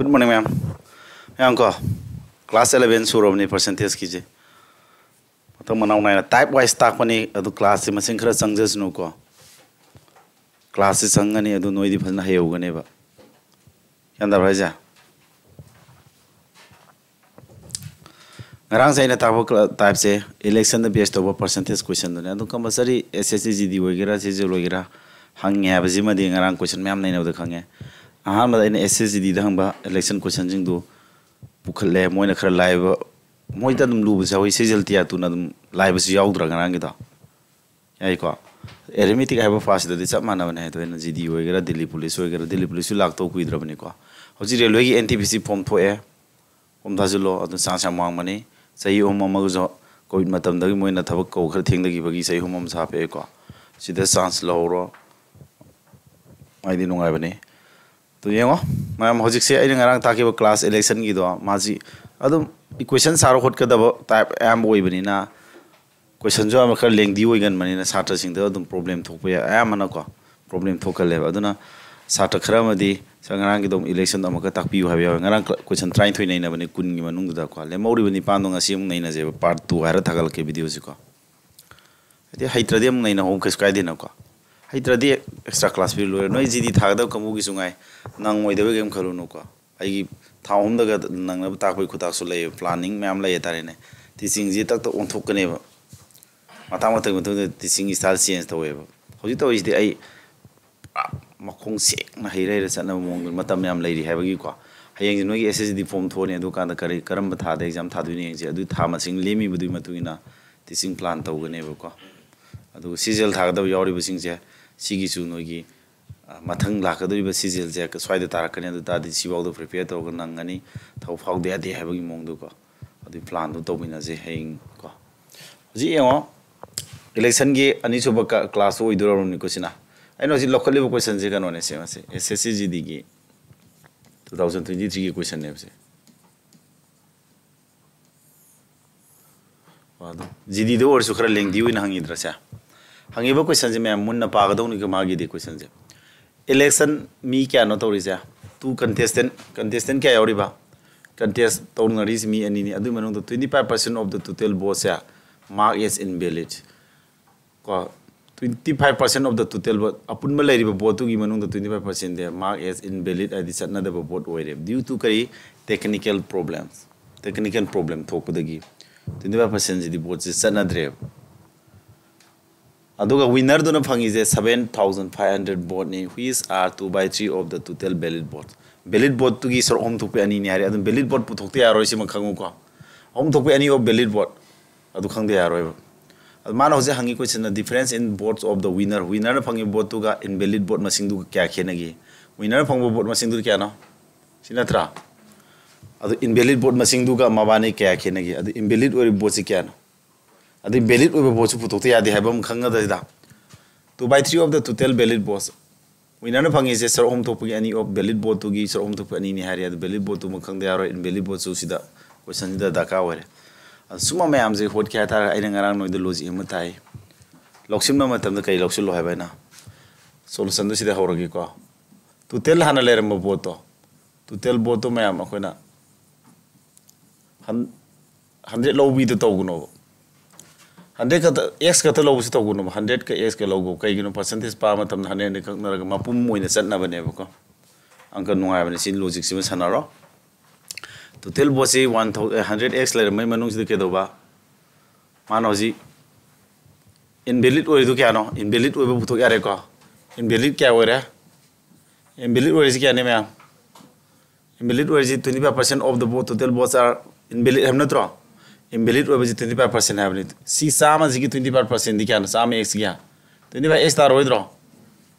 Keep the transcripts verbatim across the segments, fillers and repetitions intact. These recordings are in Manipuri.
Good morning, ma'am. ꯃꯌꯥꯝ ꯀꯣ, class eleven ꯁꯨꯔꯕꯅꯤ percentageꯀꯤꯁꯦ꯫ ꯃꯊꯪ ꯃꯅꯥꯎ ꯅꯥꯏꯅ type wise ꯇꯥꯛꯄꯅꯤ, ꯑꯗꯨ classꯁꯦ ꯃꯁꯤꯡ ꯈꯔ ꯆꯪꯖꯁꯅꯨꯀꯣ꯫ Classꯁꯦ ꯆꯪꯒꯅꯤ, ꯑꯗꯨ ꯅꯣꯏꯗꯤ ꯐꯖꯅ ꯍꯩꯍꯧꯒꯅꯦꯕ꯫ ꯒ꯭ꯌꯥꯟ ꯇꯥꯕ꯭ꯔꯥ ꯍꯥꯏꯁꯦ? ꯉꯔꯥꯡꯁꯦ ꯑꯩꯅ ꯇꯥꯛꯄ cla-, typeꯁꯦ electionꯗ base ꯇꯧꯕ percentage questionꯗꯨꯅꯦ꯫ ꯑꯗꯨ compulsory S S C G D ꯑꯣꯏꯒꯦꯔꯥ, C G L ꯑꯣꯏꯒꯦꯔꯥ, ꯍꯪꯉꯦ ꯍꯥꯏꯕꯁꯤꯃꯗꯤ ꯉꯔꯥꯡ question ꯃꯌꯥꯝ ꯅꯩꯅꯕꯗ ꯈꯪꯉꯦ꯫ ꯑꯍꯥꯟꯕꯗ ꯑꯩꯅ S S C Gꯗ ꯍꯪꯕ election questionꯁꯤꯡꯗꯨ ꯄꯨꯈꯠꯂꯦ꯫ ꯃꯣꯏꯅ ꯈꯔ ꯂꯥꯏꯕ, ꯃꯣꯏꯗ ꯑꯗꯨꯝ ꯂꯨꯕꯁꯨ ꯌꯥꯎꯏ, C G L Tier twoꯅ ꯑꯗꯨꯝ ꯂꯥꯏꯕꯁꯨ ꯌꯥꯎꯗ꯭ꯔꯥ ꯉꯔꯥꯡꯒꯤꯗꯣ? ꯌꯥꯏꯀꯣ꯫ Arithmetic ꯍꯥꯏꯕ firstꯇꯗꯤ ꯆꯞ ꯃꯥꯟꯅꯕꯅꯦ꯫ ꯑꯗꯣ ꯑꯩꯅ G D ꯑꯣꯏꯒꯦꯔꯥ, Delhi Police ꯑꯣꯏꯒꯦꯔꯥ, Delhi Policeꯁꯨ ꯂꯥꯛꯇꯧ ꯀꯨꯏꯗ꯭ꯔꯕꯅꯤꯀꯣ꯫ ꯍꯧꯖꯤꯛ railwayꯒꯤ N T P C form ꯊꯣꯛꯑꯦ, form ꯊꯥꯖꯤꯜꯂꯣ, ꯑꯗꯨ chance ꯌꯥꯝ ꯋꯥꯡꯕꯅꯤ꯫ ꯆꯍꯤ ꯑꯍꯨꯝ ꯑꯃꯒꯁꯨ COVID ꯃꯇꯝꯗꯒꯤ ꯃꯣꯏꯅ ꯊꯕꯛ ꯀꯧꯕ ꯈꯔ ꯊꯦꯡꯊꯈꯤꯕꯒꯤ ꯆꯍꯤ ꯑꯍꯨꯝ ꯑꯃ ꯁꯥꯄꯛꯑꯦꯀꯣ꯫ ꯁꯤꯗ chance ꯂꯧꯍꯧꯔꯣ, ꯃꯥꯏꯗꯤ ꯅꯨꯡꯉꯥꯏꯕꯅꯤ꯫ ꯑꯗꯨ ꯌꯦꯡꯉꯣ ꯃꯌꯥꯝ, ꯍꯧꯖꯤꯛꯁꯦ ꯑꯩꯅ ꯉꯔꯥꯡ ꯇꯥꯛꯈꯤꯕ class electionꯒꯤꯗꯣ, ꯃꯥꯁꯤ ꯑꯗꯨꯝ equation ꯁꯥꯔ ꯍꯣꯠꯀꯗꯕ type ꯑꯌꯥꯝꯕ ꯑꯣꯏꯕꯅꯤꯅ, questionꯁꯨ ꯌꯥꯝꯅ ꯈꯔ lengthy ꯑꯣꯏꯒꯟꯕꯅꯤꯅ ꯁꯥꯇ꯭ꯔꯁꯤꯡꯗ ꯑꯗꯨꯝ problem ꯊꯣꯛꯄ ꯌꯥꯏ꯫ ꯑꯌꯥꯝꯕꯅꯀꯣ problem ꯊꯣꯛꯀꯜꯂꯦꯕ꯫ ꯑꯗꯨꯅ ꯁꯥꯇ꯭ꯔ ꯈꯔ ꯑꯃꯗꯤ "ꯁꯥꯔ, ꯉꯔꯥꯡꯒꯤꯗꯣ ꯑꯃꯨꯛ electionꯗꯣ ꯑꯃꯨꯛꯀ ꯇꯥꯛꯄꯤꯌꯨ" ꯍꯥꯏꯕ ꯌꯥꯎꯋꯦ꯫ ꯉꯔꯥꯡ ꯀ꯭ꯂ-, question ꯇꯔꯥꯅꯤꯊꯣꯏ ꯅꯩꯅꯕꯅꯤ ꯀꯨꯟꯒꯤ ꯃꯅꯨꯡꯗꯨꯗꯀꯣ꯫ ꯂꯦꯝꯍꯧꯔꯤꯕ ꯅꯤꯄꯥꯟꯗꯣ ꯉꯁꯤ ꯑꯃꯨꯛ ꯅꯩꯅꯁꯦꯕ, part two ꯍꯥꯏꯔ ꯊꯥꯒꯠꯂꯛꯀꯦ videoꯁꯤꯀꯣ꯫ ꯍꯥꯏꯗꯤ ꯍꯩꯇ꯭ꯔꯗꯤ ꯑꯃꯨꯛ ꯅꯩꯅꯍꯧ, ꯀꯩꯁꯨ ꯀꯥꯏꯗꯦꯅꯀꯣ꯫ ꯍꯩꯇ꯭ꯔꯗꯤ extra class ꯄꯤꯔ ꯂꯣꯏꯔꯦ꯫ ꯅꯣꯏ G D ꯊꯥꯒꯗꯕ ꯀꯥꯡꯕꯨꯒꯤꯁꯨ ꯉꯥꯏ, ꯅꯪꯉꯣꯏꯗꯕꯩ ꯀꯩꯝ ꯈꯜꯂꯨꯅꯨꯀꯣ꯫ ꯑꯩꯒꯤ ꯊꯥ ꯑꯍꯨꯝꯗꯒ ꯅꯪꯅꯕ ꯇꯥꯛꯄꯒꯤ ꯈꯨꯇꯥꯛꯁꯨ ꯂꯩꯌꯦꯕ, planning ꯃꯌꯥꯝ ꯂꯩ ꯍꯥꯏꯇꯥꯔꯦꯅꯦ꯫ Teachingꯁꯦ ꯇꯛ ꯇꯛ ꯑꯣꯟꯊꯣꯛꯀꯅꯦꯕ꯫ ꯃꯇꯥꯡ ꯃꯇꯝꯒꯤ ꯃꯇꯨꯡ ꯏꯟꯅ teaching style change ꯇꯧꯋꯦꯕ꯫ ꯍꯧꯖꯤꯛ ꯇꯧꯔꯤꯁꯤꯗꯤ ꯑꯩ ꯄꯨꯔꯥ ꯃꯈꯣꯡ ꯁꯦꯡꯅ ꯍꯩꯔ ꯍꯩꯔ ꯆꯠꯅꯕ ꯃꯑꯣꯡꯗ ꯃꯇꯝ ꯌꯥꯝ ꯂꯩꯔꯤ ꯍꯥꯏꯕꯒꯤꯀꯣ꯫ ꯍꯌꯦꯡꯁꯦ ꯅꯣꯏꯒꯤ S S C D form ꯊꯣꯛꯑꯅꯤ, ꯑꯗꯨꯀꯥꯟꯗ ꯀꯔꯤ, ꯀꯔꯝꯕ ꯊꯥꯗ exam ꯊꯥꯗꯣꯏꯅꯣ ꯌꯦꯡꯁꯦ꯫ ꯑꯗꯨ ꯊꯥ ꯃꯁꯤꯡ ꯂꯦꯝꯃꯤꯕꯗꯨꯒꯤ ꯃꯇꯨꯡ ꯏꯟꯅ teaching plan ꯇꯧꯒꯅꯦꯕꯀꯣ꯫ ꯑꯗꯨꯒ C G L ꯊꯥꯒꯗꯕ ꯌꯥꯎꯔꯤꯕꯁꯤꯡꯁꯦ, ꯁꯤꯒꯤꯁꯨ ꯅꯣꯏꯒꯤ, ꯑ, ꯃꯊꯪ ꯂꯥꯛꯀꯗꯧꯔꯤꯕ C G Lꯁꯦ ꯁ꯭ꯋꯥꯏꯗ ꯇꯥꯔꯛꯀꯅꯤ꯫ ꯑꯗꯨ ꯇꯥꯔꯗꯤ ꯁꯤꯐꯥꯎꯗ prepare ꯇꯧꯔꯒ ꯅꯪꯒꯅꯤ, ꯊꯕꯛ ꯐꯥꯎꯗ ꯌꯥꯗꯦ ꯍꯥꯏꯕꯒꯤ ꯃꯑꯣꯡꯗꯀꯣ꯫ ꯑꯗꯨꯒꯤ planꯗꯨ ꯇꯧꯃꯤꯟꯅꯁꯦ ꯍꯌꯦꯡ ꯀꯣ꯫ ꯍꯧꯖꯤꯛ ꯌꯦꯡꯉꯣ, electionꯒꯤ ꯑꯅꯤꯁꯨꯕ ꯀ-, classꯇꯨ ꯑꯣꯏꯗꯣꯔꯕꯅꯤꯀꯣ ꯁꯤꯅ꯫ ꯑꯩꯅ ꯍꯧꯖꯤꯛ ꯂꯧꯈꯠꯂꯤꯕ questionꯁꯦ ꯀꯩꯅꯣꯅꯦ, ꯁꯦ ꯃꯁꯤ S S C G Dꯒꯤ two thousand twenty threeꯒꯤ questionꯅꯦꯕꯁꯦ꯫ ꯑꯗꯨ G Dꯗ ꯑꯣꯏꯔꯁꯨ ꯈꯔ lengthy ꯑꯣꯏꯅ ꯍꯪꯉꯤꯗ꯭ꯔꯥ ꯁꯦ? ꯍꯪꯉꯤꯕ questionꯁꯦ ꯃꯌꯥꯝ ꯃꯨꯟꯅ ꯄꯥꯒꯗꯧꯅꯤꯀꯣ ꯃꯥꯒꯤꯗꯤ questionꯁꯦ꯫ Election ꯃꯤ ꯀꯌꯥꯅꯣ ꯇꯧꯔꯤꯁꯦ? two contestant, contestant ꯀꯌꯥ ꯌꯥꯎꯔꯤꯕ? Contest ꯇꯧꯅꯔꯤꯁꯤ ꯃꯤ ꯑꯅꯤꯅꯤ꯫ ꯑꯗꯨꯒꯤ ꯃꯅꯨꯡꯗ twenty five percent of the total vote say mark as invalid꯫ ꯀꯣ, twenty five percent of the total vote, ꯑꯄꯨꯟꯕ ꯂꯩꯔꯤꯕ vote ꯇꯨꯒꯤ ꯃꯅꯨꯡꯗ twenty five percent ꯗꯤ mark as invalid, ꯍꯥꯏꯗꯤ ꯆꯠꯅꯗꯕ vote ꯑꯣꯏꯔꯦ꯫ Due to ꯀꯔꯤ? Technical problems, technical problem ꯊꯣꯛꯄꯗꯒꯤ twenty five percent ꯁꯤꯗꯤ vote ꯁꯦ ꯆꯠꯅꯗ꯭ꯔꯦꯕ꯫ ꯑꯗꯨꯒ winner ꯗꯨꯅ ꯐꯪꯉꯤꯁꯦ seven thousand five hundred vote ꯅꯤ, which are two by three of the total valid vote꯫ Valid vote ꯇꯨꯒꯤ ꯁꯔꯨꯛ ꯑꯍꯨꯝ ꯊꯣꯛꯄꯩ ꯑꯅꯤꯅꯤ ꯍꯥꯏꯔꯦ꯫ ꯑꯗꯨꯝ valid vote ꯄꯨꯊꯣꯛꯇ ꯌꯥꯔꯣꯏ, ꯁꯤꯃ ꯈꯪꯉꯨꯀꯣ꯫ ꯑꯍꯨꯝ ꯊꯣꯛꯄꯩ ꯑꯅꯤ of valid vote, ꯑꯗꯨ ꯈꯪꯗ ꯌꯥꯔꯣꯏꯕ꯫ ꯑꯗꯨ ꯃꯥꯅ ꯍꯧꯖꯤꯛ ꯍꯪꯉꯤ question ꯅ, "Difference in votes of the winner", winner ꯅ ꯐꯪꯉꯤꯕ vote ꯇꯨꯒ invalid vote ꯃꯁꯤꯡꯗꯨꯒ ꯀꯌꯥ ꯈꯦꯠꯅꯒꯦ? Winner ꯅ ꯐꯪꯕ vote ꯃꯁꯤꯡꯗꯨ ꯀꯌꯥꯅꯣ? ꯁꯤ ꯅꯠꯇ꯭ꯔꯥ? ꯑꯗꯨ invalid vote ꯃꯁꯤꯡꯗꯨꯒ ꯃꯕꯥꯅꯤ ꯀꯌꯥ ꯈꯦꯠꯅꯒꯦ? ꯑꯗꯨ invalid ꯑꯣꯏꯔꯤꯕ vote ꯁꯤ ꯀꯌꯥꯅꯣ? ꯑꯗꯨ valid ꯑꯣꯏꯕ vote ꯁꯨ ꯄꯨꯊꯣꯛꯇ ꯌꯥꯗꯦ ꯍꯥꯏꯕ ꯑꯃ ꯈꯪꯒꯗꯧꯔꯤꯗ꯫ Two by three of the total valid votes꯫ Winner ꯅ ꯐꯪꯉꯤꯁꯦ ꯁꯔꯨꯛ ꯑꯍꯨꯝ ꯊꯣꯛꯄꯒꯤ ꯑꯅꯤ of valid vote ꯇꯨꯒꯤ ꯁꯔꯨꯛ ꯑꯍꯨꯝ ꯊꯣꯛꯄ ꯑꯅꯤꯅꯤ ꯍꯥꯏꯔꯦ꯫ ꯑꯗꯨ valid vote ꯇꯨꯃ ꯈꯪꯗ ꯌꯥꯔꯣꯏ, invalid vote ꯁꯨ ꯁꯤꯗ question ꯁꯤꯗ ꯗꯔꯀꯥꯔ ꯑꯣꯏꯔꯦ꯫ ꯑꯗꯨ ꯁꯨꯝꯕ ꯃꯌꯥꯝꯁꯦ ꯍꯣꯠꯀꯦ ꯍꯥꯏꯇꯥꯔꯒ ꯑꯩꯅ ꯉꯔꯥꯡ ꯅꯣꯏꯗ logic ꯑꯃ ꯇꯥꯛꯏ꯫ ꯂꯧꯁꯤꯟꯕ ꯃꯇꯝꯗ ꯀꯔꯤ ꯂꯧꯁꯤꯜꯂꯣ ꯍꯥꯏꯕ ꯑꯩꯅ? Solution ꯗꯨ ꯁꯤꯗ ꯍꯧꯔꯒꯦꯀꯣ꯫ Total ꯍꯥꯟꯅ ꯂꯩꯔꯝꯕ vote ꯇꯣ, total vote ꯇꯣ ꯃꯌꯥꯝ ꯑꯩꯈꯣꯏꯅ ꯍꯟ-, hundred ꯂꯧꯕꯤꯗꯣ ꯇꯧꯒꯅꯣꯕ꯫ Hundred ꯈꯛꯇ, X ꯈꯛꯇ ꯂꯧꯕꯁꯨ ꯇꯧꯒꯅꯣꯕ꯫ Hundred ꯀ X ꯀ ꯂꯧꯒꯣ꯫ ꯀꯩꯒꯤꯅꯣ? Percentage ꯄꯥꯕ ꯃꯇꯝꯗ hundred ꯅꯤ ꯀꯛꯅꯔꯒ ꯃꯄꯨꯝ ꯑꯣꯏꯅ ꯆꯠꯅꯕꯅꯦꯕꯀꯣ꯫ ꯑꯪꯀ ꯅꯨꯡꯉꯥꯏꯕꯅꯤ꯫ ꯁꯤ logic ꯁꯤꯃ ꯁꯥꯟꯅꯔꯣ꯫ Total vote ꯁꯤ one thousand, hundred X ꯂꯩꯔꯝꯕꯩ ꯃꯅꯨꯡꯁꯤꯗ ꯀꯩꯗꯧꯕ? ꯃꯥꯅ ꯍꯧꯖꯤꯛ invalid ꯑꯣꯏꯔꯤꯗꯨ ꯀꯌꯥꯅꯣ? Invalid ꯑꯣꯏꯕ ꯄꯨꯊꯣꯛ ꯌꯥꯔꯦꯀꯣ꯫ Invalid ꯀꯌꯥ ꯑꯣꯏꯔꯦ? Invalid ꯑꯣꯏꯔꯤꯁꯤ ꯀꯌꯥꯅꯤ ꯃꯌꯥꯝ? Invalid ꯑꯣꯏꯔꯤꯁꯤ twenty five percent of the vote, total votes are invalid ꯍꯥꯏꯕ ꯅꯠꯇ꯭ꯔꯣ? Invalid ꯑꯣꯏꯕꯁꯤ twenty five percent ꯍꯥꯏꯕꯅꯤ꯫ ꯁꯤ ꯆꯥꯝꯃꯁꯤꯒꯤ twenty five percent ꯗꯤ ꯀꯌꯥꯅꯣ? ꯆꯥꯝꯃ X ꯀꯤ ꯀꯌꯥ? Twenty five X ꯇꯥꯔꯣꯏꯗ꯭ꯔꯣ?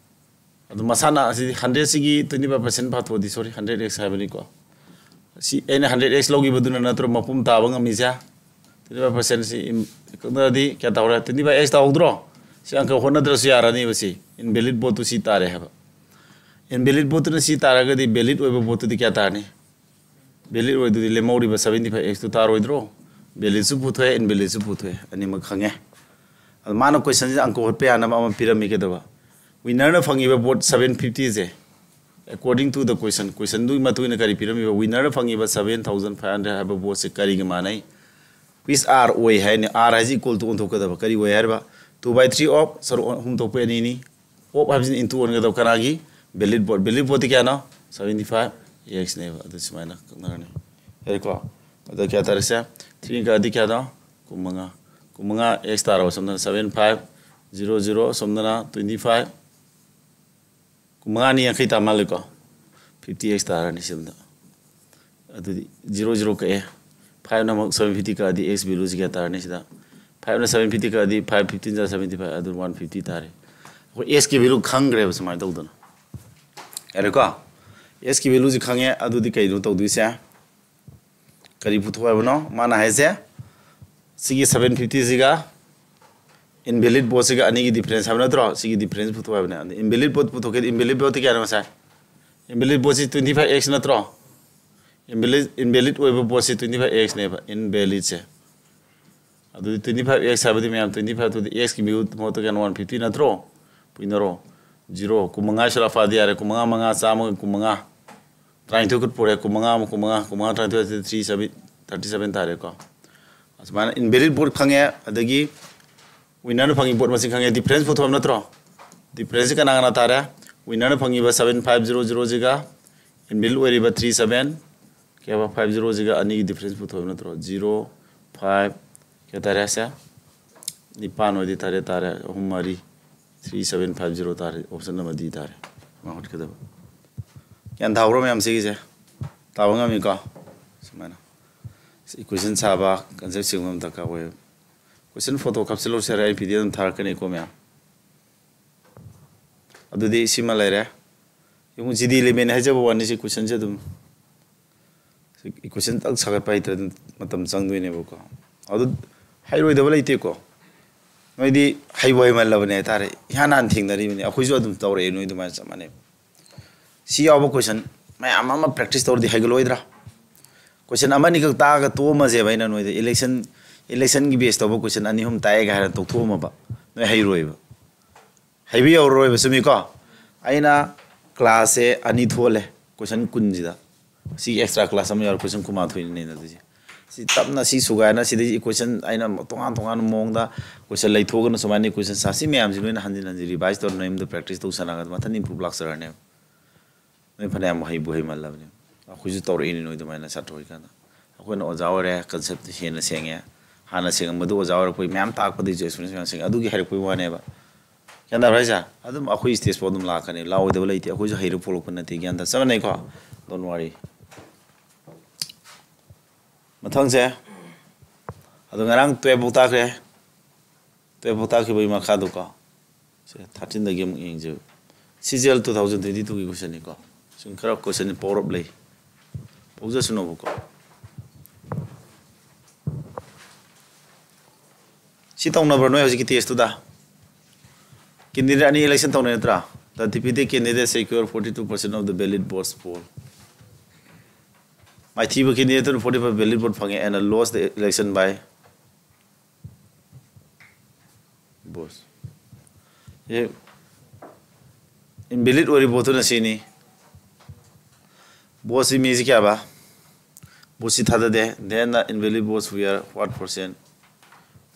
ꯑꯗꯨ ꯃꯁꯥꯅ ꯑꯁꯤ hundred ꯁꯤꯒꯤ twenty five percent ꯄꯥꯊꯣꯛꯑꯗꯤ, sorry, hundred X ꯍꯥꯏꯕꯅꯤꯀꯣ꯫ ꯁꯤ ꯑꯩꯅ hundred X ꯂꯧꯈꯤꯕꯗꯨꯅ ꯅꯠꯇ꯭ꯔꯣ ꯃꯄꯨꯝ ꯇꯥꯕ ꯉꯝꯃꯤꯁꯦ? Twenty five percent ꯁꯤ ꯏꯝ-, ꯀꯛꯅꯔꯗꯤ ꯀꯌꯥ ꯇꯧꯔꯦ? Twenty five X ꯇꯥꯍꯧꯗ꯭ꯔꯣ? ꯁꯤ ꯑꯪꯀ ꯍꯣꯠꯅꯗ꯭ꯔꯁꯨ ꯌꯥꯔꯅꯤꯕ꯫ ꯁꯤ invalid vote ꯇꯨ ꯁꯤ ꯇꯥꯔꯦ ꯍꯥꯏꯕ꯫ Invalid vote ꯇꯨꯅ ꯁꯤ ꯇꯥꯔꯒꯗꯤ valid ꯑꯣꯏꯕ vote ꯇꯨꯗꯤ ꯀꯌꯥ ꯇꯥꯔꯅꯤ? Valid ꯑꯣꯏꯗꯨꯗꯤ ꯂꯦꯝꯍꯧꯔꯤꯕ seventy five X ꯇꯨ ꯇꯥꯔꯣꯏꯗ꯭ꯔꯣ? Valid ꯁꯨ ꯄꯨꯊꯣꯛꯑꯦ, invalid ꯁꯨ ꯄꯨꯊꯣꯛꯑꯦ, ꯑꯅꯤꯃꯛ ꯈꯪꯉꯦ꯫ ꯑꯗꯣ ꯃꯥꯅ question ꯁꯤꯗ ꯑꯪꯀ ꯍꯣꯠꯄ ꯌꯥꯅꯕ ꯑꯃ ꯄꯤꯔꯝꯃꯤ꯫ ꯀꯩꯗꯧꯕ? Winner ꯅ ꯐꯪꯉꯤꯕ vote seven fifty say, According to the question, questionꯗꯨꯒꯤ ꯃꯇꯨꯡ ꯏꯟꯅ ꯀꯔꯤ ꯄꯤꯔꯝꯃꯤꯕ? Winnerꯗ ꯐꯪꯉꯤꯕ seven thousand five hundred ꯍꯥꯏꯕ voteꯁꯦ ꯀꯔꯤꯒ ꯃꯥꯟꯅꯩ? Which R ꯑꯣꯏ ꯍꯥꯏꯅꯤ? R ꯍꯥꯏꯁꯤ equal to ꯑꯣꯟꯊꯣꯛꯀꯗꯕ꯫ ꯀꯔꯤ ꯑꯣꯏ ꯍꯥꯏꯔꯤꯕ? Two by three of ꯁꯔꯨꯛ ꯑꯍꯨꯝ ꯊꯣꯛꯄ ꯑꯅꯤꯅꯤ꯫ Of ꯍꯥꯏꯕꯁꯤꯅ into ꯑꯣꯟꯒꯗꯕ ꯀꯅꯥꯒꯤ? Valid vote꯫ Valid voteꯇꯤ ꯀꯌꯥꯅꯣ? Seventy five Xꯅꯦꯕ꯫ ꯑꯗꯨ ꯁꯨꯃꯥꯏꯅ ꯀꯛꯅꯔꯅꯤ꯫ ꯌꯥꯔꯦꯀꯣ? ꯑꯗ ꯀꯌꯥ ꯇꯥꯔꯦꯁꯦ? Three ꯀꯛꯑꯗꯤ ꯀꯌꯥꯅꯣ? ꯀꯨꯟꯃꯉꯥ꯫ ꯀꯨꯟꯃꯉꯥ X ꯇꯥꯔꯕ? ꯁꯣꯝꯗꯅ seven five zero zero, ꯁꯣꯝꯗꯅ twenty five꯫ ꯀꯨꯟꯃꯉꯥ ꯑꯅꯤ ꯌꯥꯡꯈꯩ ꯇꯥ ꯃꯥꯜꯂꯦꯀꯣ? Fifty X ꯇꯥꯔꯅꯤ ꯁꯤꯗ꯫ ꯑꯗꯨꯗꯤ zero zero ꯀꯛꯑꯦ꯫ Fiveꯅ ꯑꯃꯨꯛ seven fifty ꯀꯛꯑꯗꯤ X valueꯁꯤ ꯀꯌꯥ ꯇꯥꯔꯅꯤ ꯁꯤꯗ? Fiveꯅ seven fifty ꯀꯛꯑꯗꯤ five fifteen ꯖꯥ seventy five, ꯑꯗꯨ one fifty ꯇꯥꯔꯦ꯫ ꯑꯩꯈꯣꯏ Xꯀꯤ value ꯈꯪꯈ꯭ꯔꯦꯕ ꯁꯨꯃꯥꯏꯅ ꯇꯧꯗꯅ꯫ ꯌꯥꯔꯦꯀꯣ? Xꯀꯤ valueꯁꯤ ꯈꯪꯉꯦ, ꯑꯗꯨꯗꯤ ꯀꯩꯅꯣ ꯇꯧꯗꯣꯏꯁꯦ? ꯀꯔꯤ ꯄꯨꯊꯣꯛ ꯍꯥꯏꯕꯅꯣ ꯃꯥꯅ ꯍꯥꯏꯁꯦ? ꯁꯤꯒꯤ seven fiftyꯁꯤꯒ invalid voteꯁꯤꯒ ꯑꯅꯤꯒꯤ difference ꯍꯥꯏꯕ ꯅꯠꯇ꯭ꯔꯣ? ꯁꯤꯒꯤ difference ꯄꯨꯊꯣꯛ ꯍꯥꯏꯕꯅꯦ꯫ ꯑꯗ invalid vote ꯄꯨꯊꯣꯛꯀꯦ, invalid voteꯇꯤ ꯀꯌꯥꯅꯣ ꯉꯁꯥꯏ? Invalid voteꯁꯤ twenty five X ꯅꯠꯇ꯭ꯔꯣ? Invalid, invalid ꯑꯣꯏꯕ voteꯁꯤ twenty five Xꯅꯦꯕ, invalidꯁꯦ꯫ ꯑꯗꯨꯗꯤ twenty five X ꯍꯥꯏꯕꯗꯤ ꯃꯌꯥꯝ, twenty five ꯇꯨꯗꯤ Xꯀꯤ value ꯃꯍꯨꯠꯇ ꯀꯌꯥꯅꯣ? One fifty ꯅꯠꯇ꯭ꯔꯣ? ꯄꯨꯏꯅꯔꯣ? Zero꯫ ꯀꯨꯟꯃꯉꯥ ꯁꯨꯔꯥ ꯐꯥꯗꯤ ꯌꯥꯔꯦ, ꯀꯨꯟꯃꯉꯥ, ꯃꯉꯥ, ꯆꯥꯝꯃꯒ ꯀꯨꯟꯃꯉꯥ꯫ ꯇꯔꯥꯅꯤꯊꯣꯏ ꯈꯨꯠ ꯄꯨꯔꯦ, ꯀꯨꯟꯃꯉꯥ ꯑꯃ, ꯀꯨꯟꯃꯉꯥ, ꯀꯨꯟꯃꯉꯥ, ꯇꯔꯥꯅꯤꯊꯣꯏ, three seven, thirty seven ꯇꯥꯔꯦꯀꯣ꯫ ꯑꯁꯨꯃꯥꯏꯅ invalid vote ꯈꯪꯉꯦ, ꯑꯗꯒꯤ winnerꯅ ꯐꯪꯉꯤ vote ꯃꯁꯤꯡ ꯈꯪꯉꯦ, difference ꯄꯨꯊꯣꯛꯑꯕ ꯅꯠꯇ꯭ꯔꯣ? Differenceꯁꯤ ꯀꯅꯥ ꯀꯅꯥ ꯇꯥꯔꯦ? Winnerꯅ ꯐꯪꯉꯤꯕ seven five zero zeroꯁꯤꯒ invalid ꯑꯣꯏꯔꯤꯕ three seven ꯀꯌꯥ five zeroꯁꯤꯒ ꯑꯅꯤꯒꯤ difference ꯄꯨꯊꯣꯛꯑꯕ ꯅꯠꯇ꯭ꯔꯣ? Zero five ꯀꯌꯥ ꯇꯥꯔꯦ ꯁꯦ? ꯅꯤꯄꯥꯟ ꯑꯣꯏꯗꯤ ꯇꯔꯦꯠ ꯇꯥꯔꯦ, ꯑꯍꯨꯝ ꯃꯔꯤ, three seven five zero ꯇꯥꯔꯦ, option number D ꯇꯥꯔꯦ꯫ ꯃꯥ ꯍꯣꯠꯀꯗꯕ꯫ ꯒ꯭ꯌꯥꯟ ꯇꯥꯍꯧꯔꯣ ꯃꯌꯥꯝ ꯁꯤꯒꯤꯁꯦ? ꯇꯥꯕ ꯉꯝꯃꯤꯀꯣ? ꯁꯨꯃꯥꯏꯅ꯫ Equation ꯁꯥꯕ, concept ꯁꯤꯒꯨꯝꯕ ꯑꯃ ꯗꯔꯀꯥꯔ ꯑꯣꯏꯌꯦꯕ꯫ Question photo ꯀꯥꯞꯁꯤꯜꯂꯣ sir, ꯑꯩ P D F ꯑꯗꯨꯝ ꯊꯥꯔꯛꯀꯅꯤꯀꯣ ꯃꯌꯥꯝ꯫ ꯑꯗꯨꯗꯤ ꯁꯤꯃ ꯂꯩꯔꯦ꯫ ꯌꯦꯡꯉꯨ, G D element ꯍꯥꯏꯖꯕ ꯋꯥꯅꯤ, ꯁꯤ questionꯁꯦ ꯑꯗꯨꯝ ꯁꯤ equation ꯇꯪ ꯁꯥꯒꯠꯄ ꯍꯩꯇ꯭ꯔꯗꯤ ꯃꯇꯝ ꯆꯪꯗꯣꯏꯅꯦꯕꯀꯣ꯫ ꯑꯗꯨ ꯍꯩꯔꯣꯏꯗꯕ ꯂꯩꯇꯦꯀꯣ꯫ ꯅꯣꯏꯗꯤ ꯍꯩꯕꯨ ꯍꯩꯃꯜꯂꯕꯅꯦ ꯍꯥꯏꯇꯥꯔꯦ꯫ ꯏꯍꯥꯟ ꯍꯥꯟꯅ ꯊꯦꯡꯅꯔꯤꯕꯅꯤ꯫ ꯑꯩꯈꯣꯏꯁꯨ ꯑꯗꯨꯝ ꯇꯧꯔꯛꯑꯦ, ꯅꯣꯏ ꯑꯗꯨꯃꯥꯏꯅ ꯆꯞ ꯃꯥꯟꯅꯩ꯫ ꯁꯤ ꯌꯥꯎꯕ question ꯃꯌꯥꯝ ꯑꯃ practice ꯇꯧꯔꯗꯤ ꯍꯩꯒꯠꯂꯣꯏꯗ꯭ꯔꯥ? Question ꯑꯃ ꯑꯅꯤꯈꯛ ꯇꯥꯛꯑꯒ ꯇꯣꯛꯑꯝꯃꯁꯦꯕ ꯑꯩꯅ ꯅꯣꯏꯗ꯫ Election, electionꯒꯤ base ꯇꯧꯕ question ꯑꯅꯤ ꯑꯍꯨꯝ ꯇꯥꯛꯑꯦꯒ ꯍꯥꯏꯔ ꯇꯣꯛꯊꯣꯛꯑꯝꯃꯕ ꯅꯣꯏ ꯍꯩꯔꯣꯏꯕ꯫ ꯍꯩꯕ ꯌꯧꯔꯔꯣꯏꯕ, ꯆꯨꯝꯃꯤꯀꯣ? ꯑꯩꯅ ꯀ꯭ꯂꯥꯁꯁꯦ ꯑꯅꯤ ꯊꯣꯛꯍꯜꯂꯦ, ꯀꯣꯏꯁꯟ ꯀꯨꯟꯁꯤꯗ꯫ ꯁꯤꯒꯤ ꯑꯦꯛꯁꯇ꯭ꯔꯥ ꯀ꯭ꯂꯥꯁ ꯑꯃ ꯌꯥꯎꯔꯦ, ꯀꯣꯏꯁꯟ ꯀꯨꯟꯃꯥꯊꯣꯏꯅꯤ ꯅꯩꯅꯗꯣꯏꯁꯦ꯫ ꯁꯤ ꯇꯞꯅ ꯁꯤ ꯁꯨꯒꯥꯏꯅ ꯁꯤꯗꯩ ꯏꯀ꯭ꯋꯦꯁꯟ ꯑꯩꯅ ꯇꯣꯉꯥꯟ ꯇꯣꯉꯥꯟꯕ ꯃꯑꯣꯡꯗ ꯀꯣꯏꯁꯟ ꯂꯩꯊꯣꯛꯑꯒꯅ ꯁꯨꯃꯥꯏꯅ ꯏꯀ꯭ꯋꯦꯁꯟ ꯁꯥ ꯁꯤ ꯃꯌꯥꯝꯁꯤ ꯂꯣꯏꯅ ꯍꯟꯖꯤꯟ ꯍꯟꯖꯤꯟ ꯔꯤꯚꯥꯏꯁ ꯇꯧꯔ ꯅꯌꯨꯝꯗ ꯄ꯭ꯔꯦꯛꯇꯤꯁ ꯇꯧꯁꯜꯂꯛꯑꯒ ꯃꯊꯪ improve ꯂꯥꯛꯆꯔꯅꯦꯕ꯫ ꯅꯣꯏ ꯐꯅꯌꯥꯝ ꯍꯩꯕꯨ ꯍꯩꯃꯜꯂꯕꯅꯦ꯫ ꯑꯩꯈꯣꯏꯁꯨ ꯇꯧꯔꯛꯏꯅꯤ ꯅꯣꯏ ꯑꯗꯨꯃꯥꯏꯅ ꯁꯥꯇ꯭ꯔ ꯑꯣꯏꯔꯤꯀꯥꯟꯗ꯫ ꯑꯩꯈꯣꯏꯅ ꯑꯣꯖꯥ ꯑꯣꯏꯔꯦ, ꯀꯟꯁꯦꯞꯇ ꯍꯦꯟꯅ ꯁꯦꯡꯉꯦ꯫ ꯍꯥꯟꯅ ꯁꯦꯡꯉꯝꯕꯗꯨ ꯑꯣꯖꯥ ꯑꯣꯏꯔꯛꯄꯒꯤ ꯃꯌꯥꯝ ꯇꯥꯛꯄꯗꯒꯤꯁꯨ ꯑꯦꯛꯁꯄꯤꯔꯤꯌꯦꯟꯁ ꯃꯌꯥꯝ ꯁꯦꯡꯉꯦ꯫ ꯑꯗꯨꯒꯤ ꯍꯩꯔꯛꯄꯒꯤ ꯋꯥꯅꯦꯕ꯫ ꯒ꯭ꯌꯥꯟ ꯇꯥꯕ꯭ꯔꯥ ꯍꯥꯏꯁꯦ? ꯑꯗꯨꯝ ꯑꯩꯈꯣꯏ ꯁ꯭ꯇꯦꯖ ꯐꯥꯎ ꯑꯗꯨꯝ ꯂꯥꯛꯀꯅꯤ, ꯂꯥꯛꯑꯣꯏꯗꯕ ꯂꯩꯇꯦ꯫ ꯑꯩꯈꯣꯏꯁꯨ ꯍꯩꯔ ꯄꯣꯛꯂꯛꯄ ꯅꯠꯇꯦ, ꯒ꯭ꯌꯥꯟ ꯇꯥ ꯆꯞ ꯃꯥꯟꯅꯩꯀꯣ꯫ Don't worry꯫ ꯃꯊꯪꯁꯦ ꯑꯗꯣ ꯉꯔꯥꯡ ꯇꯨꯌꯦꯜꯞ ꯐꯥꯎ ꯇꯥꯛꯈ꯭ꯔꯦ꯫ ꯇꯨꯌꯦꯜꯞ ꯐꯥꯎ ꯇꯥꯛꯈꯤꯕꯒꯤ ꯃꯈꯥꯗꯣꯀꯣ꯫ ꯁꯦ, ꯊꯥꯔꯇꯤꯟꯗꯒꯤ ꯑꯃꯨꯛ ꯌꯦꯡꯖꯦꯕ꯫ C G L two thousand twenty two ꯒꯤ ꯀꯣꯏꯁꯟꯅꯤꯀꯣ꯫ ꯁꯨꯝ ꯈꯔ ꯀꯣꯏꯁꯟꯁꯦ ꯄꯥꯎꯔꯞ ꯂꯩ꯫ ꯄꯣꯛꯖꯁꯅꯣꯕꯀꯣ꯫ ꯁꯤ ꯇꯧꯅꯕ꯭ꯔꯥ ꯅꯣꯏ ꯍꯧꯖꯤꯛꯀꯤ ꯇꯦꯁꯇꯨꯗ? ꯀꯦꯟꯗꯤꯗꯦꯠ ꯑꯅꯤ ꯏꯂꯦꯛꯁꯟ ꯇꯧꯅꯩ ꯅꯠꯇ꯭ꯔꯥ? The defeated candidate secure forty two percent of the valid votes poll. ꯃꯥꯏꯊꯤꯕ ꯀꯦꯟꯗꯤꯗꯦꯠꯇꯨꯅ forty five valid vote ꯐꯪꯉꯦ and lost the election by votes. ꯁꯤ invalid ꯑꯣꯏꯔꯤ ꯚꯣꯠꯇꯨꯅ ꯁꯤꯅꯤ꯫ ꯚꯣꯠꯁꯤ ꯃꯤꯁꯤ ꯀꯌꯥꯕ? ꯚꯣꯠꯁꯤ ꯊꯥꯗꯗꯦ꯫ Then the invalid votes were what percent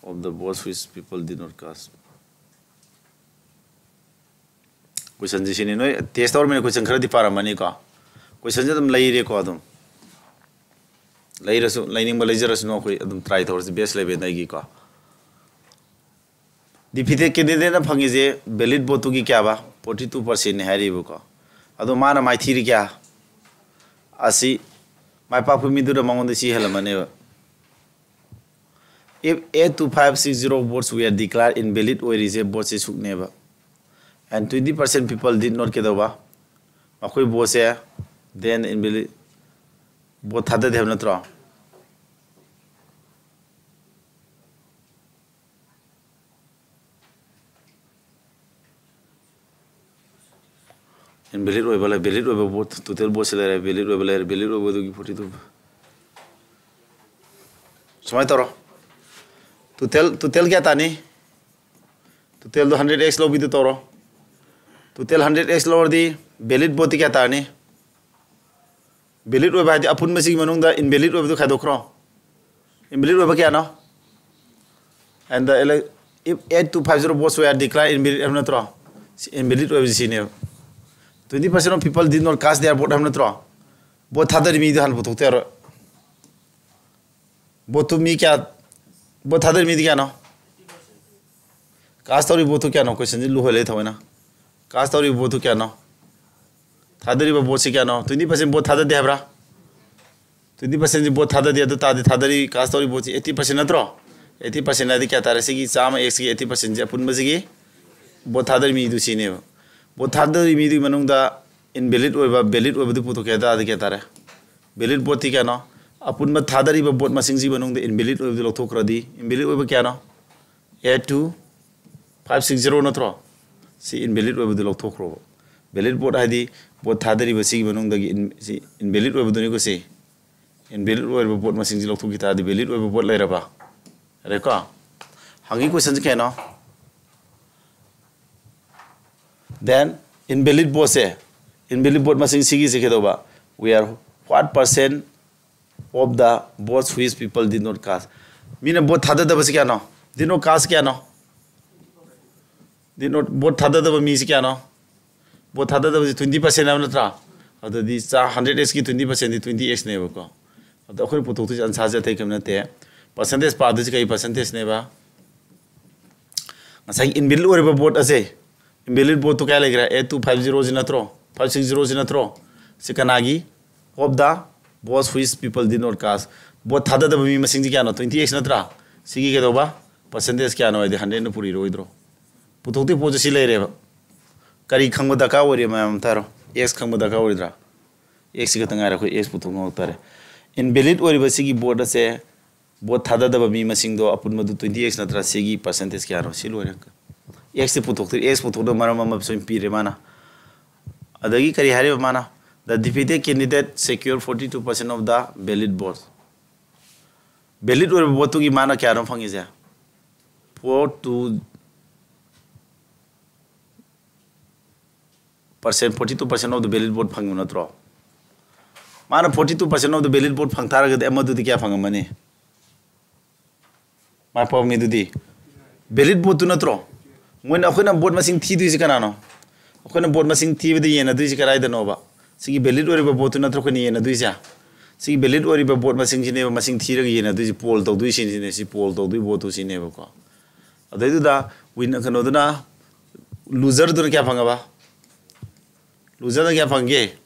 of the votes which people did not cast? ꯀꯣꯏꯁꯟꯁꯤ ꯁꯤꯅꯤ꯫ ꯅꯣꯏ ꯇꯦꯁ ꯇꯧꯔꯃꯤꯅ ꯀꯣꯏꯁꯟ ꯈꯔꯗꯤ ꯄꯥꯔꯝꯃꯅꯤꯀꯣ꯫ ꯀꯣꯏꯁꯟꯁꯦ ꯑꯗꯨꯝ ꯂꯩꯔꯦꯀꯣ꯫ ꯑꯗꯨꯝ ꯂꯩꯔꯁꯨ, ꯂꯩꯅꯤꯡꯕ ꯂꯩꯖꯔꯁꯅꯨ, ꯑꯩꯈꯣꯏ ꯑꯗꯨꯝ ꯇ꯭ꯔꯥꯏ ꯇꯧꯔꯁꯤ ꯕꯦꯁ ꯏꯂꯦꯚꯦꯟꯗꯒꯤꯀꯣ꯫ Defeated ꯀꯦꯟꯗꯤꯗꯦꯠꯅ ꯐꯪꯉꯤꯁꯦ valid ꯚꯣꯠꯇꯨꯒꯤ ꯀꯌꯥꯕ? Forty two percentꯅꯤ ꯍꯥꯏꯔꯤꯕꯀꯣ꯫ ꯑꯗꯣ ꯃꯥꯅ ꯃꯥꯏꯊꯤꯔꯤ ꯀꯌꯥ? ꯑꯁꯤ ꯃꯥꯏ ꯄꯥꯛꯄ ꯃꯤꯗꯨꯅ ꯃꯉꯣꯟꯗ ꯁꯤ ꯍꯦꯜꯂꯝꯃꯅꯦꯕ꯫ If eight two five six zero votes were declared invalid ꯑꯣꯏꯔꯤꯁꯦ ꯚꯣꯠꯁꯦ ꯁꯨꯛꯅꯦꯕ꯫ And twenty percent people did not ꯀꯩꯗꯧꯕ? ꯃꯈꯣꯏ ꯚꯣꯠꯁꯦ then invalid, ꯚꯣꯠ ꯊꯥꯗꯗꯦ ꯍꯥꯏꯕ ꯅꯠꯇ꯭ꯔꯣ? Invalid ꯑꯣꯏꯕ ꯂꯩ, ꯚꯦꯂꯤꯠ ꯑꯣꯏꯕ ꯚꯣꯠ, ꯇꯣꯇꯦꯜ ꯚꯣꯠꯁꯦ ꯂꯩꯔꯦ, ꯚꯦꯂꯤꯠ ꯑꯣꯏꯕ ꯂꯩꯔꯦ, ꯚꯦꯂꯤꯠ ꯑꯣꯏꯕꯗꯨꯒꯤ forty two꯫ ꯁꯨꯃꯥꯏꯅ ꯇꯧꯔꯣ꯫ ꯇꯣꯇꯦꯜ, ꯇꯣꯇꯦꯜ ꯀꯌꯥ ꯇꯥꯅꯤ? ꯇꯣꯇꯦꯜꯗꯣ hundred x ꯂꯧꯕꯤꯗꯨ ꯇꯧꯔꯣ꯫ ꯇꯣꯇꯦꯜ hundred x ꯂꯧꯔꯗꯤ Valid vote ꯇꯤ ꯀꯌꯥ ꯇꯥꯔꯅꯤ? Valid ꯑꯣꯏꯕ ꯍꯥꯏꯗꯤ ꯑꯄꯨꯟꯕꯁꯤꯒꯤ ꯃꯅꯨꯡꯗ invalid ꯑꯣꯏꯕꯗꯨ ꯈꯥꯏꯗꯣꯛꯈ꯭ꯔꯣ꯫ Invalid ꯑꯣꯏꯕ ꯀꯌꯥꯅꯣ? And the ele- if eight two five zero votes were declared invalid ꯍꯥꯏꯕ ꯅꯠꯇ꯭ꯔꯣ? ꯁꯤ invalid ꯑꯣꯏꯕꯁꯤ ꯁꯤꯅꯦꯕ꯫ Twenty percent of people did not cast their vote ꯍꯥꯏꯕ ꯅꯠꯇ꯭ꯔꯣ? Vote ꯊꯥꯗꯔꯤ ꯃꯤꯗꯣ ꯍꯥꯟꯅ ꯄꯨꯊꯣꯛꯇ ꯌꯥꯔꯣꯏ꯫ Vote ꯇꯨ ꯃꯤ ꯀꯌꯥ, vote ꯊꯥꯗꯔꯤ ꯃꯤꯗꯤ ꯀꯌꯥꯅꯣ? Cast ꯇꯧꯔꯤꯕ vote ꯇꯨ ꯀꯌꯥꯅꯣ? Question ꯁꯤ ꯂꯨꯍꯜꯂꯦ ꯊꯑꯣꯏꯅ꯫ Cast ꯇꯧꯔꯤꯕ vote ꯇꯨ ꯀꯌꯥꯅꯣ? ꯊꯥꯗꯔꯤꯕ vote ꯁꯤ ꯀꯌꯥꯅꯣ? Twenty percent vote ꯊꯥꯗꯗꯦ ꯍꯥꯏꯕ꯭ꯔꯥ? Twenty percent ꯁꯤ vote ꯊꯥꯗꯗꯦ, ꯑꯗꯨ ꯇꯥꯔꯗꯤ ꯊꯥꯗꯔꯤ cast ꯇꯧꯔꯤꯕ vote ꯁꯤ eighty percent ꯅꯠꯇ꯭ꯔꯣ? Eighty percent ꯍꯥꯏꯗꯤ ꯀꯌꯥ ꯇꯥꯔꯦ? ꯁꯤꯒꯤ ꯆꯥꯝꯃ X ꯀꯤ eighty percent ꯁꯤ ꯑꯄꯨꯟꯕꯁꯤꯒꯤ vote ꯊꯥꯗꯔꯤ ꯃꯤꯗꯨ ꯁꯤꯅꯦꯕ꯫ Vote ꯊꯥꯗꯔꯤ ꯃꯤꯗꯨꯒꯤ ꯃꯅꯨꯡꯗ invalid ꯑꯣꯏꯕ, valid ꯑꯣꯏꯕꯗꯨ ꯄꯨꯊꯣꯛꯀꯦ ꯍꯥꯏ ꯇꯥꯔꯗꯤ ꯀꯌꯥ ꯇꯥꯔꯦ? Valid vote ꯇꯤ ꯀꯌꯥꯅꯣ? ꯑꯄꯨꯟꯕ ꯊꯥꯗꯔꯤꯕ vote ꯃꯁꯤꯡꯁꯤ ꯃꯅꯨꯡꯗ invalid ꯑꯣꯏꯕꯗꯨ ꯂꯧꯊꯣꯛꯈ꯭ꯔꯗꯤ invalid ꯑꯣꯏꯕ ꯀꯌꯥꯅꯣ? Eight two five six zero ꯅꯠꯇ꯭ꯔꯣ? ꯁꯤ invalid ꯑꯣꯏꯕꯗꯨ ꯂꯧꯊꯣꯛꯈ꯭ꯔꯣꯕ꯫ Valid vote ꯍꯥꯏꯗꯤ vote ꯊꯥꯗꯔꯤꯕ ꯁꯤꯒꯤ ꯃꯅꯨꯡꯗꯒꯤ in- ꯁꯤ invalid ꯑꯣꯏꯕꯗꯨꯅꯤꯀꯣ꯫ ꯁꯤ invalid ꯑꯣꯏꯔꯕ vote ꯃꯁꯤꯡꯁꯤ ꯂꯧꯊꯣꯛꯈꯤ ꯇꯥꯔꯗꯤ valid ꯑꯣꯏꯕ vote ꯂꯩꯔꯕ? ꯌꯥꯔꯦꯀꯣ? ꯍꯪꯉꯤ question ꯁꯤ ꯀꯩꯅꯣ? Then invalid vote ꯁꯦ, invalid vote ꯃꯁꯤꯡ ꯁꯤꯒꯤꯁꯦ ꯀꯩꯗꯧꯕ? We are what percent of the votes which people did not cast? ꯃꯤꯅ vote ꯊꯥꯗꯗꯕꯁꯤ ꯀꯌꯥꯅꯣ? Did not cast ꯀꯌꯥꯅꯣ? Did not vote ꯊꯥꯗꯗꯕ ꯃꯤꯁꯤ ꯀꯌꯥꯅꯣ? Vote ꯊꯥꯗꯗꯕꯁꯤ twenty percent ꯍꯥꯏꯕ ꯅꯠꯇ꯭ꯔꯥ? ꯑꯗꯨꯗꯤ ꯆꯥ hundred X ꯀꯤ twenty percent ꯗꯤ twenty X ꯅꯦꯕꯀꯣ꯫ ꯑꯗꯣ ꯑꯩꯈꯣꯏꯅ ꯄꯨꯊꯣꯛꯇꯣꯏꯁꯦ answer ꯁꯦ ꯑꯇꯩ ꯀꯔꯤꯝ ꯅꯠꯇꯦ꯫ Percentage ꯄꯥꯗꯣꯏꯁꯦ ꯀꯩ percentage ꯅꯦꯕ? ꯉꯁꯥꯏꯒꯤ invalid ꯑꯣꯏꯔꯤꯕ vote ꯑꯁꯦ, invalid vote ꯇꯨ ꯀꯌꯥ ꯂꯩꯈ꯭ꯔꯦ? Eight two five zero ꯁꯤ ꯅꯠꯇ꯭ꯔꯣ? Five six zero ꯁꯤ ꯅꯠꯇ꯭ꯔꯣ? ꯁꯤ ꯀꯅꯥꯒꯤ? Of the votes which people did not cast. Vote ꯊꯥꯗꯗꯕ ꯃꯤ ꯃꯁꯤꯡꯁꯤ ꯀꯌꯥꯅꯣ? Twenty X ꯅꯠꯇ꯭ꯔꯥ? ꯁꯤꯒꯤ ꯀꯩꯗꯧꯕ? Percentage ꯀꯌꯥꯅꯣ ꯍꯥꯏꯗꯤ hundred ꯅ ꯄꯨꯔꯤꯔꯣꯏꯗ꯭ꯔꯣ? ꯄꯨꯊꯣꯛꯇꯣꯏ ꯄꯣꯠꯁꯦ ꯁꯤ ꯂꯩꯔꯦꯕ꯫ ꯀꯔꯤ ꯈꯪꯕ ꯗꯔꯀꯥꯔ ꯑꯣꯏꯔꯤ ꯃꯌꯥꯝ ꯑꯝꯇ ꯍꯥꯏꯔꯣ? X ꯈꯪꯕ ꯗꯔꯀꯥꯔ ꯑꯣꯏꯔꯤꯗ꯭ꯔꯥ? X ꯁꯤ ꯈꯛꯇ ꯉꯥꯏꯔꯦ, ꯑꯩꯈꯣꯏ X ꯄꯨꯊꯣꯛꯅꯕ ꯇꯥꯔꯦ꯫ Invalid ꯑꯣꯏꯔꯤꯕ ꯁꯤꯒꯤ vote ꯑꯁꯦ, vote ꯊꯥꯗꯗꯕ ꯃꯤ ꯃꯁꯤꯡꯗꯣ ꯑꯄꯨꯟꯕꯗꯨ twenty X ꯅꯠꯇ꯭ꯔꯥ? ꯁꯤꯒꯤ percentage ꯀꯌꯥꯅꯣ? ꯁꯤ ꯂꯣꯏꯔꯦ꯫ X ꯁꯤ ꯄꯨꯊꯣꯛꯇ꯭ꯔꯤ, X ꯄꯨꯊꯣꯛꯅꯕ ꯃꯔꯝ ꯑꯃ ꯁꯨꯝ ꯄꯤꯔꯦ ꯃꯥꯅ꯫ ꯑꯗꯒꯤ ꯀꯔꯤ ꯍꯥꯏꯔꯤꯕ ꯃꯥꯅ? The defeated candidate secure forty two percent of the valid votes. Valid ꯑꯣꯏꯔꯕ vote ꯇꯨꯒꯤ ꯃꯥꯅ ꯀꯌꯥꯅꯣ ꯐꯪꯉꯤꯁꯦ? Four two percent, forty two percent of the valid vote ꯐꯪꯕ ꯅꯠꯇ꯭ꯔꯣ? ꯃꯥꯅ forty two percent of the valid vote ꯐꯪ ꯇꯥꯔꯒꯗꯤ ꯑꯃꯗꯨꯗꯤ ꯀꯌꯥ ꯐꯪꯉꯝꯃꯅꯤ? ꯃꯥ ꯐꯪꯉꯤꯗꯨꯗꯤ valid vote ꯇꯨ ꯅꯠꯇ꯭ꯔꯣ? ꯃꯣꯏꯅ, ꯑꯩꯈꯣꯏꯅ vote ꯃꯁꯤꯡ ꯊꯤꯗꯣꯏꯁꯤ ꯀꯅꯥꯅꯣ? ꯑꯩꯈꯣꯏꯅ vote ꯃꯁꯤꯡ ꯊꯤꯕꯗ ꯌꯦꯟꯅꯗꯣꯏꯁꯤ ꯀꯗꯥꯏꯗꯅꯣꯕ? ꯁꯤꯒꯤ valid ꯑꯣꯏꯔꯤꯕ vote ꯇꯨ ꯅꯠꯇ꯭ꯔꯣ ꯑꯩꯈꯣꯏꯅ ꯌꯦꯟꯅꯗꯣꯏꯁꯦ? ꯁꯤꯒꯤ valid ꯑꯣꯏꯔꯤꯕ vote ꯃꯁꯤꯡꯁꯤꯅꯦꯕ ꯃꯁꯤꯡ ꯊꯤꯔꯒ ꯌꯦꯟꯅꯗꯣꯏꯁꯤ, poll ꯇꯧꯗꯣꯏꯁꯤꯅꯦ, ꯁꯤ poll ꯇꯧꯗꯣꯏ vote ꯇꯨ ꯁꯤꯅꯦꯕꯀꯣ꯫ ꯑꯗꯩꯗꯨꯗ win, ꯀꯩꯅꯣꯗꯨꯅ, loser ꯗꯨꯅ ꯀꯌꯥ ꯐꯪꯉꯕ? Loser ꯅ ꯀꯌꯥ ꯐꯪꯒꯦ?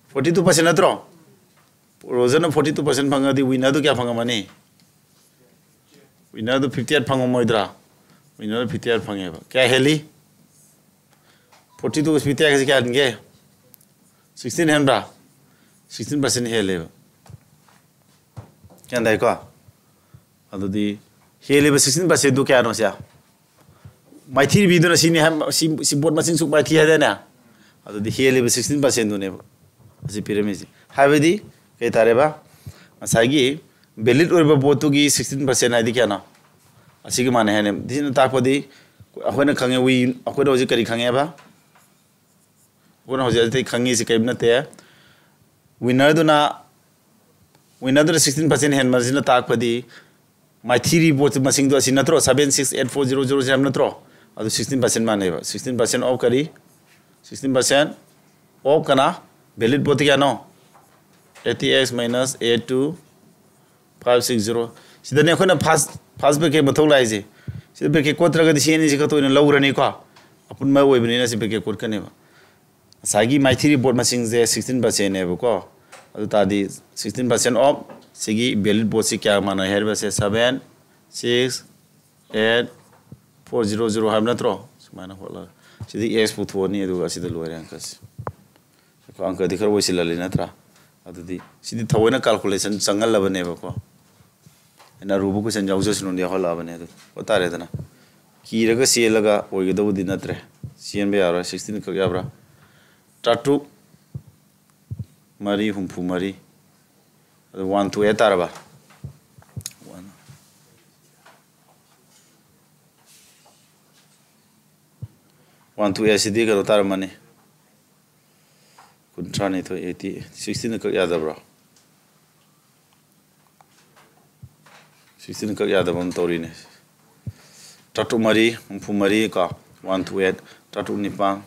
Forty two percent ꯅꯠꯇ꯭ꯔꯣ? Loser ꯅ forty two percent ꯐꯪꯉꯗꯤ winner ꯗꯨ ꯀꯌꯥ ꯐꯪꯉꯝꯃꯅꯤ? Winner ꯗꯨ fifty eight ꯐꯪꯉꯝꯃꯣꯏꯗ꯭ꯔꯥ? Winner ꯗꯨ fifty eight ꯐꯪꯉꯦꯕ꯫ ꯀꯌꯥ ꯍꯦꯜꯂꯤ? Forty two fifty eight ꯀꯌꯥ ꯍꯦꯟꯒꯦ? Sixteen ꯍꯦꯟꯕ꯭ꯔꯥ? Sixteen percent ꯍꯦꯜꯂꯦꯕ꯫ ꯒ꯭ꯌꯥꯟ ꯇꯥꯏꯀꯣ? ꯑꯗꯨꯗꯤ ꯍꯦꯜꯂꯤꯕ sixteen percent ꯗꯨ ꯀꯌꯥꯅꯣ ꯁꯦ? ꯃꯥꯏꯊꯤꯔꯤꯕꯤꯗꯨꯅ ꯁꯤꯅꯤ ꯍꯥꯏ, ꯁꯤ, ꯁꯤ vote ꯃꯁꯤꯡ ꯁꯨꯛ ꯃꯥꯏꯊꯤ ꯍꯥꯏꯗꯥꯏꯅꯦ? ꯑꯗꯨꯗꯤ ꯍꯦꯜꯂꯤꯕ sixteen percent ꯗꯨꯅꯦꯕ ꯑꯁꯤ ꯄꯤꯔꯝꯃꯤꯁꯦ꯫ ꯍꯥꯏꯕꯗꯤ ꯀꯩ ꯇꯥꯔꯦꯕ? ꯉꯁꯥꯏꯒꯤ valid ꯑꯣꯏꯕ vote ꯇꯨꯒꯤ sixteen percent ꯍꯥꯏꯗꯤ ꯀꯌꯥꯅꯣ? ꯑꯁꯤꯒ ꯃꯥꯟꯅꯩ ꯍꯥꯏꯅꯦ꯫ ꯁꯤꯅ ꯇꯥꯛꯄꯗꯤ ꯑꯩꯈꯣꯏꯅ ꯈꯪꯉꯦ, we, ꯑꯩꯈꯣꯏꯅ ꯍꯧꯖꯤꯛ ꯀꯔꯤ ꯈꯪꯉꯦꯕ? ꯑꯩꯈꯣꯏꯅ ꯍꯧꯖꯤꯛ ꯑꯇꯩ ꯈꯪꯉꯤꯁꯤ ꯀꯔꯤꯝ ꯅꯠꯇꯦ꯫ Winner ꯗꯨꯅ, winner ꯗꯨꯅ sixteen percent ꯍꯦꯟꯕꯁꯤꯅ ꯇꯥꯛꯄꯗꯤ ꯃꯥꯏꯊꯤꯔꯤ vote ꯃꯁꯤꯡꯗꯣ ꯑꯁꯤ ꯅꯠꯇ꯭ꯔꯣ? Seven six eight four zero zero ꯍꯥꯏꯕ ꯅꯠꯇ꯭ꯔꯣ? ꯑꯗꯨ sixteen percent ꯃꯥꯟꯅꯩꯕ꯫ Sixteen percent of ꯀꯔꯤ? Sixteen percent of ꯀꯅꯥ? Valid vote ꯇꯤ ꯀꯌꯥꯅꯣ? Eighty x minus eight two five six zero꯫ ꯁꯤꯗꯅꯦ ꯑꯩꯈꯣꯏꯅ first, first bracket ꯃꯊꯧ ꯂꯥꯛꯏꯁꯦ꯫ ꯁꯤꯗ bracket ꯀꯣꯠꯇ꯭ꯔꯒꯗꯤ ꯁꯤ ꯑꯅꯤꯁꯤ ꯈꯛꯇ ꯑꯣꯏꯅ ꯂꯧꯔꯅꯤꯀꯣ꯫ ꯑꯄꯨꯟꯕ ꯑꯣꯏꯕꯅꯤꯅ ꯁꯤ bracket ꯀꯣꯠꯀꯅꯦꯕ꯫ ꯉꯁꯥꯏꯒꯤ ꯃꯥꯏꯊꯤꯔꯤ vote ꯃꯁꯤꯡꯁꯦ sixteen percent ꯅꯦꯕꯀꯣ꯫ ꯑꯗꯨ ꯇꯥꯔꯗꯤ sixteen percent of ꯁꯤꯒꯤ valid vote ꯁꯤ ꯀꯌꯥ ꯃꯥꯟꯅꯩ ꯍꯥꯏꯔꯤꯕꯁꯦ? Seven six eight four zero zero ꯍꯥꯏꯕ ꯅꯠꯇ꯭ꯔꯣ? ꯁꯨꯃꯥꯏꯅ ꯍꯣꯠꯂꯒ ꯁꯤꯗꯤ x ꯄꯨꯊꯣꯛꯑꯅꯤ, ꯑꯗꯨꯒ ꯑꯁꯤꯗ ꯂꯣꯏꯔꯦ ꯑꯪꯀꯁꯦ꯫ ꯑꯪꯀꯗꯤ ꯈꯔ ꯑꯣꯏꯁꯤꯜꯍꯜꯂꯤ ꯅꯠꯇ꯭ꯔꯥ? ꯑꯗꯨꯗꯤ ꯁꯤꯗꯤ ꯊꯑꯣꯏꯅ calculation ꯆꯪꯍꯜꯂꯕꯅꯦꯕꯀꯣ꯫ ꯑꯩꯅ ꯑꯔꯨꯕ question ꯌꯥꯎꯖꯁꯅꯨꯅ ꯌꯥꯎꯍꯜꯂꯛꯑꯕꯅꯦ꯫ ꯑꯗꯨ ꯍꯣꯠ ꯇꯥꯔꯦꯗꯅ꯫ ꯀꯤꯔꯒ ꯆꯦꯜꯂꯒ ꯑꯣꯏꯒꯗꯧꯕꯗꯤ ꯅꯠꯇ꯭ꯔꯦ꯫ ꯆꯦꯟꯕ ꯌꯥꯔꯣꯏ꯫ Sixteen ꯈꯛ ꯌꯥꯕ꯭ꯔꯥ? ꯇꯔꯥꯇꯔꯨꯛ, ꯃꯔꯤ ꯍꯨꯝꯐꯨ ꯃꯔꯤ꯫ ꯑꯗꯨ one to eight ꯇꯥꯔꯕ? One to eight ꯁꯤꯗꯤ ꯀꯩꯅꯣ ꯇꯥꯔꯝꯃꯅꯤ꯫ ꯀꯨꯟꯊ꯭ꯔꯥꯅꯤꯊꯣꯏ, eighty, sixteen ꯀꯛ ꯌꯥꯗꯕ꯭ꯔꯣ? Sixteen ꯀꯛ ꯌꯥꯗꯕ ꯑꯃ ꯇꯧꯔꯤꯅꯦ. ꯇꯔꯥꯇꯔꯨꯛ ꯃꯔꯤ ꯍꯨꯝꯐꯨ ꯃꯔꯤ ꯀꯣ, one two eight, ꯇꯔꯥꯇꯔꯨꯛ ꯅꯤꯄꯥꯟ,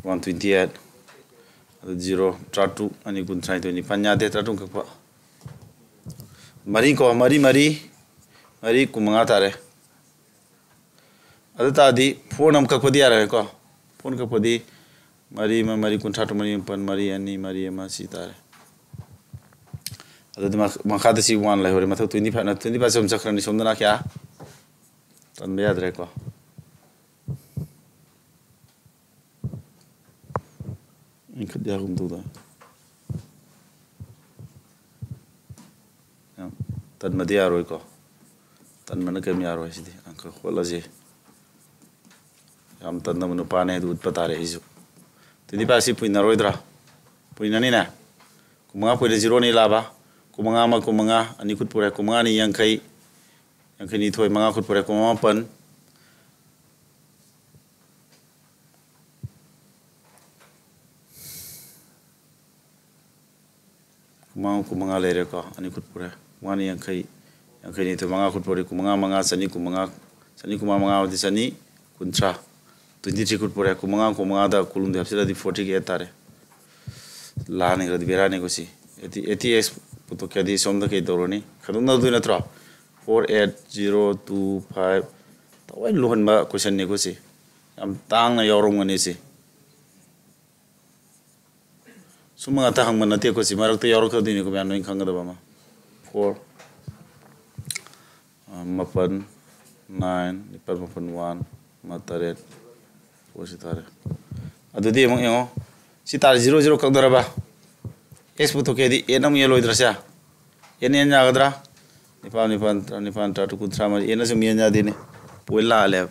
one twenty eight, ꯑꯗꯨ zero, ꯇꯔꯥꯇꯔꯨꯛ ꯑꯅꯤ ꯀꯨꯟꯊ꯭ꯔꯥꯅꯤꯊꯣꯏ, ꯅꯤꯄꯥꯟ ꯌꯥꯗꯦ, ꯇꯔꯥꯇꯔꯨꯛ ꯀꯛꯄ꯫ ꯃꯔꯤ ꯀꯣ, ꯃꯔꯤ, ꯃꯔꯤ, ꯃꯔꯤ, ꯀꯨꯟꯃꯉꯥ ꯇꯥꯔꯦ꯫ ꯑꯗꯨ ꯇꯥꯔꯗꯤ fourꯅ ꯑꯃ ꯀꯛꯄꯗꯤ ꯌꯥꯔꯣꯏꯀꯣ꯫ Fourꯅ ꯀꯛꯄꯗꯤ ꯃꯔꯤ ꯑꯃ, ꯃꯔꯤ, ꯀꯨꯟꯊ꯭ꯔꯥ ꯇꯔꯨꯛ, ꯃꯔꯤ ꯃꯥꯄꯟ, ꯃꯔꯤ ꯑꯅꯤ, ꯃꯔꯤ ꯑꯃ, ꯁꯤ ꯇꯥꯔꯦ꯫ ꯑꯗꯨꯗꯤ ꯃꯈ-, ꯃꯈꯥꯗ ꯁꯤ one ꯂꯩꯍꯧꯔꯦ꯫ ꯃꯊꯛ twenty five ꯅ, twenty five ꯁꯨꯝ ꯆꯠꯈ꯭ꯔꯅꯤ꯫ ꯁꯣꯝꯗꯅ ꯀꯌꯥ? ꯇꯟꯕ ꯌꯥꯗ꯭ꯔꯦꯀꯣ꯫ ꯏꯟꯈꯠ ꯌꯥꯒꯨꯝ ꯇꯧꯗꯥꯏ? ꯌꯥꯝ ꯇꯟꯕꯗꯤ ꯌꯥꯔꯣꯏꯀꯣ꯫ ꯇꯟꯕꯅ ꯀꯩꯝ ꯌꯥꯔꯣꯏ ꯁꯤꯗꯤ꯫ ꯑꯪꯀ ꯍꯣꯠꯂꯁꯤ꯫ ꯌꯥꯝ ꯇꯟꯗꯕ ꯅꯨꯄꯥꯅꯦ ꯑꯗꯨ ꯎꯠꯄ ꯇꯥꯔꯦ ꯑꯩꯁꯨ꯫ Twenty five ꯁꯤ ꯄꯨꯏꯅꯔꯣꯏꯗ꯭ꯔꯥ? ꯄꯨꯏꯅꯅꯤꯅꯦ꯫ ꯀꯨꯟꯃꯉꯥ ꯄꯨꯏꯅ zero ꯅꯤ ꯂꯥꯕ꯫ ꯀꯨꯟꯃꯉꯥ ꯑꯃ, ꯀꯨꯟꯃꯉꯥ, ꯑꯅꯤ ꯈꯨꯠ ꯄꯨꯔꯦ꯫ ꯀꯨꯟꯃꯉꯥ ꯑꯅꯤ ꯌꯥꯡꯈꯩ꯫ ꯌꯥꯡꯈꯩꯅꯤꯊꯣꯏ, ꯃꯉꯥ ꯈꯨꯠ ꯄꯨꯔꯦ꯫ ꯀꯨꯟꯃꯉꯥ ꯃꯥꯄꯟ꯫ ꯀꯨꯟꯃꯉꯥ, ꯀꯨꯟꯃꯉꯥ ꯂꯩꯔꯦꯀꯣ, ꯑꯅꯤ ꯈꯨꯠ ꯄꯨꯔꯦ꯫ ꯀꯨꯟꯃꯉꯥ ꯌꯥꯡꯈꯩ, ꯌꯥꯡꯈꯩꯅꯤꯊꯣꯏ, ꯃꯉꯥ ꯈꯨꯠ ꯄꯨꯔꯦ, ꯀꯨꯟꯃꯉꯥ ꯃꯉꯥ, ꯆꯅꯤ ꯀꯨꯟꯃꯉꯥ, ꯆꯅꯤ ꯀꯨꯟꯃꯉꯥ ꯃꯉꯥ ꯑꯃꯗꯤ ꯆꯅꯤ ꯀꯨꯟꯊ꯭ꯔꯥ, twenty three ꯈꯨꯠ ꯄꯨꯔꯦ꯫ ꯀꯨꯟꯃꯉꯥ, ꯀꯨꯟꯃꯉꯥꯗ ꯀꯨꯟꯍꯨꯝꯗꯣꯏ ꯍꯥꯞꯆꯤꯜꯂꯗꯤ forty eight ꯇꯥꯔꯦ꯫ ꯂꯥꯟꯈ꯭ꯔꯗꯤ ꯕꯦꯔꯥꯅꯤꯀꯣ ꯁꯤ꯫ Eighty, eighty X ꯄꯨꯊꯣꯛꯀꯦꯗꯤ ꯁꯣꯝꯗ ꯀꯩ ꯇꯧꯔꯅꯤ? ꯈꯥꯏꯗꯣꯛꯅꯗꯣꯏ ꯅꯠꯇ꯭ꯔꯣ? Four eight zero two five꯫ ꯊꯑꯣꯏ ꯂꯨꯍꯟꯕ questionꯅꯤꯀꯣ ꯁꯤ꯫ ꯌꯥꯝ ꯇꯥꯡꯅ ꯌꯥꯎꯔꯝꯒꯅꯤ ꯁꯤ꯫ ꯁꯨꯝꯕ ꯉꯥꯛꯇ ꯍꯪꯕ ꯅꯠꯇꯦꯀꯣ ꯁꯤ, ꯃꯔꯛꯇ ꯌꯥꯎꯔꯛꯀꯗꯣꯏꯅꯤꯀꯣ ꯃꯌꯥꯝ ꯂꯣꯏ ꯈꯪꯒꯗꯕ ꯑꯃ꯫ Four, ꯑ, ꯃꯥꯄꯟ, nine, ꯅꯤꯄꯥꯜ ꯃꯥꯄꯟ, one, ꯑꯃ ꯇꯔꯦꯠ, four ꯁꯤ ꯇꯥꯔꯦ꯫ ꯑꯗꯨꯗꯤ ꯑꯃꯨꯛ ꯌꯦꯡꯉꯣ, ꯁꯤ ꯇꯥꯔꯦ, zero zero ꯀꯛꯅꯔꯕ? X ꯄꯨꯊꯣꯛꯀꯦ ꯍꯥꯏꯗꯤ eight ꯑꯃꯨꯛ ꯌꯦꯜꯂꯣꯏꯗ꯭ꯔꯥ ꯁꯦ? N, N ꯌꯥꯒꯗ꯭ꯔꯥ? ꯅꯤꯄꯥꯜ, ꯅꯤꯄꯥꯜ, ꯇꯔꯥ, ꯅꯤꯄꯥꯜ, ꯇꯔꯥ ꯇꯔꯨꯛ, ꯀꯨꯟꯊ꯭ꯔꯥ ꯃꯔꯤ, N ꯁꯨꯝ N ꯌꯥꯗꯦꯅꯦ꯫ Point ꯂꯥꯛꯍꯜꯂꯦꯕ꯫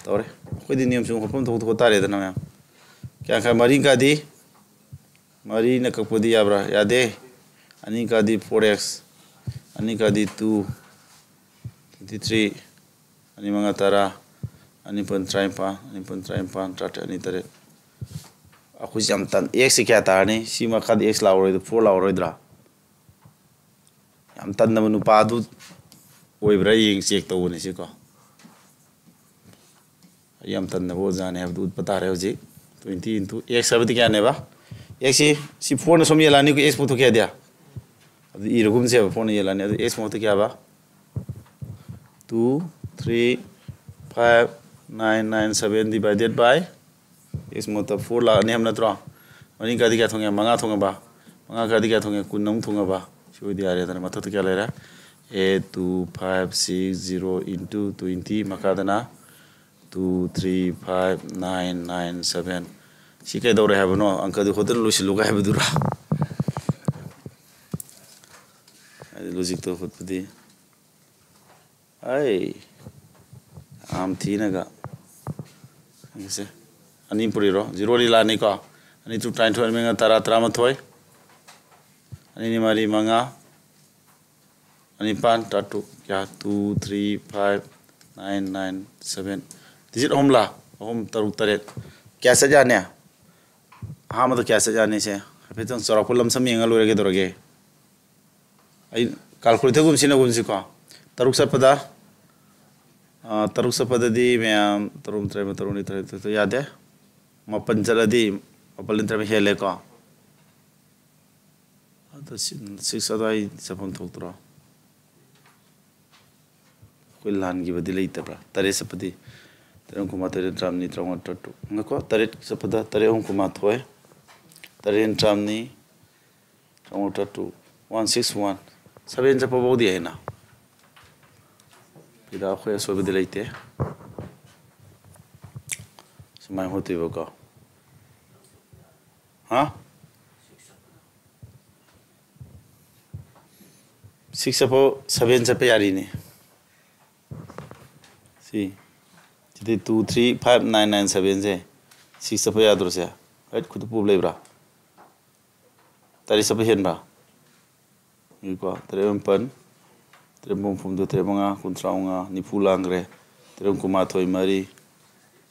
ꯇꯧꯔꯦ꯫ ꯑꯩꯈꯣꯏꯗꯤ ꯅꯤꯌꯝ ꯆꯨꯝ ꯈꯣꯠꯐꯝ ꯊꯣꯛꯄ ꯊꯣꯛꯄ ꯇꯥꯔꯦꯗꯅ ꯃꯌꯥꯝ꯫ ꯀꯌꯥ ꯈꯥꯏ ꯃꯔꯤ ꯀꯥꯗꯤ? ꯃꯔꯤꯅ ꯀꯛꯄꯗꯤ ꯌꯥꯕ꯭ꯔꯥ? ꯌꯥꯗꯦ꯫ ꯑꯅꯤ ꯀꯥꯗꯤ four X꯫ ꯑꯅꯤ ꯀꯥꯗꯤ two꯫ Twenty three꯫ ꯑꯅꯤ ꯃꯉꯥ ꯇꯔꯥ꯫ ꯑꯅꯤ ꯄꯣꯏꯟ ꯇꯔꯥꯅꯤꯄꯥꯟ, ꯑꯅꯤ ꯄꯣꯏꯟ ꯇꯔꯥꯅꯤꯄꯥꯟ, ꯇꯔꯥꯇꯔꯦꯠ, ꯑꯅꯤ ꯇꯔꯦꯠ꯫ ꯑꯩꯈꯣꯏꯁꯦ ꯌꯥꯝ ꯇꯟ, ꯑꯦꯛꯁꯁꯦ ꯀꯌꯥ ꯇꯥꯔꯅꯤ? ꯁꯤ ꯃꯈꯥꯗ ꯑꯦꯛꯁ ꯂꯥꯛꯑꯔꯣꯏꯗ꯭ꯔꯥ, ꯐꯣꯔ ꯂꯥꯛꯑꯔꯣꯏꯗ꯭ꯔꯥ? ꯌꯥꯝ ꯇꯟꯅꯕ ꯅꯨꯄꯥꯗꯨ ꯑꯣꯏꯕ꯭ꯔꯥ ꯌꯦꯡ, ꯆꯦꯛ ꯇꯧꯕꯅꯤ ꯁꯤꯀꯣ꯫ ꯑꯩ ꯌꯥꯝ ꯇꯟꯅꯕ ꯑꯣꯖꯥꯅꯤ ꯍꯥꯏꯕꯗꯨ ꯎꯠꯄ ꯇꯥꯔꯦ ꯍꯧꯖꯤꯛ꯫ Twenty into x ꯍꯥꯏꯕꯗꯤ ꯀꯌꯥꯅꯦꯕ? ꯑꯦꯛꯁꯁꯤ, ꯁꯤ ꯐꯣꯔꯅ ꯁꯨꯝ ꯌꯦꯜꯂꯛꯑꯅꯤꯀꯣ, ꯑꯦꯛꯁ ꯃꯊꯛꯇ ꯀꯌꯥꯗꯤ? ꯑꯗꯨ ꯏꯔꯒꯨꯝꯁꯦꯕ, ꯐꯣꯔꯅ ꯌꯦꯜꯂꯛꯑꯅꯤ꯫ ꯑꯗꯨ ꯑꯦꯛꯁ ꯃꯊꯛꯇ ꯀꯌꯥꯕ? Two, three, five, nine, nine, seven divided by x ꯃꯊꯛꯇ ꯐꯣꯔ ꯂꯥꯛꯑꯅꯤ ꯍꯥꯏꯕ ꯅꯠꯇ꯭ꯔꯣ? ꯃꯅꯤꯡ ꯀꯥꯗꯤ ꯀꯌꯥ ꯊꯣꯡꯉꯦ? ꯃꯉꯥ ꯊꯣꯡꯉꯕ? ꯃꯉꯥ ꯀꯥꯗꯤ ꯀꯌꯥ ꯊꯣꯡꯉꯦ? ꯀꯨꯟ ꯑꯃꯨꯛ ꯊꯣꯡꯉꯕ? ꯁꯤ ꯑꯣꯏꯗꯤ ꯌꯥꯔꯦꯗꯅ꯫ ꯃꯊꯛꯇ ꯀꯌꯥ ꯂꯩꯔꯦ? Eight two five six zero into twenty, ꯃꯈꯥꯗꯅ two three five nine nine seven꯫ ꯁꯤ ꯀꯩꯗꯧꯔꯦ ꯍꯥꯏꯕꯅꯣ? ꯑꯪꯀꯗꯨ ꯈꯣꯠꯇꯅ ꯂꯣꯏꯁꯤꯜꯂꯨꯒ ꯍꯥꯏꯕꯗꯨꯔꯥ? ꯍꯥꯏꯗꯤ ꯂꯣꯖꯤꯛꯇꯣ ꯈꯣꯠꯄꯗꯤ꯫ ꯑꯩ ꯌꯥꯝ ꯊꯤꯅꯒ ꯌꯦꯡꯁꯦ꯫ ꯑꯅꯤ ꯄꯨꯔꯤꯔꯣ? ꯖꯤꯔꯣꯗꯤ ꯂꯥꯛꯑꯅꯤꯀꯣ꯫ ꯑꯅꯤ ꯇꯔꯨꯛ ꯇꯔꯥꯅꯤꯊꯣꯏ, ꯑꯅꯤ ꯃꯉꯥ ꯇꯔꯥ, ꯇꯔꯥꯃꯥꯊꯣꯏ꯫ ꯑꯅꯤꯅꯤ ꯃꯔꯤ ꯃꯉꯥ꯫ ꯑꯅꯤꯄꯥꯟ ꯇꯔꯥꯇꯔꯨꯛ, ꯀꯌꯥ? Two three five nine nine seven꯫ Digit ꯑꯍꯨꯝꯂꯥ? ꯑꯍꯨꯝ, ꯇꯔꯨꯛ, ꯇꯔꯦꯠ꯫ ꯀꯌꯥ ꯆꯠ ꯌꯥꯅꯤ? ꯑꯍꯥꯟꯕꯗ ꯀꯌꯥ ꯆꯠ ꯌꯥꯅꯤ? ꯁꯦ ꯍꯥꯏꯐꯦꯠꯇꯪ ꯆꯥꯎꯔꯥꯛꯄ ꯂꯝꯁꯝ ꯌꯦꯡꯉ ꯂꯣꯏꯔꯦ, ꯀꯩꯗꯧꯔꯒꯦ? ꯑꯩ ꯀꯥꯜꯀꯨꯂꯦꯇꯔꯒꯨꯝ ꯁꯤꯖꯤꯟꯅꯒꯨꯝꯁꯤꯀꯣ꯫ ꯇꯔꯨꯛ ꯆꯠꯄꯗ, ꯑꯥ, ꯇꯔꯨꯛ ꯆꯠꯄꯗꯗꯤ ꯃꯌꯥꯝ ꯇꯔꯨꯛ, ꯇꯔꯦꯠ, ꯇꯔꯨꯛ, ꯇꯔꯦꯠ, ꯇꯔꯦꯠ, ꯇꯔꯦꯠ ꯌꯥꯗꯦ꯫ ꯃꯥꯄꯟ ꯆꯠꯂꯗꯤ, ꯃꯥꯄꯟ ꯅꯠꯇ꯭ꯔꯒ ꯍꯦꯜꯂꯦꯀꯣ꯫ ꯑꯗꯣ ꯁꯤ-, ꯁꯤꯛꯁ ꯑꯗꯨꯋꯥꯏ ꯆꯠꯐꯝ ꯊꯣꯛꯇ꯭ꯔꯣ? ꯑꯩꯈꯣꯏ ꯂꯥꯟꯈꯤꯕꯗꯤ ꯂꯩꯇꯕ꯭ꯔꯥ? ꯇꯔꯦꯠ ꯆꯠꯄꯗꯤ, ꯇꯔꯦꯠ ꯑꯍꯨꯝ ꯀꯨꯟꯃꯥꯊꯣꯏ, ꯇꯔꯥꯃꯔꯤ, ꯇꯔꯥꯃꯉꯥ, ꯇꯔꯥꯇꯔꯨꯛ꯫ ꯉꯥꯏꯈꯣ, ꯇꯔꯦꯠ ꯆꯠꯄꯗ ꯇꯔꯦꯠ ꯑꯍꯨꯝ ꯀꯨꯟꯃꯥꯊꯣꯏ, ꯇꯔꯦꯠ ꯇꯔꯥꯃꯔꯤ, ꯇꯔꯥꯃꯉꯥ, ꯇꯔꯥꯇꯔꯨꯛ꯫ One six one꯫ Seven ꯆꯠꯄ ꯐꯥꯎꯗꯤ ꯌꯥꯏꯅ꯫ ꯁꯤꯗ ꯑꯩꯈꯣꯏ ꯑꯁꯣꯏꯕꯗꯤ ꯂꯩꯇꯦ꯫ ꯁꯨꯃꯥꯏꯅ ꯍꯣꯠꯇꯣꯏꯕꯀꯣ꯫ ꯍꯥ? ꯁꯤꯛꯁ ꯆꯠꯄ, ꯁꯚꯦꯟ ꯆꯠꯄ ꯌꯥꯔꯤꯅꯦ꯫ ꯁꯤ, ꯁꯤꯗꯤ two three five nine nine seven ꯁꯦ꯫ ꯁꯤꯛꯁ ꯆꯠꯄ ꯌꯥꯗ꯭ꯔꯣ ꯁꯦ? ꯔꯥꯏꯠ ꯈꯨꯠꯇ ꯄꯨꯕ ꯂꯩꯕ꯭ꯔꯥ? ꯇꯔꯦꯠ ꯆꯠꯄ ꯍꯦꯟꯕ꯭ꯔꯥ? ꯌꯦꯡꯉꯨꯀꯣ, ꯇꯔꯦꯠ ꯃꯥꯄꯟ, ꯇꯔꯦꯠ ꯃꯥꯄꯟ ꯍꯨꯝꯐꯨ, ꯇꯔꯦꯠ ꯃꯉꯥ ꯀꯨꯟꯊ꯭ꯔꯥ ꯃꯉꯥ, ꯅꯤꯐꯨ ꯂꯥꯡꯈ꯭ꯔꯦ꯫ ꯇꯔꯨꯛ ꯀꯨꯟꯃꯥꯊꯣꯏ ꯃꯔꯤ꯫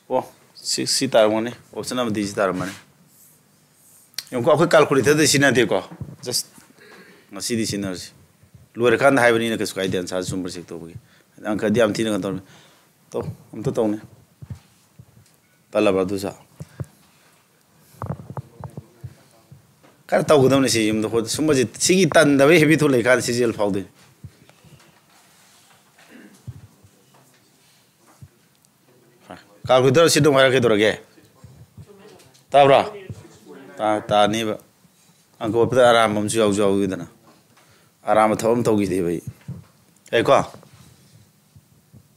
ꯑꯣ, ꯁꯤ, ꯁꯤ ꯇꯥꯔꯝꯒꯅꯤ꯫ Option ꯑꯃꯗꯤ ꯁꯤ ꯇꯥꯔꯝꯃꯅꯤ꯫ ꯌꯦꯡꯉꯨꯀꯣ, ꯑꯩꯈꯣꯏ calculator ꯗꯤ ꯁꯤꯖꯤꯟꯅꯗꯦꯀꯣ꯫ Just ꯉꯁꯤꯗꯤ ꯁꯤꯖꯤꯟꯅꯔꯁꯤ꯫ ꯂꯣꯏꯔꯀꯥꯟꯗ ꯍꯥꯏꯕꯅꯤꯅ ꯀꯩꯁꯨ ꯀꯥꯏꯗꯦ, answer ꯁꯨꯝ check ꯇꯧꯕꯒꯤ꯫ ꯑꯪꯀꯗꯤ ꯌꯥꯝ ꯊꯤꯅ ꯀꯩꯅꯣ ꯇꯧꯔꯝꯃꯤ꯫ ꯇꯧ, ꯑꯝꯇ ꯇꯧꯅꯦ꯫ ꯇꯜꯂꯕ ꯑꯗꯨꯁꯨ? ꯈꯔ ꯇꯧꯒꯗꯕꯅꯤ ꯁꯤ ꯌꯨꯝꯗ ꯈꯣꯠꯇ꯫ ꯁꯨꯝꯕꯁꯤ, ꯁꯤꯒꯤ ꯇꯟꯗꯕꯒꯤ habit ꯇꯨ ꯂꯩꯀꯥꯟꯗ ꯁꯤꯖꯤ ꯍꯦꯟꯅ ꯐꯥꯎꯗꯣꯏꯅꯤ꯫ Calculator ꯁꯤ ꯑꯗꯨꯝ ꯍꯥꯏꯔꯛꯀꯦ ꯇꯧꯔꯒꯦ꯫ ꯇꯥꯕ꯭ꯔꯥ? ꯇꯥ-, ꯇꯥꯅꯤꯕ꯫ ꯑꯪꯀ ꯍꯣꯠꯄꯗ ꯑꯔꯥꯟꯕ ꯑꯃꯁꯨ ꯌꯥꯎꯁꯨ ꯌꯥꯎꯋꯤꯗꯅ꯫ ꯑꯔꯥꯟꯕ ꯊꯕꯛ ꯑꯃ ꯇꯧꯈꯤꯗꯦꯕ ꯑꯩ꯫ ꯌꯥꯏꯀꯣ?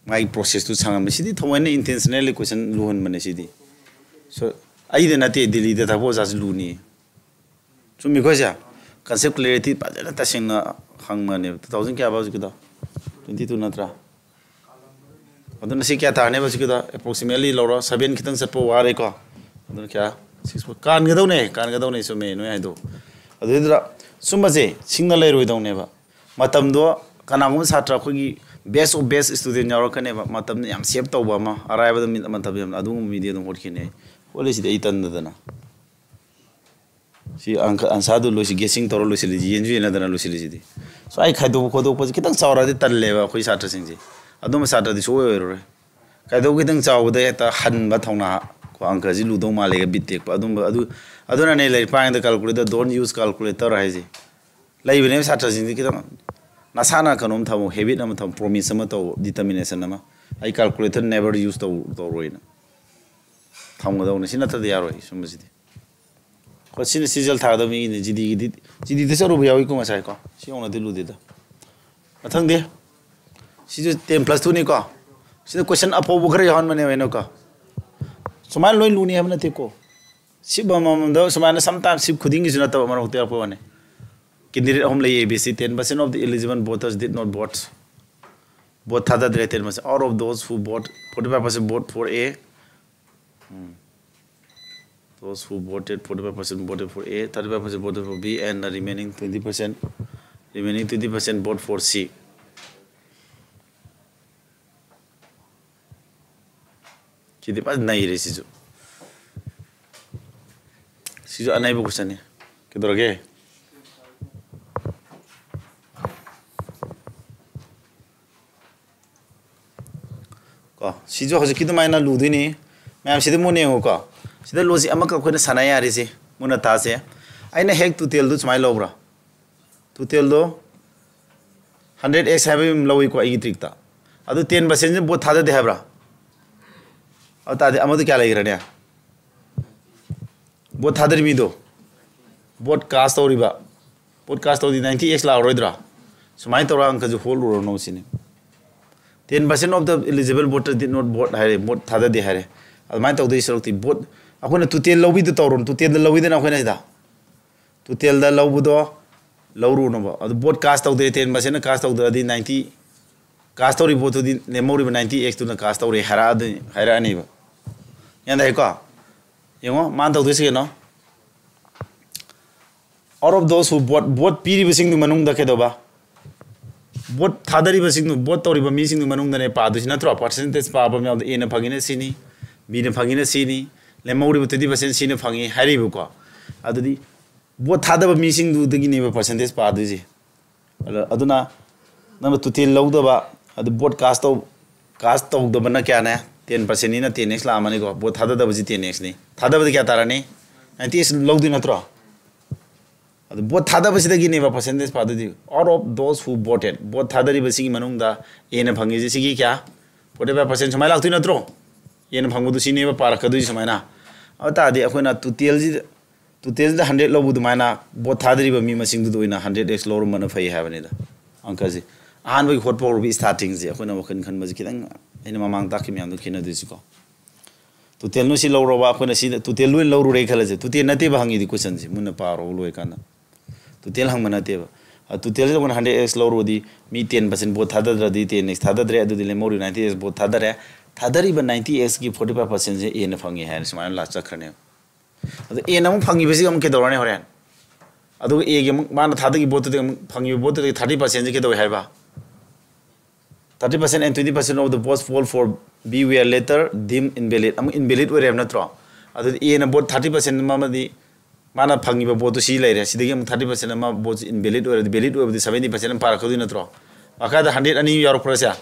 ꯃꯥꯒꯤ process ꯇꯨ ꯁꯥꯡꯉꯝꯃꯦ꯫ ꯁꯤꯗꯤ ꯊꯑꯣꯏꯅ intentionally question ꯂꯨꯍꯟꯕꯅꯦ ꯁꯤꯗꯤ꯫ So, ꯑꯩꯗ ꯅꯠꯇꯦ, ꯗꯤꯜꯂꯤꯗ ꯊꯛꯄ ꯑꯣꯖꯥꯁꯨ ꯂꯨꯅꯤ꯫ ꯆꯨꯝꯃꯤꯀꯣ ꯁꯦ? Concept clarity ꯐꯖꯅ ꯇꯁꯦꯡꯅ ꯍꯪꯕꯅꯦꯕ꯫ Two thousand ꯀꯌꯥ ꯍꯧꯖꯤꯛꯀꯤꯗꯣ? Twenty two ꯅꯠꯇ꯭ꯔꯥ? ꯑꯗꯨꯅ ꯁꯤ ꯀꯌꯥ ꯇꯥꯔꯅꯦꯕ ꯍꯧꯖꯤꯛꯀꯤꯗꯣ? Approximately ꯂꯧꯔꯣ꯫ Seven ꯈꯤꯇꯪ ꯆꯠꯄ ꯋꯥꯔꯦꯀꯣ꯫ ꯑꯗꯨꯅ ꯀꯌꯥ? Six ꯀꯥꯟꯒꯗꯧꯅꯦ, ꯀꯥꯟꯒꯗꯧꯅꯦ, ꯆꯨꯝꯃꯦ ꯅꯣꯏ ꯍꯥꯏꯗꯣ꯫ ꯑꯗꯨꯗꯨꯗ ꯁꯨꯝꯕꯁꯦ ꯁꯤꯡꯅ ꯂꯩꯔꯣꯏꯗꯧꯅꯦꯕ꯫ ꯃꯇꯝꯗꯣ ꯀꯅꯥꯒꯨꯝꯕ ꯁꯥꯇ꯭ꯔ ꯑꯩꯈꯣꯏꯒꯤ best of best student ꯌꯥꯎꯔꯛꯀꯅꯦꯕ꯫ ꯃꯇꯝꯗ ꯌꯥꯝ save ꯇꯧꯕ ꯑꯃ, ꯑꯔꯥꯏꯕꯗ ꯃꯤ-, ꯃꯇꯝ ꯌꯥꯝ, ꯑꯗꯨꯒꯨꯝꯕ ꯃꯤꯗꯤ ꯑꯗꯨꯝ ꯍꯣꯠꯈꯤꯅꯦ꯫ ꯍꯣꯠꯂꯤꯁꯤꯗꯤ ꯑꯩ ꯇꯟꯗꯗꯅ꯫ ꯁꯤ ꯑꯪꯀ ꯑꯟꯁꯥꯗꯨ ꯂꯣꯏꯁꯤ, guessing ꯇꯧꯔ ꯂꯣꯏꯁꯤꯜꯂꯤ, ꯌꯦꯟꯁꯨ ꯌꯦꯟꯅꯗꯅ ꯂꯣꯏꯁꯤꯜꯂꯤꯁꯤꯗꯤ꯫ So ꯑꯩ ꯈꯥꯏꯗꯣꯛꯄ ꯈꯣꯠꯇꯣꯛꯄꯁꯤ ꯈꯤꯇꯪ ꯆꯥꯎꯔꯛꯑꯗꯤ ꯇꯜꯂꯦꯕ ꯑꯩꯈꯣꯏ ꯁꯥꯇ꯭ꯔꯁꯤꯡꯁꯦ꯫ ꯑꯗꯨꯝꯕ ꯁꯥꯇ꯭ꯔꯗꯤ ꯁꯨꯡꯑꯣꯏ ꯑꯣꯏꯔꯔꯣꯏ꯫ ꯈꯥꯏꯗꯣꯛ ꯈꯤꯇꯪ ꯆꯥꯎꯕꯗ ꯍꯦꯛꯇ ꯍꯟꯕ ꯊꯧꯅꯥ, ꯀꯣ, ꯑꯪꯀꯁꯤ ꯂꯨꯗꯧ ꯃꯥꯜꯂꯦꯒ ꯕꯤꯠ ꯇꯦꯛꯄ, ꯑꯗꯨꯝꯕ, ꯑꯗꯨ, ꯑꯗꯨꯅꯅꯦ ꯂꯥꯏꯔꯤꯛ ꯄꯥꯉꯩꯗ calculator, don't use calculator ꯍꯥꯏꯁꯦ꯫ ꯂꯩꯕꯅꯦꯕ ꯁꯥꯇ꯭ꯔꯁꯤꯡꯁꯤ ꯈꯤꯇꯪ ꯅꯁꯥꯅ ꯀꯩꯅꯣꯝ ꯊꯝꯃꯣ, habit ꯑꯃ ꯊꯝꯃꯣ, promise ꯑꯃ ꯇꯧ, determination ꯑꯃ꯫ ꯑꯩ calculator never use ꯇꯧ-, ꯇꯧꯔꯣꯏꯅ ꯊꯝꯒꯗꯧꯅꯤ꯫ ꯁꯤ ꯅꯠꯇ꯭ꯔꯗꯤ ꯌꯥꯔꯣꯏ ꯁꯨꯝꯕꯁꯤꯗꯤ꯫ ꯍꯣꯏ, ꯁꯤꯅ ꯁꯤꯖꯦꯜ ꯊꯥꯒꯗꯕ ꯃꯤꯒꯤꯅꯤ꯫ ꯖꯤꯗꯤꯒꯤꯗꯤ, ꯖꯤꯗꯤꯗ ꯆꯠꯂꯨꯕ ꯌꯥꯎꯏꯀꯣ ꯉꯁꯥꯏꯀꯣ꯫ ꯁꯤ ꯌꯧꯅꯗꯤ ꯂꯨꯗꯦꯗ꯫ ꯃꯊꯪꯗꯤ ꯁꯤꯁꯨ ten plus two ꯅꯤꯀꯣ꯫ ꯁꯤꯗ question ꯑꯐꯧꯕ ꯈꯔ ꯌꯥꯎꯍꯟꯕꯅꯦꯕ ꯑꯩꯅꯀꯣ꯫ ꯁꯨꯃꯥꯏꯅ ꯂꯣꯏ ꯂꯨꯅꯤ ꯍꯥꯏꯕ ꯅꯠꯇꯦꯀꯣ꯫ ꯁꯤꯞ ꯑꯃꯃꯝꯗ ꯁꯨꯃꯥꯏꯅ sometimes ꯁꯤꯞ ꯈꯨꯗꯤꯡꯒꯤꯁꯨ ꯅꯠꯇꯕ, ꯃꯔꯛꯇ ꯌꯥꯎꯔꯛꯄ ꯋꯥꯅꯤ꯫ Candidate ꯑꯍꯨꯝ ꯂꯩ, A B C, ten percent of the eligible voters did not vote. Vote ꯊꯥꯗꯗ꯭ꯔꯦ ten percent. Out of those who vote, forty five percent vote for A. Hmm. Those who voted, forty five percent voted for A, thirty five percent voted for B, and the remaining twenty percent, remaining twenty percent vote for C. ꯁꯤꯗꯤ ꯐꯖꯅ ꯅꯩꯔꯦ ꯁꯤꯁꯨ꯫ ꯁꯤꯁꯨ ꯑꯅꯩꯕ ꯀꯣꯏꯁꯟꯅꯤ꯫ ꯀꯩꯗꯧꯔꯒꯦ? ꯀꯣ, ꯁꯤꯁꯨ ꯍꯧꯖꯤꯛꯀꯤ ꯑꯗꯨꯃꯥꯏꯅ ꯂꯨꯗꯣꯏꯅꯤ꯫ ꯃꯌꯥꯝ ꯁꯤꯗ ꯃꯨꯟꯅ ꯌꯦꯡꯉꯨꯀꯣ꯫ ꯁꯤꯗ ꯂꯣꯖꯤꯛ ꯑꯃꯈꯛ ꯑꯩꯈꯣꯏꯅ ꯁꯥꯟꯅ ꯌꯥꯔꯤꯁꯦ, ꯃꯨꯟꯅ ꯇꯥꯁꯦ꯫ ꯑꯩꯅ ꯍꯦꯛ ꯇꯨꯇꯦꯜꯗꯨ ꯁꯨꯃꯥꯏꯅ ꯂꯧꯕ꯭ꯔꯥ? ꯇꯨꯇꯦꯜꯗꯣ ꯍꯟꯗ꯭ꯔꯦꯠ ꯑꯦꯛꯁ ꯍꯥꯏꯕ ꯑꯃ ꯂꯧꯏꯀꯣ ꯑꯩꯒꯤ ꯇ꯭ꯔꯤꯛꯇ꯫ ꯑꯗꯨ ꯇꯦꯟ ꯄꯥꯔꯁꯦꯟꯁꯦ ꯕꯣꯠ ꯊꯥꯗꯗꯦ ꯍꯥꯏꯕ꯭ꯔꯥ? ꯑꯗꯨ ꯇꯥꯔꯗꯤ ꯑꯃꯗꯨ ꯀꯌꯥ ꯂꯩꯈ꯭ꯔꯅꯤ? ꯕꯣꯠ ꯊꯥꯗꯔꯤ ꯃꯤꯗꯣ, ꯕꯣꯠ ꯀꯥꯁ ꯇꯧꯔꯤꯕ, ꯕꯣꯠ ꯀꯥꯁ ꯇꯧꯗꯤ ꯅꯥꯏꯟꯇꯤ ꯑꯦꯛꯁ ꯂꯥꯛꯑꯔꯣꯏꯗ꯭ꯔꯥ? ꯁꯨꯃꯥꯏꯅ ꯇꯧꯔꯒ ꯑꯪꯀꯁꯦ ꯍꯣꯜꯂꯨꯔꯅꯣ ꯁꯤꯅꯤ꯫ Ten percent of the eligible voter did not vote ꯍꯥꯏꯔꯦ, ꯕꯣꯠ ꯊꯥꯗꯗꯦ ꯍꯥꯏꯔꯦ꯫ ꯑꯗꯨꯃꯥꯏꯅ ꯇꯧꯗꯣꯏ ꯁꯔꯨꯛꯇꯤ ꯕꯣꯠ ꯑꯩꯈꯣꯏꯅ ꯇꯨꯇꯦꯜ ꯂꯧꯕꯤꯗꯣ ꯇꯧꯔꯣ, ꯇꯨꯇꯦꯜꯗ ꯂꯧꯕꯤꯗꯅ ꯑꯩꯈꯣꯏꯅ ꯁꯤꯗ꯫ ꯇꯨꯇꯦꯜꯗ ꯂꯧꯕꯗꯣ ꯂꯧꯔꯨꯅꯣꯕ꯫ ꯑꯗꯨ ꯕꯣꯠ ꯀꯥꯁ ꯇꯧꯗꯦ, ꯇꯦꯟ ꯄꯥꯔꯁꯦꯟꯅ ꯀꯥꯁ ꯇꯧꯗ꯭ꯔꯗꯤ ꯅꯥꯏꯟꯇꯤ, ꯀꯥꯁ ꯇꯧꯔꯤꯕ ꯕꯣꯠꯇꯨꯗꯤ ꯂꯦꯝꯍꯧꯔꯤꯕ ꯅꯥꯏꯟꯇꯤ ꯑꯦꯛꯁꯇꯨꯅ ꯀꯥꯁ ꯇꯧꯔꯦ ꯍꯥꯏꯔꯛꯑꯗꯣꯏꯅꯤ, ꯍꯥꯏꯔꯛꯑꯅꯤꯕ꯫ ꯒ꯭ꯌꯥꯟ ꯇꯥꯏꯀꯣ? ꯌꯦꯡꯉꯣ ꯃꯥꯅ ꯇꯧꯗꯣꯏꯁꯤ ꯀꯩꯅꯣ? Out of those who vote, boat ꯄꯤꯔꯤꯕꯁꯤꯡꯗꯨ ꯃꯅꯨꯡꯗ ꯀꯩꯗꯧꯕ? ꯕꯣꯠ ꯊꯥꯗꯔꯤꯕꯁꯤꯡꯗꯨ, ꯕꯣꯠ ꯇꯧꯔꯤꯕ ꯃꯤꯁꯤꯡꯗꯨ ꯃꯅꯨꯡꯗꯅꯦ ꯄꯥꯗꯣꯏꯁꯤ ꯅꯠꯇ꯭ꯔꯣ? ꯄꯥꯔꯁꯦꯟꯇꯦꯖ ꯄꯥꯕ ꯃꯌꯥꯝꯗ ꯑꯦꯅ ꯐꯪꯉꯤꯅ ꯁꯤꯅꯤ, ꯕꯤꯅ ꯐꯪꯉꯤꯅ ꯁꯤꯅꯤ, ꯂꯦꯝꯍꯧꯔꯤꯕ ꯇ꯭ꯋꯦꯟꯇꯤ ꯄꯥꯔꯁꯦꯟ ꯁꯤꯅ ꯐꯪꯉꯤ ꯍꯥꯏꯔꯤꯕꯀꯣ꯫ ꯑꯗꯨꯗꯤ ꯕꯣꯠ ꯊꯥꯗꯕ ꯃꯤꯁꯤꯡꯗꯨꯗꯒꯤꯅꯦꯕ ꯄꯥꯔꯁꯦꯟꯇꯦꯖ ꯄꯥꯗꯣꯏꯁꯦ꯫ ꯑꯗ-, ꯑꯗꯨꯅ ꯅꯪꯅ ꯇꯨꯇꯦꯜ ꯂꯧꯗꯕ, ꯑꯗꯨ ꯕꯣꯠ ꯀꯥꯁ ꯇꯧ-, ꯀꯥꯁ ꯇꯧꯗꯕꯅ ꯀꯌꯥꯅꯦ? Ten ꯄꯥꯔꯁꯦꯟꯅꯤꯅ ten X ꯂꯥꯛꯑꯝꯃꯅꯤꯀꯣ꯫ Boat ꯊꯥꯗꯗꯕꯁꯤ ten ꯑꯦꯛꯁꯅꯤ꯫ ꯊꯥꯗꯕꯗꯤ ꯀꯌꯥ ꯇꯥꯔꯅꯤ? ꯅꯥꯏꯟꯇꯤ ꯑꯦꯛꯁ ꯂꯧꯗꯣꯏ ꯅꯠꯇ꯭ꯔꯣ? ꯑꯗꯨ boat ꯊꯥꯗꯕꯁꯤꯗꯒꯤꯅꯦꯕ percentage ꯄꯥꯗꯣꯏꯗꯤ꯫ Out of those who voted, boat ꯊꯥꯗꯔꯤꯕꯁꯤꯒꯤ ꯃꯅꯨꯡꯗ ꯑꯦꯅ ꯐꯪꯉꯤꯁꯦ ꯁꯤꯒꯤ ꯀꯌꯥ? ꯐꯣꯔꯇꯤ ꯐꯥꯏꯚ ꯄꯥꯔꯁꯦꯟ ꯁꯨꯃꯥꯏꯅ ꯂꯥꯛꯇꯣꯏ ꯅꯠꯇ꯭ꯔꯣ? ꯑꯦꯅ ꯐꯪꯕꯗꯨ ꯁꯤꯅꯦꯕ ꯄꯥꯔꯛꯀꯗꯣꯏꯁꯤ ꯁꯨꯃꯥꯏꯅ꯫ ꯑꯗꯨ ꯇꯥꯔꯗꯤ ꯑꯩꯈꯣꯏꯅ ꯇꯨꯇꯦꯜꯁꯤꯗ, ꯇꯨꯇꯦꯜꯁꯤꯗ ꯍꯟꯗ꯭ꯔꯦꯠ ꯂꯧꯕ ꯑꯗꯨꯃꯥꯏꯅ ꯕꯣꯠ ꯊꯥꯗꯔꯤꯕ ꯃꯤ ꯃꯁꯤꯡꯗꯨꯗ ꯑꯣꯏꯅ ꯍꯟꯗ꯭ꯔꯦꯠ ꯑꯦꯛꯁ ꯂꯧꯔꯝꯕꯅ ꯐꯩ ꯍꯥꯏꯕꯅꯤꯗ ꯑꯪꯀꯁꯦ꯫ ꯑꯍꯥꯟꯕꯒꯤ ꯍꯣꯠꯄ ꯍꯧꯔꯨꯕ ꯏꯁꯇꯥꯔꯇꯤꯡꯁꯦ ꯑꯩꯈꯣꯏꯅ ꯋꯥꯈꯜ ꯈꯟꯕꯁꯦ ꯈꯤꯇꯪ ꯑꯩꯅ ꯃꯃꯥꯡ ꯇꯥꯛꯈꯤ ꯃꯌꯥꯝꯗꯣ ꯈꯦꯠꯅꯗꯣꯏꯁꯤꯀꯣ꯫ ꯇꯨꯇꯦꯜ ꯅꯣꯏ ꯁꯤ ꯂꯧꯔꯕ, ꯑꯩꯈꯣꯏꯅ ꯁꯤꯗ ꯇꯨꯇꯦꯜ ꯂꯣꯏꯅ ꯂꯧꯔꯨꯔꯦ ꯈꯜꯂꯁꯦ꯫ ꯇꯨꯇꯦꯜ ꯅꯠꯇꯦꯕ ꯍꯪꯉꯤꯗꯤ ꯀꯣꯏꯁꯟꯁꯦ, ꯃꯨꯟꯅ ꯄꯥꯔꯣ ꯂꯣꯏꯔꯀꯥꯟꯗ꯫ ꯇꯨꯇꯦꯜ ꯍꯪꯕ ꯅꯠꯇꯦꯕ꯫ ꯑ, ꯇꯨꯇꯦꯜꯁꯤꯗ ꯑꯩꯈꯣꯏꯅ ꯍꯟꯗ꯭ꯔꯦꯠ ꯑꯦꯛꯁ ꯂꯧꯔꯨꯔꯗꯤ ꯃꯤ ꯇꯦꯟ ꯄꯥꯔꯁꯦꯟ ꯕꯣꯠ ꯊꯥꯗꯗ꯭ꯔꯗꯤ ꯇꯦꯟ ꯑꯦꯛꯁ ꯊꯥꯗꯗ꯭ꯔꯦ, ꯑꯗꯨꯗꯤ ꯂꯦꯝꯍꯧꯔꯤꯕ ꯅꯥꯏꯟꯇꯤ ꯑꯦꯛꯁ ꯕꯣꯠ ꯊꯥꯗꯔꯦ꯫ ꯊꯥꯗꯔꯤꯕ ꯅꯥꯏꯟꯇꯤ ꯑꯦꯛꯁꯀꯤ ꯐꯣꯔꯇꯤ ꯐꯥꯏꯚ ꯄꯥꯔꯁꯦꯟꯁꯦ ꯑꯦꯅ ꯐꯪꯉꯤ ꯍꯥꯏꯅ ꯁꯨꯃꯥꯏꯅ ꯂꯥꯛ ꯆꯠꯈ꯭ꯔꯅꯦꯕ꯫ ꯑꯗꯣ ꯑꯦꯅ ꯑꯃꯨꯛ ꯐꯪꯉꯤꯕꯁꯤꯒ ꯑꯃꯨꯛ ꯀꯩꯗꯧꯔꯅꯤ ꯍꯣꯔꯦꯟ? ꯑꯗꯨꯒ ꯑꯦꯒꯤ ꯑꯃꯨꯛ ꯃꯥꯅ ꯊꯥꯗꯈꯤꯕ ꯕꯣꯠꯇꯨꯗꯒꯤ ꯑꯃꯨꯛ ꯐꯪꯉꯤꯕ ꯕꯣꯠꯇꯨꯗꯒꯤ ꯊꯥꯔꯇꯤ ꯄꯥꯔꯁꯦꯟꯁꯦ ꯀꯩꯗꯧꯋꯦ ꯍꯥꯏꯕ? Thirty percent and twenty percent of the votes fall for B were later deemed invalid. ꯑꯃꯨꯛ invalid ꯑꯣꯏꯔꯦ ꯍꯥꯏꯕ ꯅꯠꯇ꯭ꯔꯣ? ꯑꯗꯨꯗꯤ Aꯅ vote thirty percent ꯑꯃꯗꯤ ꯃꯥꯅ ꯐꯪꯉꯤꯕ voteꯇꯨ ꯁꯤ ꯂꯩꯔꯦ, ꯁꯤꯗꯒꯤ ꯑꯃꯨꯛ thirty percent ꯑꯃ voteꯁꯤ invalid ꯑꯣꯏꯔꯗꯤ, valid ꯑꯣꯏꯕꯗꯤ seventy percent ꯑꯃ ꯄꯥꯔꯛꯀꯗꯣꯏ ꯅꯠꯇ꯭ꯔꯣ? ꯃꯈꯥꯗ hundred ꯑꯅꯤ ꯌꯥꯎꯔꯛꯄ꯭ꯔꯥ ꯁꯦ?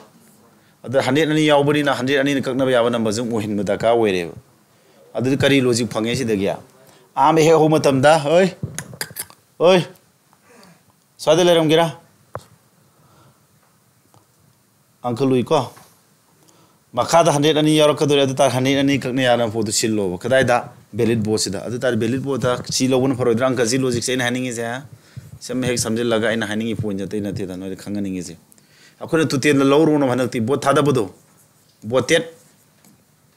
ꯑꯗ hundred ꯑꯅꯤ ꯌꯥꯎꯕꯅꯤꯅ hundred ꯑꯅꯤꯅ ꯀꯛꯅꯕ ꯌꯥꯕ numberꯁꯨ ꯑꯃꯨꯛ ꯑꯣꯏꯍꯟꯕ ꯗꯔꯀꯥꯔ ꯑꯣꯏꯔꯦꯕ꯫ ꯑꯗꯨꯗꯤ ꯀꯔꯤ logic ꯐꯪꯉꯦ ꯁꯤꯗꯒꯤ? ꯑꯍꯥꯟꯕ ꯍꯦꯛ ꯍꯧꯕ ꯃꯇꯝꯗ, ꯍꯣꯏ, ꯍꯣꯏ, ꯁ꯭ꯋꯥꯏꯗ ꯂꯩꯔꯝꯒꯦꯔꯥ? ꯑꯪꯀ ꯂꯨꯏꯀꯣ꯫ ꯃꯈꯥꯗ hundred ꯑꯅꯤ ꯌꯥꯎꯔꯛꯀꯗꯧꯔꯦ, ꯑꯗꯨ ꯇꯥꯔꯗꯤ hundred ꯑꯅꯤ ꯀꯛꯅ ꯌꯥꯅꯕ voteꯇꯨ ꯁꯤꯜꯂꯣꯕ꯫ ꯀꯗꯥꯏꯗ? Valid voteꯁꯤꯗ꯫ ꯑꯗꯨ ꯇꯥꯔꯗꯤ valid voteꯇ ꯁꯤ ꯂꯧꯕꯅ ꯐꯔꯣꯏꯗ꯭ꯔꯥ? ꯑꯪꯀꯁꯤ logicꯁꯦ ꯑꯩꯅ ꯍꯥꯏꯅꯤꯡꯉꯤꯁꯦ꯫ ꯁꯝ ꯍꯦꯛ ꯁꯝꯖꯤꯜꯂꯒ ꯑꯩꯅ ꯍꯥꯏꯅꯤꯡꯉꯤ pointꯁꯦ ꯑꯇꯩ ꯅꯠꯇꯦꯗ, ꯅꯣꯏꯗ ꯈꯪꯍꯟꯅꯤꯡꯉꯤꯁꯦ꯫ ꯑꯩꯈꯣꯏꯅ totalꯗ ꯂꯧꯔꯨꯅꯕ ꯍꯟꯗꯛꯇꯤ vote ꯊꯥꯗꯕꯗꯣ꯫ Voted꯫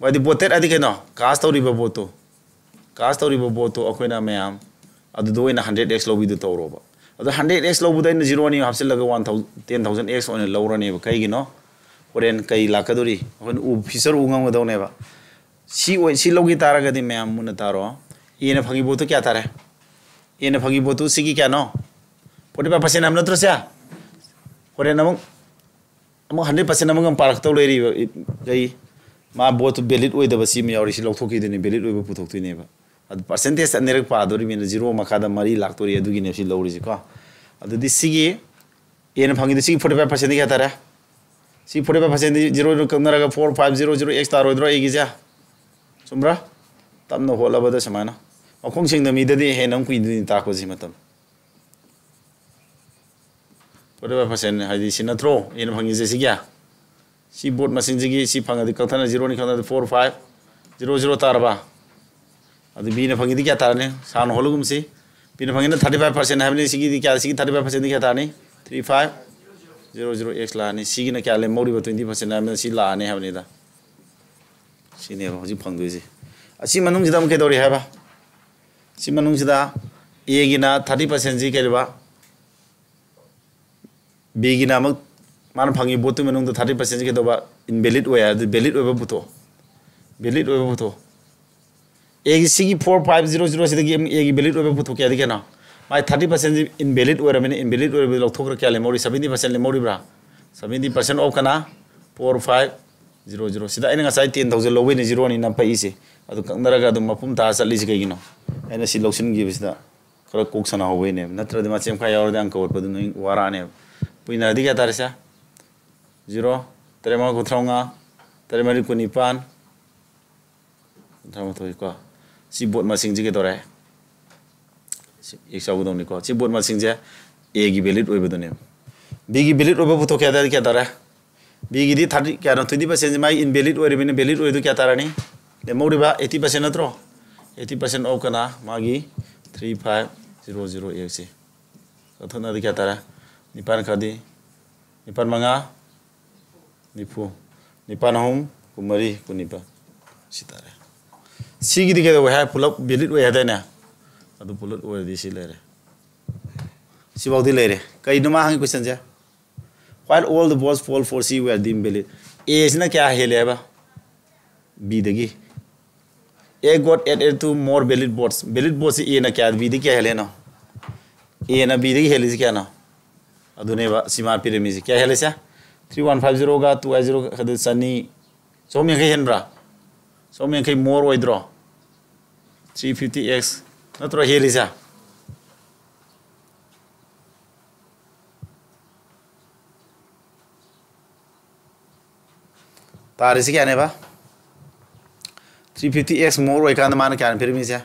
ꯍꯥꯏꯗꯤ voted ꯍꯥꯏꯗꯤ ꯀꯩꯅꯣ? Cast ꯇꯧꯔꯤꯕ voteꯇꯣ꯫ Cast ꯇꯧꯔꯤꯕ voteꯇꯣ ꯑꯩꯈꯣꯏꯅ ꯃꯌꯥꯝ ꯑꯗꯨꯗ ꯑꯣꯏꯅ hundred X ꯂꯧꯕꯤꯗꯨ ꯇꯧꯔꯣꯕ꯫ ꯑꯗꯣ hundred X ꯂꯧꯕꯗ ꯑꯩꯅ zero ꯑꯅꯤ ꯍꯥꯞꯆꯤꯜꯂꯒ one thousand, ten thousand X ꯑꯣꯏꯅ ꯂꯧꯔꯅꯦꯕ꯫ ꯀꯩꯒꯤꯅꯣ? ꯍꯣꯔꯦꯟ ꯀꯩ ꯂꯥꯛꯀꯗꯧꯔꯤ? ꯑꯩꯈꯣꯏꯅ ꯎ, future ꯎ ꯉꯝꯒꯗꯧꯅꯦꯕ꯫ ꯁꯤ ꯑꯣꯏ, ꯁꯤ ꯂꯧꯈꯤ ꯇꯥꯔꯒꯗꯤ ꯃꯌꯥꯝ ꯃꯨꯟꯅ ꯇꯥꯔꯣ꯫ Aꯅ ꯐꯪꯉꯤ voteꯇꯨ ꯀꯌꯥ ꯇꯥꯔꯦ? Aꯅ ꯐꯪꯉꯤ voteꯇꯨ ꯁꯤꯒꯤ ꯀꯌꯥꯅꯣ? Forty five percent ꯍꯥꯏꯕ ꯅꯠꯇ꯭ꯔꯣ ꯁꯦ? ꯍꯣꯔꯦꯟ ꯑꯃꯨꯛ ꯑꯃꯨꯛ hundred percent ꯑꯃꯒ ꯄꯥꯔꯛꯇꯧ ꯂꯩꯔꯤꯕ, ꯏ-, ꯀꯩ, ꯃꯥ voteꯇꯨ valid ꯑꯣꯏꯗꯕ ꯁꯤ ꯑꯃ ꯌꯥꯎꯔꯤ, ꯁꯤ ꯂꯧꯊꯣꯛꯈꯤꯗꯣꯏꯅꯤ, valid ꯑꯣꯏꯕ ꯄꯨꯊꯣꯛꯇꯣꯏꯅꯦꯕ꯫ ꯑꯗꯨ percentage ꯑꯅꯤꯔꯛ ꯄꯥꯗꯣꯔꯤꯕꯅꯤꯅ zero ꯃꯈꯥꯗ ꯃꯔꯤ ꯂꯥꯛꯇꯣꯔꯤ, ꯑꯗꯨꯒꯤꯅꯦ ꯁꯤ ꯂꯧꯔꯤꯁꯦꯀꯣ꯫ ꯑꯗꯨꯗꯤ ꯁꯤꯒꯤ Aꯅ ꯐꯪꯉꯤꯗꯣ ꯁꯤꯒꯤ forty five percentꯗꯤ ꯀꯌꯥ ꯇꯥꯔꯦ? ꯁꯤ forty five percentꯗꯤ zero ꯀꯛꯅꯔꯒ four five zero zero X ꯇꯥꯔꯣꯏꯗ꯭ꯔꯣ Aꯒꯤꯁꯦ? ꯆꯨꯝꯕ꯭ꯔꯥ? ꯇꯞꯅ ꯍꯣꯠꯂꯕꯗ ꯁꯨꯃꯥꯏꯅ꯫ ꯃꯈꯣꯡ ꯁꯦꯡꯗꯕ ꯃꯤꯗꯗꯤ ꯍꯦꯟꯅ ꯑꯃꯨꯛ ꯀꯨꯏꯗꯣꯏꯅꯤ ꯇꯥꯛꯄꯁꯤ ꯃꯇꯝ꯫ Forty five percent ꯍꯥꯏꯗꯤ ꯁꯤ ꯅꯠꯇ꯭ꯔꯣ? Aꯅ ꯐꯪꯉꯤꯁꯦ ꯁꯤ ꯀꯌꯥ? ꯁꯤ vote ꯃꯁꯤꯡꯁꯤꯒꯤ ꯁꯤ ꯐꯪꯉꯗꯤ ꯀꯛꯊꯠꯅ zero ꯑꯅꯤ ꯀꯛꯊꯠꯅ four five zero zero ꯇꯥꯔꯕ? ꯑꯗꯨ Bꯅ ꯐꯪꯉꯤꯗꯤ ꯀꯌꯥ ꯇꯥꯔꯅꯤ? ꯁꯥꯡꯅ ꯍꯣꯠꯂꯒꯨꯝꯁꯤ꯫ Bꯅ ꯐꯪꯉꯤꯅ thirty five percent ꯍꯥꯏꯕꯅꯤ꯫ ꯁꯤꯒꯤꯗꯤ ꯀꯌꯥ? ꯁꯤꯒꯤ thirty five percentꯗꯤ ꯀꯌꯥ ꯇꯥꯔꯅꯤ? Three five zero zero X ꯂꯥꯛꯑꯅꯤ꯫ ꯁꯤꯒꯤꯅ ꯀꯌꯥ ꯂꯦꯝꯍꯧꯔꯤꯕ? Twenty percent ꯍꯥꯏꯕꯅꯤꯅ ꯁꯤ ꯂꯥꯛꯑꯅꯤ ꯍꯥꯏꯕꯅꯤꯗ꯫ ꯁꯤꯅꯦꯕ ꯍꯧꯖꯤꯛ ꯐꯪꯗꯣꯏꯁꯦ꯫ ꯑꯁꯤ ꯃꯅꯨꯡꯁꯤꯗ ꯑꯃꯨꯛ ꯀꯩꯗꯧꯔꯤ ꯍꯥꯏꯕ? ꯁꯤ ꯃꯅꯨꯡꯁꯤꯗ Aꯒꯤꯅ thirty percentꯁꯤ ꯀꯩꯗꯧꯕ? Bꯒꯤꯅ ꯑꯃꯨꯛ ꯃꯥꯅ ꯐꯪꯉꯤ voteꯇꯨꯒꯤ ꯃꯅꯨꯡꯗ thirty percentꯁꯤ ꯀꯩꯗꯧꯕ? Invalid ꯑꯣꯏ ꯍꯥꯏ꯫ ꯑꯗꯨ valid ꯑꯣꯏꯕ ꯄꯨꯊꯣꯛꯑꯣ꯫ Valid ꯑꯣꯏꯕ ꯄꯨꯊꯣꯛꯑꯣ꯫ Aꯒꯤ ꯁꯤꯒꯤ four five zero zero ꯁꯤꯗꯒꯤ ꯑꯃꯨꯛ Aꯒꯤ valid ꯑꯣꯏꯕ ꯄꯨꯊꯣꯛꯀꯦ ꯍꯥꯏꯗꯤ ꯀꯩꯅꯣ? ꯃꯥꯏ thirty percentꯁꯤ invalid ꯑꯣꯏꯔꯕꯅꯤꯅ, invalid ꯑꯣꯏꯔꯕꯗꯤ ꯂꯧꯊꯣꯛꯈ꯭ꯔ ꯀꯌꯥ ꯂꯦꯝꯍꯧꯔꯤ? Seventy percent ꯂꯦꯝꯍꯧꯔꯤꯕ꯭ꯔꯥ? Seventy percent off ꯀꯅꯥ? Four five zero zero꯫ ꯁꯤꯗ ꯑꯩꯅ ꯉꯁꯥꯏ ten thousand ꯂꯧꯕꯩꯅꯦ zero ꯅꯤ ꯅꯝꯄꯛꯏꯁꯦ꯫ ꯑꯗꯨ ꯀꯛꯅꯔꯒ ꯑꯗꯨꯝ ꯃꯄꯨꯝ ꯇꯥ ꯆꯠꯂꯤꯁꯦ ꯀꯩꯒꯤꯅꯣ? ꯑꯩꯅ ꯁꯤ ꯂꯧꯁꯤꯟꯈꯤꯕꯁꯤꯗ ꯈꯔ ꯀꯣꯛ ꯁꯥꯟꯅꯍꯧꯕꯩꯅꯦꯕ꯫ ꯅꯠꯇ꯭ꯔꯗꯤ ꯃꯆꯦꯝ ꯈꯥꯏ ꯌꯥꯎꯔꯗꯤ ꯑꯪꯀ ꯍꯣꯠꯄꯗꯨ ꯅꯣꯏ ꯋꯥꯔꯛꯑꯅꯦꯕ꯫ ꯀꯨꯏꯅ ꯍꯥꯏꯗꯤ ꯀꯌꯥ ꯇꯥꯔꯦ ꯁꯦ? Zero, ꯇꯔꯦꯠ ꯃꯉꯥ ꯀꯨꯟꯊ꯭ꯔꯥ ꯃꯉꯥ, ꯇꯔꯦꯠ ꯃꯔꯤ ꯀꯨꯟꯅꯤꯄꯥꯟ, ꯀꯨꯟꯊ꯭ꯔꯥ ꯃꯥꯊꯣꯏ ꯀꯣ꯫ ꯁꯤ ꯕꯣꯠ ꯃꯁꯤꯡꯁꯤ ꯀꯩꯗꯧꯔꯦ? ꯁꯤ X ꯌꯥꯎꯒꯗꯧꯅꯤꯀꯣ꯫ ꯁꯤ ꯕꯣꯠ ꯃꯁꯤꯡꯁꯦ A ꯒꯤ valid ꯑꯣꯏꯕꯗꯨꯅꯦꯕ꯫ B ꯒꯤ valid ꯑꯣꯏꯕ ꯄꯨꯊꯣꯛꯀꯦ ꯍꯥꯏ ꯇꯥꯔꯗꯤ ꯀꯌꯥ ꯇꯥꯔꯦ? B ꯒꯤꯗꯤ thirty ꯀꯌꯥꯅꯣ? Twenty percent ꯃꯥꯒꯤ invalid ꯑꯣꯏꯔꯤꯕꯅꯤꯅ valid ꯑꯣꯏꯗꯨ ꯀꯌꯥ ꯇꯥꯔꯅꯤ? ꯂꯦꯝꯍꯧꯔꯤꯕ eighty percent ꯅꯠꯇ꯭ꯔꯣ? Eighty percent off ꯀꯅꯥ? ꯃꯥꯒꯤ three five zero zero X ꯁꯤ꯫ ꯀꯛꯊꯠꯅꯔꯗꯤ ꯀꯌꯥ ꯇꯥꯔꯦ? ꯅꯤꯄꯥꯟ ꯈꯔꯗꯤ, ꯅꯤꯄꯥꯟ ꯃꯉꯥ ꯅꯤꯐꯨ, ꯅꯤꯄꯥꯟ ꯑꯍꯨꯝ ꯀꯨꯟꯃꯔꯤ, ꯀꯨꯟꯅꯤꯄꯥꯟ꯫ ꯁꯤ ꯇꯥꯔꯦ꯫ ꯁꯤꯒꯤꯗꯤ ꯀꯩꯗꯧꯋꯦ ꯍꯥꯏ? ꯄꯨꯂꯞ valid ꯑꯣꯏ ꯍꯥꯏꯗꯥꯏꯅꯦ? ꯑꯗꯨ ꯄꯨꯂꯞ ꯑꯣꯏꯔꯗꯤ ꯁꯤ ꯂꯩꯔꯦ꯫ ꯁꯤꯐꯥꯎꯗꯤ ꯂꯩꯔꯦ꯫ ꯀꯩꯅꯣ ꯃꯥ ꯍꯪꯉꯤ question say? While all the votes polled for C were deemed valid, A ꯁꯤꯅ ꯀꯌꯥ ꯍꯦꯜꯂꯦ ꯍꯥꯏꯕ? B ꯗꯒꯤ꯫ A got added to more valid votes꯫ Valid vote ꯁꯤ A ꯅ ꯀꯌꯥ, B ꯗꯤ ꯀꯌꯥ ꯍꯦꯜꯂꯦꯅꯣ? A ꯅ B ꯗꯒꯤ ꯍꯦꯜꯂꯤꯁꯤ ꯀꯌꯥꯅꯣ? ꯑꯗꯨꯅꯦꯕ ꯁꯤ ꯃꯥ ꯄꯤꯔꯝꯃꯤꯁꯤ꯫ ꯀꯌꯥ ꯍꯦꯜꯂꯤꯁꯦ? Three one five zero ꯒ two five zero ꯑꯗꯨ ꯆꯅꯤ, ꯆꯍꯨꯝ ꯌꯥꯡꯈꯩ ꯍꯦꯟꯕ꯭ꯔꯥ? ꯆꯍꯨꯝ ꯌꯥꯡꯈꯩ more ꯑꯣꯏꯗ꯭ꯔꯣ? Three fifty X ꯅꯠꯇ꯭ꯔꯣ ꯍꯦꯜꯂꯤꯁꯦ? ꯇꯥꯔꯤꯁꯤ ꯀꯌꯥꯅꯦꯕ? Three fifty X more ꯑꯣꯏꯀꯥꯟꯗ ꯃꯥꯅ ꯀꯌꯥꯅ ꯄꯤꯔꯝꯃꯤꯁꯦ?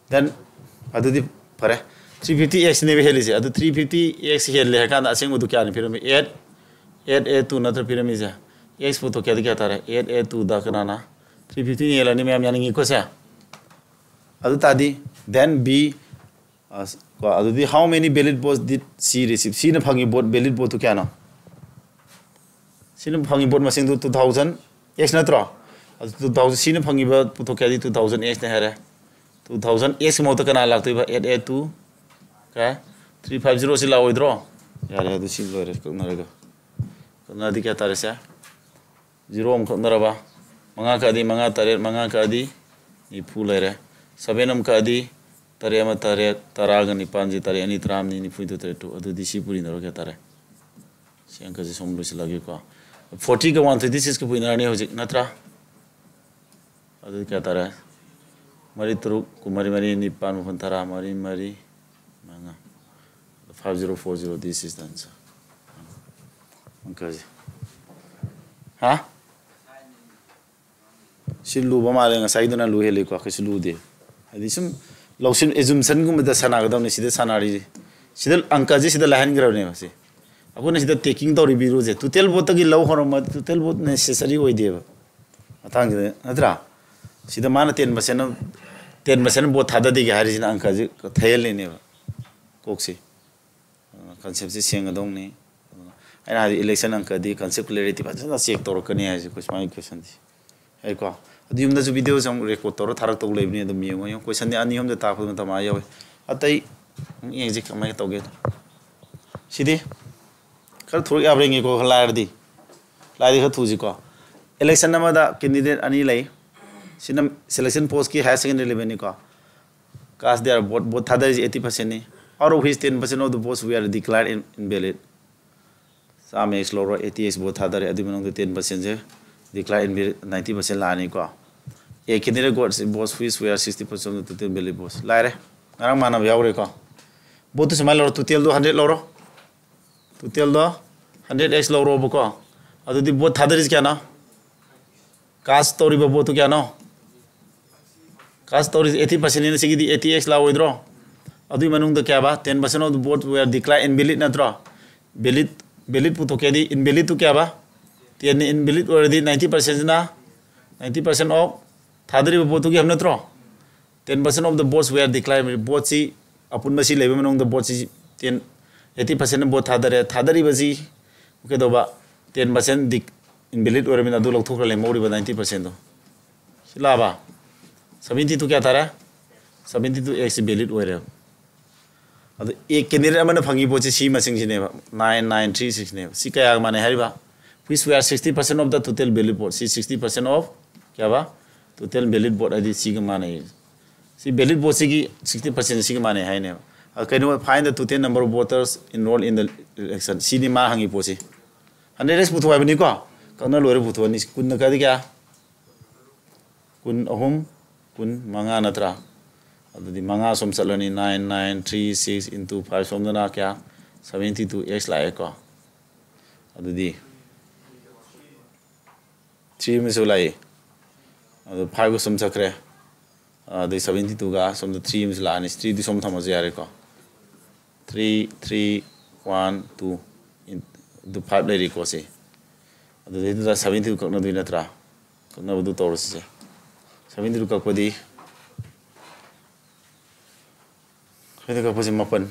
Then ꯑꯗꯨꯗꯤ ꯐꯔꯦ, three fifty X ꯅꯦꯕ ꯍꯦꯜꯂꯤꯁꯦ꯫ ꯑꯗꯨ three fifty X ꯍꯦꯜꯂꯦ ꯍꯥꯏ ꯀꯥꯟꯗ ꯑꯁꯦꯡꯕꯗꯨ ꯀꯌꯥꯅ ꯄꯤꯔꯝꯃꯤ? Eight, eight eight two ꯅꯠꯇ꯭ꯔ ꯄꯤꯔꯝꯃꯤꯁꯦ? X ꯄꯨꯊꯣꯛꯀꯦ ꯑꯗꯨ ꯀꯌꯥ ꯇꯥꯔꯦ? Eight eight two ꯗ ꯀꯅꯥꯅ? Three fifty ꯍꯦꯜꯂꯅꯤ ꯃꯌꯥꯝ, ꯌꯥꯅꯤꯡꯉꯤꯀꯣ ꯁꯦ? ꯑꯗꯨ ꯇꯥꯔꯗꯤ then B, ꯑꯁ, ꯀꯣ, ꯑꯗꯨꯗꯤ how many valid votes did C receive? C ꯅ ꯐꯪꯉꯤ vote, valid vote ꯇꯨ ꯀꯌꯥꯅꯣ? C ꯅ ꯐꯪꯉꯤ vote ꯃꯁꯤꯡꯗꯨ two thousand X ꯅꯠꯇ꯭ꯔꯣ? ꯑꯗꯨ two thousand, C ꯅ ꯐꯪꯉꯤꯕ ꯄꯨꯊꯣꯛꯀꯦ ꯍꯥꯏꯗꯤ two thousand X ꯅꯦ ꯍꯥꯏꯔꯦ꯫ Two thousand X ꯃꯍꯨꯠꯇ ꯀꯅꯥ ꯂꯥꯛꯇꯣꯏꯕ? Eight eight two, ꯀꯌꯥ? Three five zero ꯁꯤ ꯂꯥꯛꯑꯣꯏꯗ꯭ꯔꯣ? ꯌꯥꯔꯦ, ꯑꯗꯨ ꯁꯤ ꯂꯣꯏꯔꯦ, ꯀꯛꯅꯔꯒ꯫ ꯀꯛꯅꯔꯗꯤ ꯀꯌꯥ ꯇꯥꯔꯦ ꯁꯦ? Zero ꯑꯃ ꯀꯛꯅꯔꯕ, ꯃꯉꯥ ꯀꯛꯑꯗꯤ ꯃꯉꯥ ꯇꯔꯦꯠ, ꯃꯉꯥ ꯀꯛꯑꯗꯤ ꯅꯤꯐꯨ ꯂꯩꯔꯦ꯫ Seven ꯑꯃ ꯀꯛꯑꯗꯤ ꯇꯔꯦꯠ ꯑꯃ ꯇꯔꯦꯠ, ꯇꯔꯥꯒ ꯅꯤꯄꯥꯟꯁꯦ ꯇꯔꯦꯠ ꯑꯅꯤ ꯇꯔꯥꯃꯔꯤ, ꯅꯤꯐꯨ ꯇꯔꯦꯠ ꯇꯨ꯫ ꯑꯗꯨꯗꯤ ꯁꯤ ꯄꯨꯔꯤꯅꯔꯣ ꯀꯌꯥ ꯇꯥꯔꯦ? ꯁꯤ ꯑꯪꯀꯁꯦ ꯁꯨꯝ ꯂꯣꯏꯁꯤꯜꯂꯒꯦꯀꯣ꯫ ꯐꯣꯔꯇꯤꯒ ꯋꯥꯟ ꯇ꯭ꯋꯦꯟꯇꯤ ꯁꯤꯛꯁꯀ winner ꯅꯤ ꯍꯧꯖꯤꯛ, ꯅꯠꯇ꯭ꯔꯥ? ꯑꯗꯨꯗꯤ ꯀꯌꯥ ꯇꯥꯔꯦ? ꯃꯔꯤ ꯇꯔꯨꯛ, ꯀꯨꯟꯃꯔꯤ, ꯃꯔꯤ ꯅꯤꯄꯥꯟ, ꯃꯥꯄꯟ, ꯇꯔꯥ, ꯃꯔꯤ, ꯃꯔꯤ, ꯃꯉꯥ꯫ Five zero four zero, this is the answer. ꯑꯪꯀꯁꯦ꯫ ꯍꯥ? ꯁꯤ ꯂꯨꯕ ꯃꯥꯜꯂꯦ, ꯉꯁꯥꯏꯗꯨꯅ ꯂꯨ ꯍꯦꯜꯂꯤꯀꯣ, ꯀꯩꯁꯨ ꯂꯨꯗꯦ꯫ ꯍꯥꯏꯗꯤ ꯁꯨꯝ ꯂꯧꯁꯤꯟ, assumption ꯒꯨꯝꯕꯗ ꯁꯥꯟꯅꯒꯗꯕꯅꯤ, ꯁꯤꯗ ꯁꯥꯟꯅꯔꯤꯁꯦ꯫ ꯁꯤꯗ ꯑꯪꯀꯁꯦ ꯁꯤꯗ ꯂꯥꯏꯍꯟꯈ꯭ꯔꯕꯅꯦꯕ ꯁꯤ꯫ ꯑꯩꯈꯣꯏꯅ ꯁꯤꯗ taking ꯇꯧꯔꯤꯕ ꯏꯔꯨꯁꯦ total vote ꯇꯒꯤ ꯂꯧ ꯍꯧꯔꯝꯕ, total vote necessary ꯑꯣꯏꯗꯦꯕ꯫ ꯃꯇꯥꯡꯁꯤꯗ ꯅꯠꯇ꯭ꯔꯥ? ꯁꯤꯗ ꯃꯥꯅ ten percent, ten percent vote ꯊꯥꯗꯗꯦꯒꯦ ꯍꯥꯏꯔꯤꯁꯤꯅ ꯑꯪꯀꯁꯦ ꯊꯩꯍꯜꯂꯤꯅꯦꯕ ꯀꯣꯛꯁꯦ꯫ ꯑꯗꯨꯅ concept ꯁꯤ ꯁꯦꯡꯒꯗꯧꯅꯤ꯫ ꯑꯗꯨꯅ ꯑꯩꯅ ꯍꯥꯏꯗꯤ election ꯑꯪꯀꯗꯤ concept clarity ꯐꯖꯅ check ꯇꯧꯔꯛꯀꯅꯤ ꯍꯥꯏꯁꯦ, ꯃꯥꯒꯤ question ꯁꯦ꯫ ꯍꯥꯏꯀꯣ? ꯑꯗꯨ ꯌꯨꯝꯗꯁꯨ video ꯁꯦ ꯑꯃꯨꯛ record ꯇꯧꯔ ꯊꯥꯔꯛꯇꯧ ꯂꯩꯕꯅꯤ, ꯑꯗꯨꯝ ꯌꯦꯡꯉꯣ, ꯌꯦꯡꯉꯣ꯫ Question ꯗꯤ ꯑꯅꯤ ꯑꯍꯨꯝꯗ ꯇꯥꯛꯄꯗ ꯃꯇꯝ ꯑꯥ ꯌꯧꯋꯦ꯫ ꯑꯇꯩ ꯑꯃꯨꯛ ꯌꯦꯡꯁꯤ ꯀꯃꯥꯏꯅ ꯇꯧꯒꯦ꯫ ꯁꯤꯗꯤ ꯈꯔ ꯊꯣꯔꯛ ꯌꯥꯕ꯭ꯔꯥ ꯌꯦꯡꯒꯦꯀꯣ, ꯈꯔ ꯂꯥꯏꯔꯗꯤ꯫ ꯂꯥꯏꯗꯤ ꯈꯔ ꯊꯨꯁꯤꯀꯣ꯫ Election ꯑꯃꯗ candidate ꯑꯅꯤ ꯂꯩ꯫ ꯁꯤꯅ selection post ꯀꯤ higher secondary level ꯅꯤꯀꯣ꯫ Cast their vote, vote ꯊꯥꯗꯔꯤꯁꯦ eighty percent ꯅꯤ꯫ Out of which ten percent of the votes were declared in-, invalid꯫ ꯆꯥꯝꯃ X ꯂꯧꯔꯣ, eighty X vote ꯊꯥꯗꯔꯦ, ꯑꯗꯨꯒꯤ ꯃꯅꯨꯡꯗ ten percent say declare invalid, ninety percent ꯂꯥꯛꯑꯅꯤꯀꯣ꯫ A candidate got votes which were sixty percent of the total valid votes꯫ ꯂꯥꯏꯔꯦ꯫ ꯉꯔꯥꯡ ꯃꯥꯟꯅꯕ ꯌꯥꯎꯔꯦꯀꯣ꯫ Vote ꯇꯨ ꯁꯨꯃꯥꯏꯅ ꯂꯧꯔꯣ, total ꯗꯣ hundred ꯂꯧꯔꯣ꯫ Total ꯗꯣ hundred X ꯂꯧꯔꯣꯕꯀꯣ꯫ ꯑꯗꯨꯗꯤ vote ꯊꯥꯗꯔꯤꯁꯦ ꯀꯌꯥꯅꯣ? Cast ꯇꯧꯔꯤꯕ vote ꯇꯨ ꯀꯌꯥꯅꯣ? Cast ꯇꯧꯔꯤꯁꯦ eighty percent ꯅꯤꯅ ꯁꯤꯒꯤꯗꯤ eighty X ꯂꯥꯛꯑꯣꯏꯗ꯭ꯔꯣ? ꯑꯗꯨꯒꯤ ꯃꯅꯨꯡꯗ ꯀꯌꯥꯕ? Ten percent of the vote were declared invalid ꯅꯠꯇ꯭ꯔꯣ? Valid, valid ꯄꯨꯊꯣꯛꯀꯦꯗꯤ invalid ꯇꯨ ꯀꯌꯥꯕ? Ten ꯅꯤ꯫ Invalid ꯑꯣꯏꯔꯗꯤ ninety percent ꯁꯤꯅ ninety percent of ꯊꯥꯗꯔꯤꯕ vote ꯇꯨꯒꯤ ꯍꯥꯏꯕ ꯅꯠꯇ꯭ꯔꯣ? Ten percent of the votes were declared, vote ꯁꯤ ꯑꯄꯨꯟꯕ ꯁꯤ ꯂꯩꯕ ꯃꯅꯨꯡꯗ vote ꯁꯤ ten, eighty percent ꯅ vote ꯊꯥꯗꯔꯦ꯫ ꯊꯥꯗꯔꯤꯕꯁꯤ ꯀꯩꯗꯧꯕ? Ten percent ꯗꯤ invalid ꯑꯣꯏꯔꯕꯅꯤꯅ ꯑꯗꯨ ꯂꯧꯊꯣꯛꯈ꯭ꯔ ꯂꯦꯝꯍꯧꯔꯤꯕ ninety percent ꯗꯣ꯫ ꯁꯤ ꯂꯥꯛꯑꯕ? Seventy two ꯀꯌꯥ ꯇꯥꯔꯦ? Seventy two X ꯁꯤ valid ꯑꯣꯏꯔꯦꯕ꯫ ꯑꯗꯣ A candidate ꯑꯃꯅ ꯐꯪꯉꯤ ꯄꯣꯠꯁꯤ ꯁꯤ ꯃꯁꯤꯡꯁꯤꯅꯦꯕ, nine nine three six ꯅꯦꯕ꯫ ꯁꯤ ꯀꯌꯥꯒ ꯃꯥꯟꯅꯩ ꯍꯥꯏꯔꯤꯕ? Which were sixty percent of the total valid vote꯫ ꯁꯤ sixty percent of ꯀꯌꯥꯕ? Total valid vote ꯍꯥꯏꯗꯤ ꯁꯤꯒ ꯃꯥꯟꯅꯩ꯫ ꯁꯤ valid vote ꯁꯤꯒꯤ sixty percent ꯁꯤꯒ ꯃꯥꯟꯅꯩ ꯍꯥꯏꯅꯦꯕ꯫ ꯑ, ꯀꯩꯅꯣ, find the total number of voters enrolled in the election. ꯁꯤꯅꯤ ꯃꯥ ꯍꯪꯉꯤ ꯄꯣꯠꯁꯤ. Hundred X ꯄꯨꯊꯣꯛ ꯍꯥꯏꯕꯅꯤꯀꯣ. ꯀꯛꯅ ꯂꯣꯏꯔ ꯄꯨꯊꯣꯛꯑꯅꯤ. ꯀꯨꯟꯅ ꯀꯛꯑꯗꯤ ꯀꯌꯥ? ꯀꯨꯟ ꯑꯍꯨꯝ, ꯀꯨꯟ ꯃꯉꯥ ꯅꯠꯇ꯭ꯔꯥ? ꯑꯗꯨꯗꯤ ꯃꯉꯥ ꯁꯣꯝ ꯆꯠꯂꯅꯤ. Nine, nine, three, six into five ꯁꯣꯝꯗꯅ ꯀꯌꯥ? Seventy two X ꯂꯥꯛꯑꯦꯀꯣ. ꯑꯗꯨꯗꯤ three ꯑꯃꯁꯨ ꯂꯥꯛꯏ꯫ ꯑꯗꯨ five ꯁꯨꯝ ꯆꯠꯈ꯭ꯔꯦ꯫ ꯑꯗꯩ seventy two ꯒ ꯁꯣꯝꯗ three ꯑꯃꯁꯨ ꯂꯥꯛꯑꯅꯤ꯫ Three ꯗꯤ ꯁꯣꯝ ꯊꯝꯃꯁꯨ ꯌꯥꯔꯦꯀꯣ꯫ Three, three, one, two into five ꯂꯩꯔꯤꯀꯣ ꯁꯤ꯫ ꯑꯗꯨꯗꯩꯗꯨꯗ seventy two ꯀꯛꯅꯗꯣꯏ ꯅꯠꯇ꯭ꯔꯥ? ꯀꯛꯅꯕꯗꯨ ꯇꯧꯔꯁꯤꯁꯦ꯫ Seventy two ꯀꯛꯄꯗꯤ, seventy two ꯀꯛꯄꯁꯦ ꯃꯥꯄꯟ,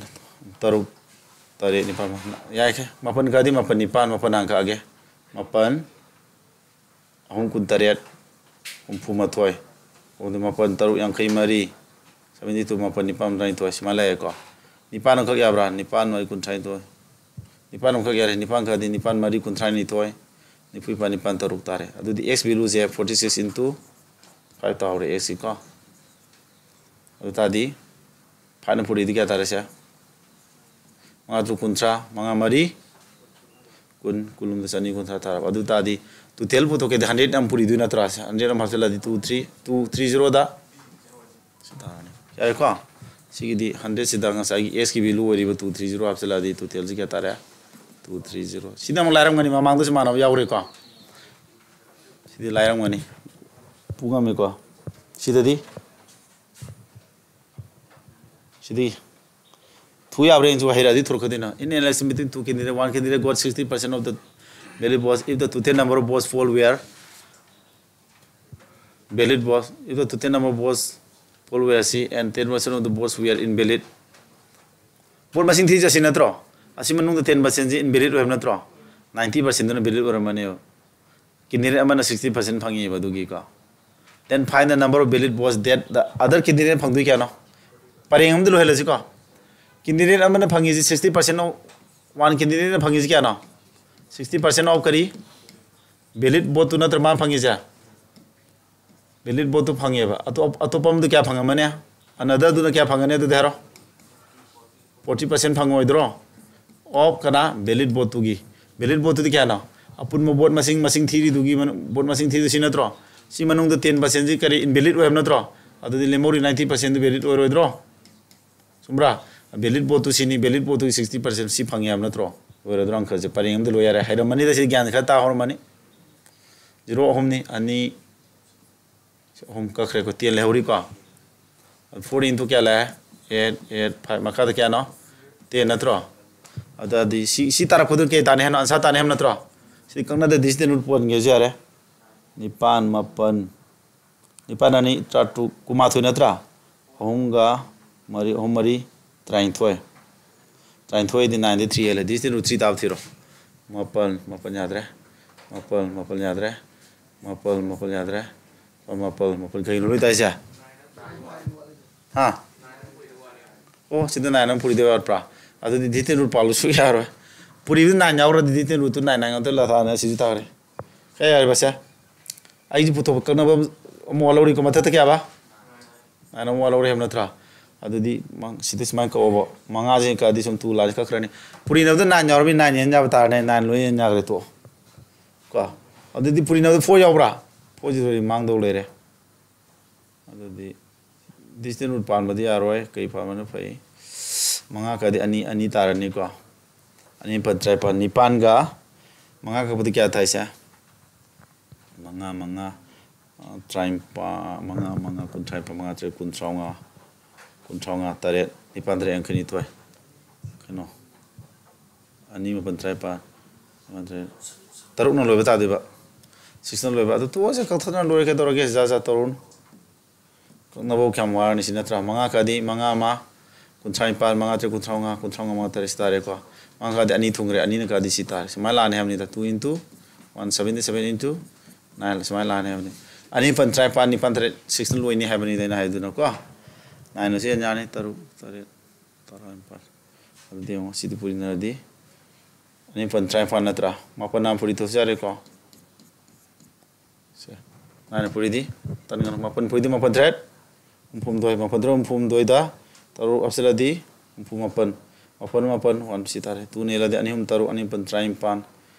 ꯇꯔꯨꯛ, ꯇꯔꯦꯠ, ꯅꯤꯄꯥꯟ, ꯃꯥꯄꯟ꯫ ꯌꯥꯏꯈꯦ꯫ ꯃꯥꯄꯟ ꯀꯛꯑꯗꯤ ꯃꯥꯄꯟ, ꯅꯤꯄꯥꯟ, ꯃꯥꯄꯟ ꯍꯥꯟꯅ ꯀꯛꯑꯒꯦ꯫ ꯃꯥꯄꯟ, ꯑꯍꯨꯝ ꯀꯨꯟꯇꯔꯦꯠ, ꯍꯨꯝꯐꯨꯃꯥꯊꯣꯏ, ꯑꯍꯨꯝ ꯃꯥꯄꯟ, ꯇꯔꯨꯛ ꯌꯥꯡꯈꯩ ꯃꯔꯤ, seventy two, ꯃꯥꯄꯟ ꯅꯤꯄꯥꯟ ꯇꯔꯥꯅꯤꯊꯣꯏ, ꯁꯨꯃꯥꯏꯅ ꯂꯩꯔꯦꯀꯣ꯫ ꯅꯤꯄꯥꯟ ꯑꯃꯈꯛ ꯌꯥꯕ꯭ꯔꯥ? ꯅꯤꯄꯥꯟ ꯃꯔꯤ ꯀꯨꯟꯊ꯭ꯔꯥꯅꯤꯊꯣꯏ꯫ ꯅꯤꯄꯥꯟ ꯑꯃꯈꯛ ꯌꯥꯔꯦ꯫ ꯅꯤꯄꯥꯟ ꯈꯛꯗꯤ ꯅꯤꯄꯥꯟ ꯃꯔꯤ ꯀꯨꯟꯊ꯭ꯔꯥꯅꯤꯊꯣꯏ, ꯅꯤꯐꯨ ꯅꯤꯄꯥꯟ, ꯅꯤꯄꯥꯟ ꯇꯔꯨꯛ ꯇꯥꯔꯦ꯫ ꯑꯗꯨꯗꯤ X value ꯁꯦ forty six into five ꯇꯥꯍꯧꯔꯦ X ꯁꯤ ꯀꯣ꯫ ꯑꯗꯨ ꯇꯥꯔꯗꯤ five ꯅ forty ꯗꯤ ꯀꯌꯥ ꯇꯥꯔꯦ ꯁꯦ? ꯃꯉꯥ ꯇꯔꯨꯛ ꯀꯨꯟꯊ꯭ꯔꯥ, ꯃꯉꯥ ꯃꯔꯤ ꯀꯨꯟ, ꯀꯨꯟ ꯑꯃꯗ ꯆꯅꯤ ꯀꯨꯟꯊ꯭ꯔꯥ ꯇꯥꯔꯕ꯫ ꯑꯗꯨ ꯇꯥꯔꯗꯤ total ꯄꯨꯊꯣꯛꯀꯦꯗꯤ hundred ꯑꯃ ꯄꯨꯔꯤꯗꯣꯏ ꯅꯠꯇ꯭ꯔꯥ? Hundred ꯑꯃ ꯍꯥꯞꯆꯤꯜꯂꯗꯤ two three, two three zero ꯗ ꯁꯤ ꯇꯥꯔꯅꯤ꯫ ꯌꯥꯔꯦꯀꯣ? ꯁꯤꯒꯤꯗꯤ hundred ꯁꯤꯗ ꯉꯁꯥꯏꯒꯤ X ꯀꯤ value ꯑꯣꯏꯔꯤꯕ two three zero ꯍꯥꯞꯆꯤꯜꯂꯗꯤ total ꯁꯤ ꯀꯌꯥ ꯇꯥꯔꯦ? Two three zero꯫ ꯁꯤꯗ ꯑꯃꯨꯛ ꯂꯥꯏꯔꯝꯒꯅꯤ, ꯃꯃꯥꯡꯗꯁꯨ ꯃꯥꯟꯅꯕ ꯌꯥꯎꯔꯦꯀꯣ꯫ ꯁꯤꯗꯤ ꯂꯥꯏꯔꯝꯒꯅꯤ꯫ ꯄꯨ ꯉꯝꯃꯤꯀꯣ꯫ ꯁꯤꯗꯗꯤ ꯁꯤꯗꯤ ꯊꯨ ꯌꯥꯕ꯭ꯔꯥ ꯌꯦꯡꯁꯤ, ꯍꯩꯔꯛꯑꯗꯤ ꯊꯣꯔꯛꯀꯗꯣꯏꯅꯣ꯫ In election between two candidate, one candidate got sixty percent of the valid votes if the total number of votes poll were valid votes, if the total number of votes poll were C and ten percent of the votes were invalid. Vote ꯃꯁꯤꯡ ꯊꯤꯖꯁꯤ ꯅꯠꯇ꯭ꯔꯣ? ꯑꯁꯤ ꯃꯅꯨꯡꯗ ten percent ꯁꯤ invalid ꯑꯣꯏꯕ ꯅꯠꯇ꯭ꯔꯣ? Ninety percent ꯗꯨꯅ valid ꯑꯣꯏꯔꯝꯃꯅꯦꯕ꯫ Candidate ꯑꯃꯅ sixty percent ꯐꯪꯉꯤꯕ ꯑꯗꯨꯒꯤꯀꯣ꯫ Then find the number of valid votes that the other candidate ꯐꯪꯗꯣꯏ ꯀꯌꯥꯅꯣ? ꯄꯔꯦꯡ ꯑꯃꯗ ꯂꯣꯏꯍꯜꯂꯁꯤꯀꯣ꯫ Candidate ꯑꯃꯅ ꯐꯪꯉꯤꯁꯤ sixty percent of, one candidate ꯅ ꯐꯪꯉꯤꯁꯤ ꯀꯌꯥꯅꯣ? Sixty percent of ꯀꯔꯤ? Valid vote ꯇꯨ ꯅꯠꯇ꯭ꯔ ꯃꯥꯅ ꯐꯪꯉꯤꯁꯦ? Valid vote ꯇꯨ ꯐꯪꯉꯦꯕ꯫ ꯑꯇꯣꯞ-, ꯑꯇꯣꯞꯄ ꯑꯃꯗꯨ ꯀꯌꯥ ꯐꯪꯉꯝꯃꯅꯤ? Another ꯗꯨꯅ ꯀꯌꯥ ꯐꯪꯒꯅꯤ ꯑꯗꯨꯗꯤ ꯍꯥꯏꯔꯣ꯫ ꯐꯣꯔꯇꯤ ꯄꯥꯔꯁꯦꯟ ꯐꯪꯉꯣꯏꯗ꯭ꯔꯣ? ꯑꯣꯐ ꯀꯅꯥ? ꯚꯦꯂꯤꯠ ꯚꯣꯠꯇꯨꯒꯤ꯫ ꯚꯦꯂꯤꯠ ꯚꯣꯠꯇꯨꯗꯤ ꯀꯌꯥꯅꯣ? ꯑꯄꯨꯟꯕ ꯚꯣꯠ ꯃꯁꯤꯡ, ꯃꯁꯤꯡ ꯊꯤꯔꯤꯗꯨꯒꯤ ꯃꯅꯨꯡ-, ꯚꯣꯠ ꯃꯁꯤꯡ ꯊꯤꯔꯤꯗꯨ ꯁꯤ ꯅꯠꯇ꯭ꯔꯣ? ꯁꯤ ꯃꯅꯨꯡꯗ ꯇꯦꯟ ꯄꯥꯔꯁꯦꯟꯁꯤ ꯀꯔꯤ, ꯏꯟꯚꯦꯂꯤꯠ ꯑꯣꯏ ꯍꯥꯏꯕ ꯅꯠꯇ꯭ꯔꯣ? ꯑꯗꯨꯗꯤ ꯂꯦꯝꯍꯧꯔꯤ ꯅꯥꯏꯟꯇꯤ ꯄꯥꯔꯁꯦꯟꯗꯨ ꯚꯦꯂꯤꯠ ꯑꯣꯏꯔꯣꯏꯗ꯭ꯔꯣ? ꯆꯨꯝꯕ꯭ꯔꯥ? ꯚꯦꯂꯤꯠ ꯚꯣꯠꯇꯨ ꯁꯤꯅꯤ, ꯚꯦꯂꯤꯠ ꯚꯣꯠꯇꯨꯒꯤ ꯁꯤꯛꯁꯇꯤ ꯄꯥꯔꯁꯦꯟ ꯁꯤ ꯐꯪꯉꯦ ꯍꯥꯏꯕ ꯅꯠꯇ꯭ꯔꯣ? ꯂꯣꯏꯔꯗ꯭ꯔꯣ? ꯑꯪꯀꯁꯦ ꯄꯔꯦꯡ ꯑꯃꯗ ꯂꯣꯏ ꯌꯥꯔꯦ꯫ ꯍꯩꯔꯝꯃꯅꯤꯗ, ꯁꯤ ꯒ꯭ꯌꯥꯟ ꯈꯔ ꯇꯥꯍꯧꯔꯝꯃꯅꯤ꯫ ꯖꯤꯔꯣ ꯑꯍꯨꯝꯅꯤ, ꯑꯅꯤ, ꯁꯤ ꯑꯍꯨꯝ ꯀꯛꯈ꯭ꯔꯦꯀꯣ, ꯇꯦꯟ ꯂꯩꯍꯧꯔꯤꯀꯣ꯫ ꯐꯣꯔ ꯏꯟꯇꯨ ꯀꯌꯥ ꯂꯥꯛꯑꯦ? Eight, eight, five. ꯃꯈꯥꯗ ꯀꯌꯥꯅꯣ? ꯇꯦꯟ ꯅꯠꯇ꯭ꯔꯣ? ꯑꯗꯨꯗꯤ ꯁꯤ, ꯁꯤ ꯇꯥꯔꯛꯄꯗꯨ ꯀꯩ ꯇꯥꯅꯤ ꯍꯥꯏꯅꯣ? ꯑꯟꯁꯥꯔ ꯇꯥꯅꯤ ꯍꯥꯏꯕ ꯅꯠꯇ꯭ꯔꯣ? ꯁꯤ ꯀꯛꯅꯗ ꯗꯤꯁꯇꯦꯟ ꯔꯨꯠ ꯄꯣꯟꯒꯦꯁꯨ ꯌꯥꯔꯦ꯫ ꯅꯤꯄꯥꯟ, ꯃꯥꯄꯟ, ꯅꯤꯄꯥꯟ ꯑꯅꯤ ꯇꯔꯥꯇꯔꯨꯛ, ꯀꯨꯟꯃꯥꯊꯣꯏ ꯅꯠꯇ꯭ꯔꯥ? ꯑꯍꯨꯝꯒ ꯃꯔꯤ, ꯑꯍꯨꯝ ꯃꯔꯤ ꯇꯔꯥꯅꯤꯊꯣꯏ꯫ ꯇꯔꯥꯅꯤꯊꯣꯏꯗꯤ ꯅꯥꯏꯟꯗꯤ ꯊ꯭ꯔꯤ ꯍꯦꯜꯂꯦ꯫ ꯗꯤꯁꯇꯦꯟ ꯔꯨꯠ ꯊ꯭ꯔꯤ ꯇꯥꯕ ꯊꯤꯔꯣ꯫ ꯃꯥꯄꯜ, ꯃꯥꯄꯜ ꯌꯥꯗ꯭ꯔꯦ꯫ ꯃꯥꯄꯜ, ꯃꯥꯄꯜ ꯌꯥꯗ꯭ꯔꯦ꯫ ꯃꯥꯄꯜ, ꯃꯥꯄꯜ ꯌꯥꯗ꯭ꯔꯦ꯫ ꯃꯥꯄꯜ, ꯃꯥꯄꯜ, ꯀꯩꯅꯣ ꯂꯣꯏ ꯇꯥꯏꯁꯦ? ꯍꯥ? ꯑꯣ, ꯁꯤꯗ ꯅꯥꯏꯟ ꯑꯃ ꯄꯨꯔꯤꯗ ꯋꯥꯠꯄ꯭ꯔꯥ? ꯑꯗꯨꯗꯤ ꯗꯤꯁꯇꯦꯟ ꯔꯨꯠ ꯄꯥꯜꯂꯨ ꯁꯨ ꯌꯥꯔꯣꯏ꯫ ꯄꯨꯔꯤꯗꯨ ꯅꯥꯏꯟ ꯌꯥꯎꯔꯗꯤ ꯗꯤꯁꯇꯦꯟ ꯔꯨꯠꯇꯨ ꯅꯥꯏꯟ, ꯅꯥꯏꯟ ꯉꯥꯛꯇ ꯂꯥꯊꯥꯅ ꯁꯤꯁꯨ ꯇꯥꯔꯦ꯫ ꯀꯌꯥ ꯌꯥꯔꯤꯕꯁꯦ? ꯑꯩꯁꯦ ꯄꯨꯊꯣꯛꯄ ꯀꯛꯅꯕ ꯑꯃ ꯂꯧꯔꯤꯀꯣ, ꯃꯊꯛꯇ ꯀꯌꯥꯕ? ꯅꯥꯏꯟ ꯑꯃ ꯂꯧꯔꯦ ꯍꯥꯏꯕ ꯅꯠꯇ꯭ꯔꯥ? ꯑꯗꯨꯗꯤ ꯃ-, ꯁꯤꯗ ꯁꯨꯃꯥꯏꯅ ꯀꯛꯑꯣꯕ, ꯃꯉꯥꯁꯦ ꯀꯛꯑꯗꯤ ꯁꯨꯝ ꯇꯨ ꯂꯥꯏꯟꯁꯦ ꯀꯛꯈ꯭ꯔꯅꯤ꯫ ꯄꯨꯔꯤꯅꯕꯗ ꯅꯥꯏꯟ ꯌꯥꯎꯔꯕꯅꯤ, ꯅꯥꯏꯟ ꯌꯦꯟ ꯌꯥꯕ ꯇꯥꯔꯅꯦ, ꯅꯥꯏꯟ ꯂꯣꯏ ꯌꯦꯟ ꯌꯥꯈ꯭ꯔꯦ, ꯇꯣꯛꯑꯣ꯫ ꯀꯣ, ꯑꯗꯨꯗꯤ ꯄꯨꯔꯤꯅꯕꯗ ꯐꯣꯔ ꯌꯥꯎꯕ꯭ꯔꯥ? ꯐꯣꯔꯁꯤ ꯃꯥꯡꯗꯧ ꯂꯩꯔꯦ꯫ ꯑꯗꯨꯗꯤ ꯗꯤꯁꯇꯦꯟ ꯔꯨꯠ ꯄꯥꯟꯕꯗꯤ ꯌꯥꯔꯣꯏ꯫ ꯀꯩ ꯄꯥꯟꯕꯅ ꯐꯩ? ꯃꯉꯥ ꯀꯛꯑꯗꯤ ꯑꯅꯤ, ꯑꯅꯤ ꯇꯥꯔꯅꯤꯀꯣ꯫ ꯑꯅꯤ ꯄꯟ ꯇꯔꯥꯅꯤꯄꯥꯟ, ꯅꯤꯄꯥꯟꯒ ꯃꯉꯥ ꯀꯛꯄꯗꯤ ꯀꯌꯥ ꯊꯥꯏꯁꯦ? ꯃꯉꯥ, ꯃꯉꯥ, ꯑ, ꯇꯔꯥꯅꯤꯄꯥꯟ, ꯃꯉꯥ, ꯃꯉꯥ, ꯀꯨꯟꯊ꯭ꯔꯥ, ꯃꯉꯥ, ꯇꯔꯦꯠ, ꯀꯨꯟ, ꯇꯔꯥꯃꯉꯥ, ꯀꯨꯟꯊ꯭ꯔꯥ, ꯃꯉꯥ, ꯇꯔꯦꯠ, ꯅꯤꯄꯥꯟ, ꯇꯔꯦꯠ, ꯌꯥꯡꯈꯩ ꯅꯤꯊꯣꯏ꯫ ꯀꯩꯅꯣ? ꯑꯅꯤ ꯃꯥꯄꯟ ꯇꯔꯥꯅꯤꯄꯥꯟ, ꯃꯥꯄꯟ ꯇꯔꯦꯠ, ꯇꯔꯨꯛꯅ ꯂꯣꯏꯕ ꯇꯥꯗꯣꯏꯕ꯫ ꯁꯤꯛꯁꯅ ꯂꯣꯏꯕ꯫ ꯑꯗꯨ ꯇꯣꯛꯑꯁꯦ, ꯀꯛꯊꯠꯅ ꯂꯣꯏꯔꯦ, ꯀꯩꯗꯧꯔꯒꯦ? ꯖꯥ ꯖꯥ ꯇꯧꯔꯨꯅꯨ꯫ ꯀꯛꯅꯕ ꯀꯌꯥꯝ ꯋꯥꯔꯅꯤ ꯁꯤ ꯅꯠꯇ꯭ꯔꯥ? ꯃꯉꯥ ꯀꯛꯑꯗꯤ ꯃꯉꯥ ꯑꯃ, ꯀꯨꯟꯊ꯭ꯔꯥ ꯅꯤꯄꯥꯟ, ꯃꯉꯥ ꯇꯔꯦꯠ, ꯀꯨꯟꯊ꯭ꯔꯥ ꯃꯉꯥ, ꯀꯨꯟꯊ꯭ꯔꯥ ꯃꯉꯥ, ꯃꯉꯥ ꯇꯔꯦꯠ ꯁꯤ ꯇꯥꯔꯦꯀꯣ꯫ ꯃꯉꯥ ꯀꯛꯑꯗꯤ ꯑꯅꯤ ꯊꯨꯡꯈ꯭ꯔꯦ, ꯑꯅꯤꯅ ꯀꯛꯑꯗꯤ ꯁꯤ ꯇꯥꯔꯦ꯫ ꯁꯨꯃꯥꯏꯅ ꯂꯥꯛꯑꯅꯤ ꯍꯥꯏꯕꯅꯤꯗ, two into one seventy seven into nine ꯁꯨꯃꯥꯏꯅ ꯂꯥꯛꯑꯅꯤ ꯍꯥꯏꯕꯅꯤ꯫ ꯑꯅꯤ ꯃꯥꯄꯟ ꯇꯔꯥꯅꯤꯄꯥꯟ, ꯅꯤꯄꯥꯟ ꯇꯔꯦꯠ, ꯁꯤꯛꯁꯅ ꯂꯣꯏꯅꯤ ꯍꯥꯏꯕꯅꯤꯗ ꯑꯩꯅ ꯍꯥꯏꯗꯨꯅꯀꯣ꯫ ꯅꯥꯏꯟ ꯑꯁꯤ ꯌꯥꯅꯤ, ꯇꯔꯨꯛ, ꯇꯔꯦꯠ, ꯇꯔꯥꯅꯤꯄꯥꯟ꯫ ꯑꯗꯨꯗꯤ ꯌꯦꯡꯉꯣ, ꯁꯤꯗꯤ ꯄꯨꯔꯤꯅꯔꯗꯤ ꯑꯅꯤ ꯃꯥꯄꯟ ꯇꯔꯥꯅꯤꯄꯥꯟ ꯅꯠꯇ꯭ꯔꯥ? ꯃꯥꯄꯟ ꯑꯃ ꯄꯨꯔꯤ ꯊꯣꯛꯁꯤ ꯌꯥꯔꯦꯀꯣ? ꯁꯦ, ꯅꯥꯏꯟ ꯄꯨꯔꯤꯗꯤ ꯇꯟꯒꯅꯨ꯫ ꯃꯥꯄꯟ ꯄꯨꯔꯤꯗꯤ ꯃꯥꯄꯟ ꯇꯔꯦꯠ, ꯍꯨꯝꯐꯨꯍꯨꯝꯗꯣꯏ, ꯃꯥꯄꯟ ꯇꯔꯨꯛ, ꯍꯨꯝꯐꯨꯍꯨꯝꯗꯣꯏꯗ ꯇꯔꯨꯛ ꯍꯥꯞꯆꯤꯜꯂꯗꯤ ꯍꯨꯝꯐꯨ ꯃꯥꯄꯟ, ꯃꯥꯄꯟ ꯃꯥꯄꯟ, ꯋꯥꯟ ꯁꯤ ꯇꯥꯔꯦ꯫ ꯇꯨꯅ ꯍꯦꯜꯂꯗꯤ ꯑꯅꯤ ꯑꯍꯨꯝ ꯇꯔꯨꯛ, ꯑꯅꯤ ꯃꯥꯄꯟ ꯇꯔꯥꯅꯤꯄꯥꯟ,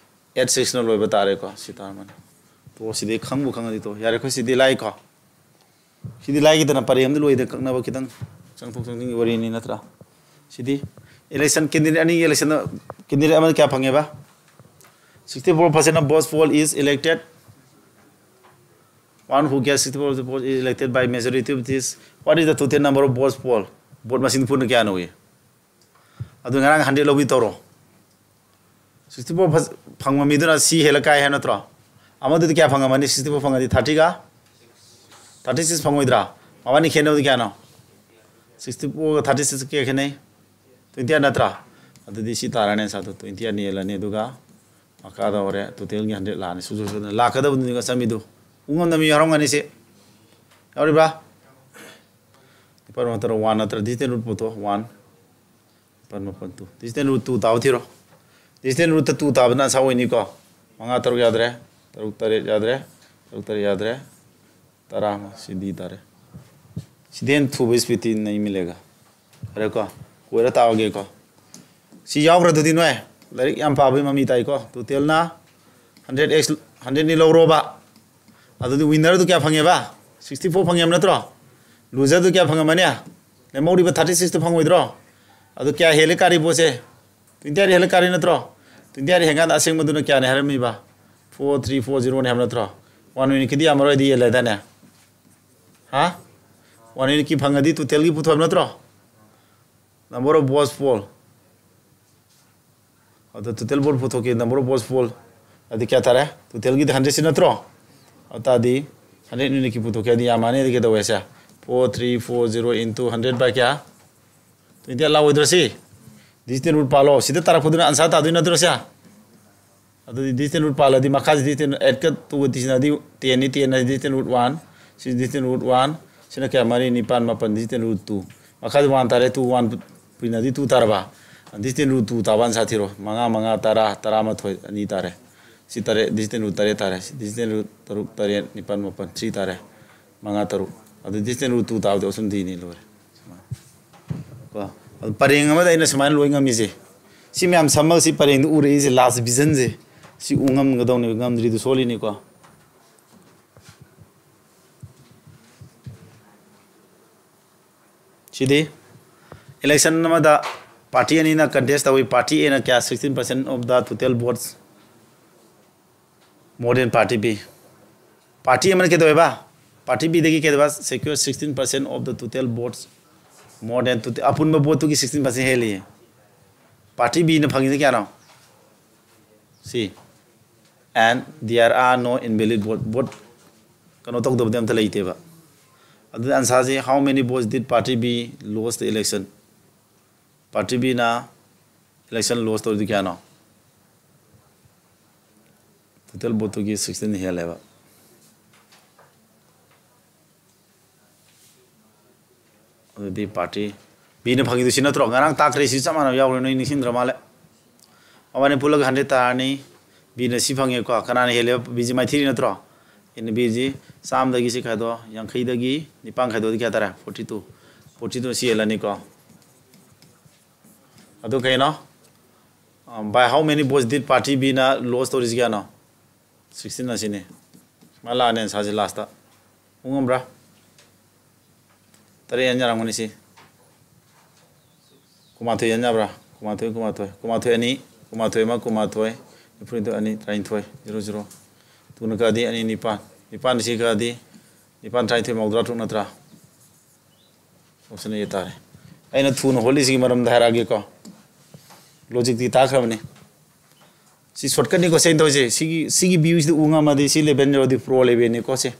ꯑꯩꯠ ꯁꯤꯛꯁꯅ ꯂꯣꯏꯕ ꯇꯥꯔꯦꯀꯣ꯫ ꯁꯤ ꯇꯥꯔꯃꯅꯤ꯫ ꯇꯣ, ꯁꯤꯗꯤ ꯈꯪꯕꯨ ꯈꯪꯉꯗꯤ ꯇꯣ꯫ ꯌꯥꯔꯦꯀꯣ, ꯁꯤꯗꯤ ꯂꯥꯏꯀꯣ꯫ ꯁꯤꯗꯤ ꯂꯥꯏꯒꯤꯗꯅ ꯄꯔꯦꯡ ꯑꯃꯗ ꯂꯣꯏꯗ ꯀꯛꯅꯕ ꯈꯤꯇꯪ ꯆꯪꯊꯣꯛ ꯆꯪꯁꯤꯟꯒꯤ ꯋꯥꯔꯤꯅꯤ ꯅꯠꯇ꯭ꯔꯥ? ꯁꯤꯗꯤ election candidate ꯑꯅꯤꯒꯤ election candidate ꯑꯃꯅ ꯀꯌꯥ ꯐꯪꯉꯦꯕ? Sixty-four percent of votes poll is elected. One who gets sixty-four votes is elected by majority of this. What is the total number of votes poll? Vote ꯃꯁꯤꯡ ꯄꯨꯟꯅ ꯀꯌꯥꯅꯣꯌꯦ? ꯑꯗꯨ ꯉꯔꯥꯡ hundred ꯂꯧꯕꯤ ꯇꯧꯔꯣ꯫ Sixty-four ꯐꯪꯕ ꯃꯤꯗꯨꯅ C ꯍꯦꯜꯂ ꯀꯥꯏ ꯍꯥꯏ ꯅꯠꯇ꯭ꯔꯣ? ꯑꯃꯗꯨꯗꯤ ꯀꯌꯥ ꯐꯪꯉꯝꯃꯅꯤ? Sixty-four ꯐꯪꯉꯗꯤ thirtyꯒ, thirty-six ꯐꯪꯉꯣꯏꯗ꯭ꯔꯥ? ꯃꯕꯥꯅꯤ ꯈꯦꯠꯅꯕꯗꯤ ꯀꯌꯥꯅꯣ? Sixty-fourꯒ thirty-six ꯀꯌꯥ ꯈꯦꯠꯅꯩ? Twenty-eight ꯅꯠꯇ꯭ꯔꯥ? ꯑꯗꯨꯗꯤ ꯁꯤ ꯇꯥꯔꯅꯤ answerꯗꯣ, twenty-eight ꯌꯦꯜꯂꯅꯤ꯫ ꯑꯗꯨꯒ ꯃꯈꯥꯗ ꯍꯣꯔꯦꯟ totalꯒꯤ hundred ꯂꯥꯛꯑꯅꯤ꯫ ꯁꯨ ꯁꯨ ꯁꯨꯗꯅ ꯂꯥꯛꯀꯗꯕꯗꯨꯅꯤꯒ ꯆꯝꯃꯤꯗꯨ꯫ ꯎ ꯉꯝꯗꯕ ꯃꯤ ꯌꯥꯎꯔꯝꯒꯅꯤ ꯁꯤ꯫ ꯌꯥꯎꯔꯤꯕ꯭ꯔꯥ? ꯅꯤꯄꯥꯜ ꯅꯠꯇ꯭ꯔ one ꯅꯠꯇ꯭ꯔ digital root ꯄꯨꯊꯣꯛ꯫ One, ꯅꯤꯄꯥꯜ ꯃꯥꯄꯜ two꯫ Digital root two ꯇꯥꯕ ꯊꯤꯔꯣ꯫ Digital rootꯇ two ꯇꯥꯕꯅ answer ꯑꯣꯏꯅꯤꯀꯣ꯫ ꯃꯉꯥ ꯇꯔꯨꯛ ꯌꯥꯗ꯭ꯔꯦ꯫ ꯇꯔꯨꯛ ꯇꯔꯦꯠ ꯌꯥꯗ꯭ꯔꯦ꯫ ꯇꯔꯨꯛ ꯇꯔꯦꯠ ꯌꯥꯗ꯭ꯔꯦ꯫ ꯇꯔꯥ ꯑꯃ꯫ ꯁꯤ D ꯇꯥꯔꯦ꯫ ꯁꯤꯗꯤ ꯍꯦꯟꯅ ꯊꯨꯕ speedꯇꯤ ꯅꯩ ꯃꯤꯂꯦꯒ꯫ ꯐꯔꯦꯀꯣ꯫ ꯀꯣꯏꯔ ꯇꯥꯛꯑꯒꯦꯀꯣ꯫ ꯁꯤ ꯌꯥꯎꯈ꯭ꯔꯗꯨꯗꯤ ꯅꯣꯏ꯫ ꯂꯥꯏꯔꯤꯛ ꯌꯥꯝ ꯄꯥꯕꯒꯤ ꯃꯃꯤ ꯇꯥꯏꯀꯣ꯫ Totalꯅ hundred x, hundredꯅꯤ ꯂꯧꯔꯣꯕ꯫ ꯑꯗꯨꯗꯤ winnerꯗꯨ ꯀꯌꯥ ꯐꯪꯉꯦꯕ? Sixty-four ꯐꯪꯉꯦꯕ ꯅꯠꯇ꯭ꯔꯣ? Loserꯗꯨ ꯀꯌꯥ ꯐꯪꯉꯝꯃꯅꯤ? ꯂꯦꯝꯍꯧꯔꯤꯕ thirty-sixꯇꯨ ꯐꯪꯉꯣꯏꯗ꯭ꯔꯣ? ꯑꯗꯨ ꯀꯌꯥ ꯍꯦꯜꯂꯦ ꯀꯥꯔꯤ ꯄꯣꯠꯁꯦ? Twenty-eight ꯍꯦꯜꯂꯦ ꯀꯥꯔꯤ ꯅꯠꯇ꯭ꯔꯣ? Twenty-eight ꯍꯦꯟꯀꯥꯟꯗ ꯑꯁꯦꯡꯕꯗꯨꯅ ꯀꯌꯥꯅꯤ ꯍꯥꯏꯔꯝꯃꯤꯕ? Four three four zeroꯅꯤ ꯍꯥꯏꯕ ꯅꯠꯇ꯭ꯔꯣ? One unitꯀꯤꯗꯤ ꯌꯥꯝꯃꯔꯣꯏꯗꯤ ꯌꯦꯜꯂꯦꯗꯥꯏꯅꯦ? ꯍꯥ? One unitꯀꯤ ꯐꯪꯉꯗꯤ totalꯒꯤ ꯄꯨꯊꯣꯛ ꯍꯥꯏꯕ ꯅꯠꯇ꯭ꯔꯣ? Number of votes poll꯫ ꯑꯗꯣ total vote ꯄꯨꯊꯣꯛꯀꯦ, number of votes poll꯫ ꯑꯗꯨꯗꯤ ꯀꯌꯥ ꯇꯥꯔꯦ? Totalꯒꯤꯗꯤ hundredꯁꯤ ꯅꯠꯇ꯭ꯔꯣ? ꯑꯗꯨ ꯇꯥꯔꯗꯤ hundred unitꯀꯤ ꯄꯨꯊꯣꯛꯀꯦ ꯍꯥꯏꯗꯤ ꯌꯥꯝꯃꯅꯤ꯫ ꯑꯗꯨꯗꯤ ꯀꯩꯗꯧꯋꯦ ꯁꯦ? Four three four zero into hundred by ꯀꯌꯥ? Twenty-eight ꯂꯥꯛꯑꯣꯏꯗ꯭ꯔꯣ ꯁꯤ? Digital root ꯄꯥꯜꯂꯣ꯫ ꯁꯤꯗ ꯇꯥꯔꯛꯄꯗꯨꯅ answer ꯇꯥꯗꯣꯏ ꯅꯠꯇ꯭ꯔꯣ ꯁꯦ? ꯑꯗꯨꯗꯤ digital root ꯄꯥꯜꯂꯗꯤ ꯃꯈꯥꯁꯤ digital eightꯀ twoꯒ ꯇꯤꯁꯤꯟꯅꯗꯤ tenꯅꯤ, ten ꯍꯥꯏꯗꯤ digital root one, ꯁꯤ digital root one, ꯁꯤꯅ ꯀꯌꯥ? ꯃꯔꯤ, ꯅꯤꯄꯥꯟ, ꯃꯥꯄꯟ, digital root two꯫ ꯃꯈꯥꯗꯤ one ꯇꯥꯔꯦ, two, one ꯄꯨꯏꯅꯗꯤ two ꯇꯥꯔꯕ? Digital root two ꯇꯥꯕ answer ꯊꯤꯔꯣ꯫ ꯃꯉꯥ, ꯃꯉꯥ, ꯇꯔꯥ, ꯇꯔꯥꯃꯥꯊꯣꯏ, ꯑꯅꯤ ꯇꯥꯔꯦ꯫ ꯁꯤ ꯇꯔꯦꯠ, digital root ꯇꯔꯦꯠ ꯇꯥꯔꯦ꯫ ꯁꯤ digital root ꯇꯔꯨꯛ, ꯇꯔꯦꯠ, ꯅꯤꯄꯥꯟ, ꯃꯥꯄꯟ, three ꯇꯥꯔꯦ꯫ ꯃꯉꯥ, ꯇꯔꯨꯛ꯫ ꯑꯗꯨ digital root two ꯇꯥꯕꯗꯤ option Dꯅꯤ, ꯂꯣꯏꯔꯦ꯫ ꯁꯨꯃꯥꯏꯅ꯫ ꯀꯣ? ꯑꯗꯨ ꯄꯔꯦꯡ ꯑꯃꯗ ꯑꯩꯅ ꯁꯨꯃꯥꯏꯅ ꯂꯣꯏ ꯉꯝꯃꯤꯁꯦ, ꯁꯤ ꯃꯌꯥꯝ ꯁꯝꯃꯒ ꯁꯤ ꯄꯔꯦꯡꯗ ꯎꯔꯛꯏꯁꯦ, ꯂꯥꯁ ꯚꯤꯖꯟꯁꯦ, ꯁꯤ ꯎ ꯉꯝꯒꯗꯧꯅꯦꯕ, ꯉꯝꯗ꯭ꯔꯤꯗꯨ ꯁꯣꯜꯂꯤꯅꯤꯀꯣ꯫ ꯁꯤꯗꯤ ꯏꯂꯦꯛꯁꯟ ꯑꯃꯗ ꯄꯥꯔꯇꯤ ꯑꯅꯤꯅ ꯀꯟꯇꯦꯁ ꯇꯧꯏ꯫ ꯄꯥꯔꯇꯤ ꯑꯦꯅ ꯀꯌꯥ? Sixteen percent of the total votes, more than party B. Party ꯑꯃꯅ ꯀꯩꯗꯧꯋꯦꯕ? ꯄꯥꯔꯇꯤ ꯕꯤꯗꯒꯤ ꯀꯩꯗꯧꯕ? Secure sixteen percent of the total votes, more than total, ꯑꯄꯨꯟꯕ ꯚꯣꯠꯇꯨꯒꯤ sixteen percent ꯍꯦꯜꯂꯤꯌꯦ꯫ ꯄꯥꯔꯇꯤ ꯕꯤꯅ ꯐꯪꯉꯤꯁꯦ ꯀꯌꯥꯅꯣ? ꯁꯤ꯫ And there are no invalid vote. Vote ꯀꯩꯅꯣ ꯇꯧꯗꯕꯗꯤ ꯑꯝꯇ ꯂꯩꯇꯦꯕ꯫ ꯑꯗꯨꯗꯤ ꯑꯟꯁꯥꯔꯁꯤ, how many votes did party B lose the election? Party ꯕꯤꯅ ꯏꯂꯦꯛꯁꯟ ꯂꯣꯁ ꯇꯧꯔꯤꯗꯤ ꯀꯌꯥꯅꯣ? ꯇꯣꯇꯦꯜ ꯚꯣꯠꯇꯨꯒꯤ sixteen ꯍꯦꯜꯂꯦꯕ꯫ ꯑꯗꯨꯗꯤ ꯄꯥꯔꯇꯤ ꯕꯤꯅ ꯐꯪꯉꯤꯗꯨ ꯁꯤ ꯅꯠꯇ꯭ꯔꯣ? ꯉꯔꯥꯡ ꯇꯥꯛꯈ꯭ꯔꯦ, ꯁꯤ ꯆꯞ ꯃꯥꯟꯅꯕ ꯌꯥꯎꯈ꯭ꯔꯦ, ꯅꯣꯏ ꯅꯤꯡꯁꯤꯡꯗ꯭ꯔ ꯃꯥꯜꯂꯦ꯫ ꯃꯕꯥꯅꯤ ꯄꯨꯜꯂꯒ hundred ꯇꯥꯔꯅꯤ꯫ ꯕꯤꯅ ꯁꯤ ꯐꯪꯉꯦꯀꯣ꯫ ꯀꯅꯥꯅ ꯍꯦꯜꯂꯦꯕ? ꯕꯤꯁꯤ ꯃꯥꯏꯊꯤꯔꯤ ꯅꯠꯇ꯭ꯔꯣ? ꯑꯦꯟ ꯕꯤꯁꯤ ꯆꯥꯝꯃꯗꯒꯤ ꯁꯤ ꯈꯥꯏꯗꯣ, ꯌꯥꯡꯈꯩꯗꯒꯤ ꯅꯤꯄꯥꯟ ꯈꯥꯏꯗꯣꯛꯑꯗꯤ ꯀꯌꯥ ꯇꯥꯔꯦ? Forty two꯫ Forty two ꯁꯤ ꯍꯦꯜꯂꯅꯤꯀꯣ꯫ ꯑꯗꯨ ꯀꯩꯅꯣ? By how many votes did party ꯕꯤꯅ ꯂꯣꯁ ꯇꯧꯔꯤꯁꯤ ꯀꯌꯥꯅꯣ? Sixteen ꯑꯁꯤꯅꯤ꯫ ꯁꯨꯃꯥꯏꯅ ꯂꯥꯛꯑꯅꯤ ꯑꯟꯁꯥꯔꯁꯤ ꯂꯥꯁꯇ꯫ ꯎ ꯉꯝꯕ꯭ꯔꯥ? ꯇꯔꯦꯠ ꯌꯥꯟ ꯌꯥꯔꯝꯒꯅꯤ ꯁꯤ꯫ ꯀꯨꯟꯃꯥꯊꯣꯏ ꯌꯥꯟ ꯌꯥꯕ꯭ꯔꯥ? ꯀꯨꯟꯃꯥꯊꯣꯏ, ꯀꯨꯟꯃꯥꯊꯣꯏ꯫ ꯀꯨꯟꯃꯥꯊꯣꯏ ꯑꯅꯤ, ꯀꯨꯟꯃꯥꯊꯣꯏ ꯑꯃ, ꯀꯨꯟꯃꯥꯊꯣꯏ꯫ ꯅꯤꯐꯨꯅꯤꯊꯣꯏ ꯑꯅꯤ, ꯇꯔꯥꯅꯤꯊꯣꯏ꯫ Zero zero꯫ ꯇꯨꯅ ꯀꯛꯑꯗꯤ ꯑꯅꯤ ꯅꯤꯄꯥꯟ꯫ ꯅꯤꯄꯥꯟ ꯁꯤ ꯀꯛꯑꯗꯤ ꯅꯤꯄꯥꯟ ꯇꯔꯥꯅꯤꯊꯣꯏ ꯃꯧꯗ꯭ꯔꯥ ꯇꯔꯨꯛ ꯅꯠꯇ꯭ꯔꯥ? Option A ꯇꯥꯔꯦ꯫ ꯑꯩꯅ ꯊꯨꯅ ꯍꯣꯠꯂꯤꯁꯤꯒꯤ ꯃꯔꯝꯗ ꯍꯥꯏꯔꯛꯑꯒꯦꯀꯣ꯫ Logicꯇꯤ ꯇꯥꯈ꯭ꯔꯕꯅꯤ꯫ ꯁꯤ shortcutꯅꯤꯀꯣ ꯁꯦꯡ ꯇꯧꯔꯤꯁꯦ꯫ ꯁꯤꯒꯤ, ꯁꯤꯒꯤ viewꯁꯤꯗ ꯎ ꯉꯝꯃꯗꯤ ꯁꯤ eleven ꯌꯧꯔꯗꯤ pro elevenꯅꯤꯀꯣ ꯁꯦ꯫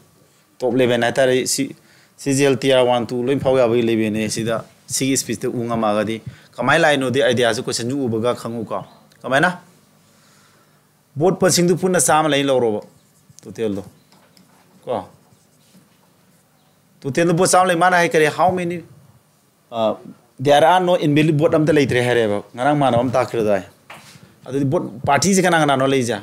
Top eleven ꯍꯥꯏꯇꯥꯔꯦ꯫ ꯁꯤ, CGL, Tier one, two ꯂꯣꯏ ꯐꯥꯎ ꯌꯥꯕꯒꯤ elevenꯅꯦ꯫ ꯁꯤꯗ, ꯁꯤꯒꯤ speedꯇ ꯎ ꯉꯝꯃꯛꯑꯒꯗꯤ ꯀꯃꯥꯏꯅ ꯂꯥꯛꯏꯅꯣꯗꯤ ideaꯁꯨ questionꯁꯨ ꯎꯕꯒ ꯈꯪꯉꯨꯀꯣ꯫ ꯀꯃꯥꯏꯅ? Vote ꯃꯁꯤꯡꯗꯨ ꯄꯨꯟꯅ ꯆꯥꯝꯃ ꯂꯩ ꯂꯧꯔꯣꯕ, totalꯗꯣ꯫ ꯀꯣ? Totalꯗꯣ vote ꯆꯥꯝꯃ ꯂꯩ, ꯃꯥꯅ ꯍꯥꯏ ꯀꯔꯤ? How many, ꯑ, there are no invalid vote ꯑꯝꯇ ꯂꯩꯇ꯭ꯔꯦ ꯍꯥꯏꯔꯦꯕ꯫ ꯉꯔꯥꯡ ꯃꯥꯟꯅꯕ ꯑꯃ ꯇꯥꯛꯈ꯭ꯔꯗꯥꯏ? ꯑꯗꯨꯗꯤ vote partyꯁꯦ ꯀꯅꯥ ꯀꯅꯥꯅꯣ ꯂꯩꯁꯦ?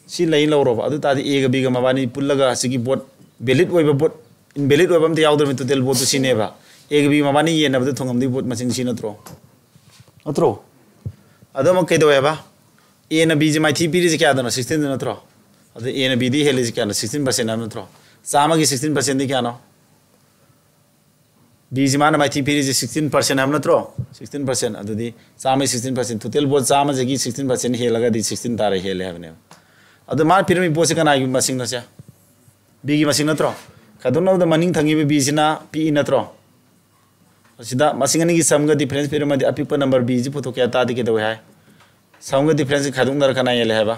ꯁꯤ ꯂꯩ ꯂꯧꯔꯣꯕ꯫ ꯑꯗꯨ ꯇꯥꯔꯗꯤ Aꯒ Bꯒ ꯃꯕꯥꯅꯤ ꯄꯨꯜꯂꯒ ꯁꯤꯒꯤ vote valid ꯑꯣꯏꯕ vote, invalid ꯑꯣꯏꯕ ꯑꯝꯇ ꯌꯥꯎꯗ꯭ꯔꯕꯅꯤ, total voteꯇꯨ ꯁꯤꯅꯦꯕ꯫ ꯑꯦꯒ ꯕꯤ ꯃꯕꯥꯅꯤ ꯌꯦꯟꯅꯕꯗ ꯊꯨꯡꯉꯝꯗꯣꯏ ꯄꯣꯠ ꯃꯁꯤꯡ ꯁꯤ ꯅꯠꯇ꯭ꯔꯣ? ꯅꯠꯇ꯭ꯔꯣ? ꯑꯗꯣ ꯑꯃꯨꯛ ꯀꯩꯗꯧꯋꯦꯕ? ꯑꯦꯅ ꯕꯤꯁꯦ ꯃꯥꯏꯊꯤ ꯄꯤꯔꯤꯁꯦ ꯀꯌꯥꯗꯅꯣ? ꯁꯤꯛꯁꯇꯤꯟꯗ ꯅꯠꯇ꯭ꯔꯣ? ꯑꯗꯣ ꯑꯦꯅ ꯕꯤꯗꯤ ꯍꯦꯜꯂꯤꯁꯦ ꯀꯌꯥꯅꯣ? ꯁꯤꯛꯁꯇꯤꯟ ꯄꯥꯔꯁꯦꯟ ꯍꯥꯏꯕ ꯅꯠꯇ꯭ꯔꯣ? ꯆꯥꯝꯃꯒꯤ ꯁꯤꯛꯁꯇꯤꯟ ꯄꯥꯔꯁꯦꯟꯗꯤ ꯀꯌꯥꯅꯣ? ꯕꯤꯁꯤ ꯃꯥꯅ ꯃꯥꯏꯊꯤ ꯄꯤꯔꯤꯁꯦ ꯁꯤꯛꯁꯇꯤꯟ ꯄꯥꯔꯁꯦꯟ ꯍꯥꯏꯕ ꯅꯠꯇ꯭ꯔꯣ? Sixteen percent. ꯑꯗꯨꯗꯤ ꯆꯥꯝꯃꯒꯤ ꯁꯤꯛꯁꯇꯤꯟ ꯄꯥꯔꯁꯦꯟ, ꯇꯣꯇꯦꯜ ꯄꯣꯠ ꯆꯥꯝꯃꯁꯤꯒꯤ ꯁꯤꯛꯁꯇꯤꯟ ꯄꯥꯔꯁꯦꯟ ꯍꯦꯜꯂꯒꯗꯤ ꯁꯤꯛꯁꯇꯤꯟ ꯇꯥꯔꯦ, ꯍꯦꯜꯂꯦ ꯍꯥꯏꯕꯅꯦꯕ꯫ ꯑꯗꯣ ꯃꯥꯅ ꯄꯤꯔꯝꯃꯤ ꯄꯣꯠꯁꯤ ꯀꯅꯥꯒꯤ ꯃꯁꯤꯡꯅꯣ ꯁꯦ? ꯕꯤꯒꯤ ꯃꯁꯤꯡ ꯅꯠꯇ꯭ꯔꯣ? ꯈꯥꯏꯗꯣꯛꯅꯕꯗ ꯃꯅꯤꯡ ꯊꯪꯉꯤꯕ ꯕꯤꯁꯤꯅ ꯄꯤꯛꯏ ꯅꯠꯇ꯭ꯔꯣ? ꯑꯁꯤꯗ ꯃꯁꯤꯡ ꯑꯅꯤꯒꯤ ꯁꯝꯒ ꯗꯤꯐ꯭ꯔꯦꯟꯁ ꯄꯤꯔꯝꯃꯗꯤ ꯑꯄꯤꯛꯄ ꯅꯝꯕꯔ ꯕꯤꯁꯤ ꯄꯨꯊꯣꯛꯀꯦ ꯍꯥꯏ ꯇꯥꯔꯗꯤ ꯀꯩꯗꯧꯋꯦ ꯍꯥꯏ? ꯁꯝꯒ ꯗꯤꯐ꯭ꯔꯦꯟꯁꯁꯤ ꯈꯥꯏꯗꯣꯛꯅꯔ ꯀꯅꯥ ꯍꯦꯜꯂꯦ ꯍꯥꯏꯕ?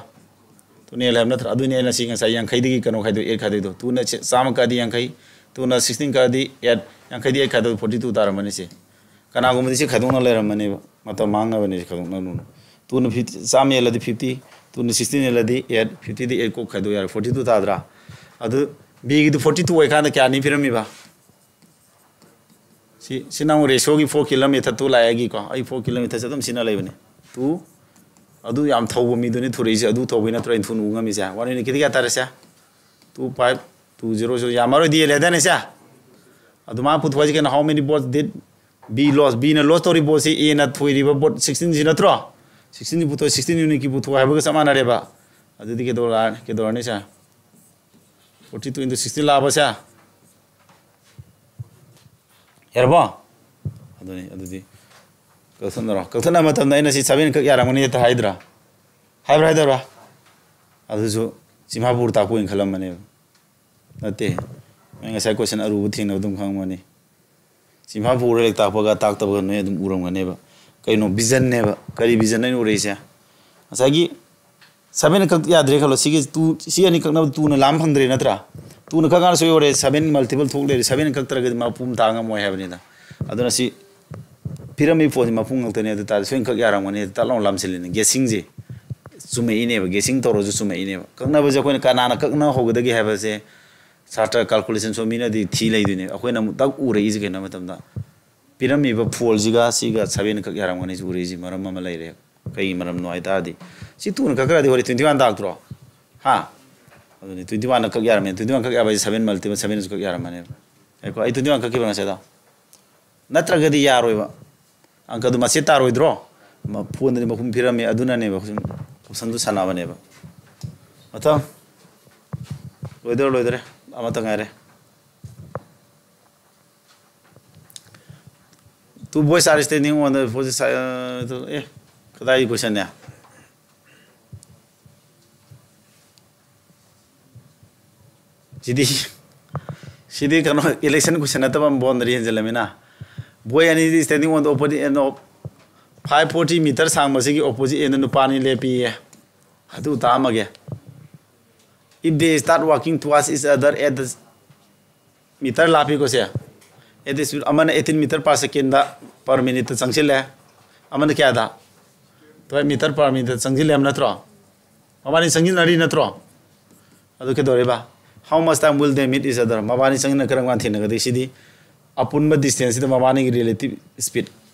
ꯇꯨꯅ ꯍꯦꯜꯂꯦ ꯍꯥꯏꯕ ꯅꯠꯇ꯭ꯔꯣ? ꯑꯗꯨꯅꯤ ꯑꯩꯅ ꯁꯤ ꯉꯁꯥꯏ ꯌꯥꯡꯈꯩꯗꯒꯤ ꯀꯩꯅꯣ ꯈꯥꯏꯗꯣꯛ, ꯑꯦꯠ ꯈꯥꯏꯗꯣꯛꯏꯗꯣ꯫ ꯇꯨꯅ ꯁꯤ ꯆꯥꯝꯃ ꯀꯛꯑꯗꯤ ꯌꯥꯡꯈꯩ, ꯇꯨꯅ ꯁꯤꯛꯁꯇꯤꯟ ꯀꯛꯑꯗꯤ ꯑꯦꯠ, ꯌꯥꯡꯈꯩꯗꯤ ꯑꯦꯠ ꯈꯥꯏꯗꯣꯛ ꯐꯣꯔꯇꯤ ꯇꯨ ꯇꯥꯔꯝꯃꯅꯤ ꯁꯤ꯫ ꯀꯅꯥꯒꯨꯝꯕꯗꯤ ꯁꯤ ꯈꯥꯏꯗꯣꯛꯅ ꯂꯩꯔꯝꯃꯅꯦꯕ, ꯃꯇꯝ ꯃꯥꯡꯅꯕꯅꯤ ꯁꯤ ꯈꯥꯏꯗꯣꯛꯅꯔꯨꯅꯨ꯫ ꯇꯨꯅ ꯐꯤꯐꯇꯤ, ꯆꯥꯝꯃ ꯍꯦꯜꯂꯗꯤ ꯐꯤꯐꯇꯤ, ꯇꯨꯅ ꯁꯤꯛꯁꯇꯤꯟ ꯍꯦꯜꯂꯗꯤ ꯑꯦꯠ, ꯐꯤꯐꯇꯤꯗꯤ ꯑꯦꯠ ꯀꯣꯛ ꯈꯥꯏꯗꯣꯛ ꯌꯥꯔꯦ, ꯐꯣꯔꯇꯤ ꯇꯨ ꯇꯥꯗ꯭ꯔꯥ? ꯑꯗꯨ ꯕꯤꯒꯤꯗꯨ ꯐꯣꯔꯇꯤ ꯇꯨ ꯑꯣꯏꯀꯥꯟꯗ ꯀꯌꯥꯅꯤ ꯄꯤꯔꯝꯃꯤꯕ? ꯁꯤ, ꯁꯤ ꯅꯪ ꯔꯦꯁꯤꯌꯣꯒꯤ ꯐꯣꯔ ꯀꯤꯂꯣꯃꯤꯇꯔ ꯇꯨ ꯂꯥꯛꯑꯦꯒꯤꯀꯣ, ꯑꯩ ꯐꯣꯔ ꯀꯤꯂꯣꯃꯤꯇꯔꯁꯦ ꯑꯗꯨꯝ ꯁꯤꯖꯤꯟꯅ ꯂꯩꯕꯅꯦ꯫ ꯇꯨ, ꯑꯗꯨ ꯌꯥꯝ ꯊꯧꯕ ꯃꯤꯗꯨꯅꯤ ꯊꯨꯔꯛꯏꯁꯦ, ꯑꯗꯨ ꯊꯧꯕꯩ ꯅꯠꯇ꯭ꯔꯣ ꯑꯩꯅ ꯊꯨꯅ ꯎ ꯉꯝꯃꯤꯁꯦ? ꯋꯥꯟ ꯌꯨꯅꯤꯠꯀꯤꯗꯤ ꯀꯌꯥ ꯇꯥꯔꯦꯁꯦ? Two five two zero zero, ꯌꯥꯝꯃꯔꯣꯏꯗꯤ ꯍꯦꯜꯂꯦ ꯍꯥꯏꯗꯥꯏꯅꯦ ꯁꯦ? ꯑꯗꯨ ꯃꯥ ꯄꯨꯊꯣꯛ ꯍꯥꯏꯁꯦ ꯀꯩꯅꯣ? How many votes did B lost? ꯕꯤꯅ ꯂꯣꯁ ꯇꯧꯔꯤ ꯄꯣꯠꯁꯤ ꯑꯦꯅ ꯊꯣꯏꯔꯤꯕ ꯄꯣꯠ ꯁꯤꯛꯁꯇꯤꯟꯁꯤ ꯅꯠꯇ꯭ꯔꯣ? ꯁꯤꯛꯁꯇꯤꯟꯁꯤ ꯄꯨꯊꯣꯛ, ꯁꯤꯛꯁꯇꯤꯟ ꯌꯨꯅꯤꯠꯀꯤ ꯄꯨꯊꯣꯛ ꯍꯥꯏꯕꯒ ꯆꯞ ꯃꯥꯟꯅꯔꯦꯕ꯫ ꯑꯗꯨꯗꯤ ꯀꯩꯗꯧꯔ-, ꯀꯩꯗꯧꯔꯅꯤ ꯁꯦ? ꯐꯣꯔꯇꯤ ꯇꯨ ꯏꯟꯇꯨ ꯁꯤꯛꯁꯇꯤꯟ ꯂꯥꯛꯑꯕ ꯁꯦ? ꯌꯥꯔꯕꯣ? ꯑꯗꯨꯅꯤ, ꯑꯗꯨꯗꯤ ꯀꯛꯊꯠꯅꯔꯣ꯫ ꯀꯛꯊꯠꯅꯕ ꯃꯇꯝꯗ ꯑꯩꯅ ꯁꯤ ꯁꯚꯦꯟ ꯀꯛ ꯌꯥꯔꯝꯒꯅꯤ ꯍꯦꯛꯇ ꯍꯥꯏꯗ꯭ꯔꯥ? ꯍꯥꯏꯕ꯭ꯔꯥ ꯍꯥꯏꯗꯕ꯭ꯔꯥ? ꯑꯗꯨꯁꯨ ꯆꯤꯝꯐꯥ ꯄꯨꯔ ꯇꯥꯛꯄ ꯑꯣꯏꯅ ꯈꯜꯂꯝꯕꯅꯦꯕ꯫ ꯅꯠꯇꯦ꯫ ꯅꯣꯏ ꯉꯁꯥꯏ ꯀꯣꯏꯁꯟ ꯑꯔꯨꯕ ꯊꯦꯡꯅꯕ ꯑꯗꯨꯝ ꯈꯪꯉꯝꯒꯅꯤ꯫ ꯆꯤꯝꯐꯥ ꯄꯨꯔ ꯂꯥꯏꯔꯤꯛ ꯇꯥꯛꯄꯒ ꯇꯥꯛꯇꯕꯒ ꯅꯣꯏ ꯑꯗꯨꯝ ꯎꯔꯝꯒꯅꯦꯕ꯫ ꯀꯩꯅꯣ? ꯚꯤꯖꯟꯅꯦꯕ꯫ ꯀꯔꯤ ꯚꯤꯖꯟ ꯑꯩꯅ ꯎꯔꯛꯏꯁꯦ? ꯉꯁꯥꯏꯒꯤ ꯁꯚꯦꯟ ꯀꯛ ꯌꯥꯗ꯭ꯔꯦ ꯈꯜꯂꯣ꯫ ꯁꯤꯒꯤ ꯇꯨ, ꯁꯤ ꯑꯅꯤ ꯀꯛꯅꯕ ꯇꯨꯅ ꯂꯥꯝ ꯐꯪꯗ꯭ꯔꯦ ꯅꯠꯇ꯭ꯔꯥ? ꯇꯨꯅ ꯀꯛ ꯀꯥꯟꯗ ꯁꯣꯏ ꯑꯣꯏꯔꯦ, ꯁꯚꯦꯟ ꯃꯜꯇꯤꯄꯜ ꯊꯣꯛ ꯂꯩꯔꯦ꯫ ꯁꯚꯦꯟ ꯀꯛꯇ꯭ꯔꯒꯗꯤ ꯃꯄꯨꯝ ꯇꯥ ꯉꯝꯃꯣꯏ ꯍꯥꯏꯕꯅꯤꯗ꯫ ꯑꯗꯨꯅ ꯁꯤ ꯄꯤꯔꯝꯃꯤ ꯄꯣꯠꯁꯤ ꯃꯄꯨꯝ ꯉꯥꯛꯇꯅꯦ ꯑꯗꯨ ꯇꯥꯔꯗꯤ ꯁꯣꯏꯅ ꯀꯛ ꯌꯥꯔꯝꯒꯅꯤ꯫ ꯇꯛ ꯂꯥꯎꯅ ꯂꯥꯝꯁꯤꯜꯂꯤꯅꯦ꯫ ꯒꯦꯁꯤꯡꯁꯦ ꯆꯨꯝꯃꯛꯏꯅꯦꯕ꯫ ꯒꯦꯁꯤꯡ ꯇꯧꯔꯁꯨ ꯆꯨꯝꯃꯛꯏꯅꯦꯕ꯫ ꯀꯛꯅꯕꯁꯦ ꯑꯩꯈꯣꯏꯅ ꯀꯅꯥꯅ ꯀꯛꯅ ꯍꯧꯒꯗꯒꯦ ꯍꯥꯏꯕꯁꯦ ꯁꯥꯇ꯭ꯔ ꯀꯥꯜꯀꯨꯂꯦꯁꯟ ꯁꯣ ꯃꯤꯅꯗꯤ ꯊꯤ ꯂꯩꯗꯣꯏꯅꯦ꯫ ꯑꯩꯈꯣꯏꯅ ꯑꯃꯨꯛ ꯇꯛ ꯎꯔꯛꯏꯁꯦ ꯀꯩꯅꯣ ꯍꯥꯏꯕ ꯃꯇꯝꯗ, ꯄꯤꯔꯝꯃꯤꯕ ꯐꯣꯜꯁꯤꯒ ꯁꯤꯒ ꯁꯚꯦꯟ ꯀꯛ ꯌꯥꯔꯝꯒꯅꯤꯁꯤ ꯎꯔꯛꯏꯁꯤ ꯃꯔꯝ ꯑꯃ ꯂꯩꯔꯦ꯫ ꯀꯩꯒꯤ ꯃꯔꯝꯅꯣ ꯍꯥꯏ ꯇꯥꯔꯗꯤ, ꯁꯤ ꯇꯨꯅ ꯀꯛꯈ꯭ꯔꯗꯤ ꯍꯣꯔꯦꯟ ꯇ꯭ꯋꯦꯟꯇꯤ ꯋꯥꯟ ꯇꯥꯛꯇ꯭ꯔꯣ? ꯍꯥ? ꯑꯗꯨꯅꯤ, ꯇ꯭ꯋꯦꯟꯇꯤ ꯋꯥꯟꯅ ꯀꯛ ꯌꯥꯔꯝꯃꯦ꯫ ꯇ꯭ꯋꯦꯟꯇꯤ ꯋꯥꯟ ꯀꯛ ꯌꯥꯕ ꯍꯥꯏꯁꯦ ꯁꯚꯦꯟ ꯃꯜꯇꯤꯄꯜ ꯁꯚꯦꯟꯁꯨ ꯀꯛ ꯌꯥꯔꯝꯃꯅꯦꯕ꯫ ꯉꯥꯏꯈꯣ, ꯑꯩ ꯇ꯭ꯋꯦꯟꯇꯤ ꯋꯥꯟ ꯀꯛꯈꯤꯕ꯭ꯔꯥ ꯉꯁꯥꯏꯗꯣ? ꯅꯠꯇ꯭ꯔꯒꯗꯤ ꯌꯥꯔꯣꯏꯕ꯫ ꯑꯪꯀꯗꯨ ꯃꯆꯦꯠ ꯇꯥꯔꯣꯏꯗ꯭ꯔꯣ? ꯃ-, ꯐꯣꯟꯗꯗꯤ ꯃꯄꯨꯝ ꯄꯤꯔꯝꯃꯤ, ꯑꯗꯨꯅꯅꯦꯕ ꯁꯨꯝ option ꯗꯨ ꯁꯥꯟꯅꯕꯅꯦꯕ꯫ ꯃꯊꯪ꯫ ꯂꯣꯏꯗꯧꯔꯦ, ꯂꯣꯏꯗꯧꯔꯦ꯫ ꯑꯃꯇ ꯉꯥꯏꯔꯦ꯫ Two boys are standing on the opposite side, A, ꯀꯗꯥꯏꯒꯤ question ꯅꯦ? ꯁꯤꯗꯤ, ꯁꯤꯗꯤ ꯀꯩꯅꯣ, election question ꯅꯠꯇꯕ ꯑꯃ boundary ꯍꯦꯟꯖꯜꯂꯝꯃꯤꯅ꯫ Boy ꯑꯅꯤꯗꯤ standing on the opposite end of five forty meter ꯁꯥꯡꯕꯁꯤꯒꯤ opposite end ꯅꯨꯄꯥ ꯑꯅꯤ ꯂꯦꯞꯄꯤꯌꯦ꯫ ꯑꯗꯨ ꯇꯥꯛꯑꯝꯃꯒꯦ꯫ If they start walking towards each other at the meter ꯂꯥꯞꯄꯤꯀꯣ say. At the speed, ꯑꯃꯅ eighteen meter per second ꯗ per minute ꯇ ꯆꯪꯁꯤꯜꯂꯦ, ꯑꯃꯅ ꯀꯌꯥꯗ? Twelve meter per minute ꯇ ꯆꯪꯁꯤꯜꯂꯦ ꯍꯥꯏꯕ ꯅꯠꯇ꯭ꯔꯣ? ꯃꯕꯥꯅꯤ ꯆꯪꯁꯤꯟꯅꯔꯤ ꯅꯠꯇ꯭ꯔꯣ? ꯑꯗꯨ ꯀꯩꯗꯧꯔꯤꯕ? How much time will they meet each other? ꯃꯕꯥꯅꯤ ꯆꯪꯁꯤꯟꯅ ꯀꯔꯝ ꯀꯥꯟꯗ ꯊꯦꯡꯅꯒꯗꯒꯦ? ꯁꯤꯗꯤ ꯑꯄꯨꯟꯕ distance ꯁꯤꯗ ꯃꯕꯥꯅꯤꯒꯤ relative speed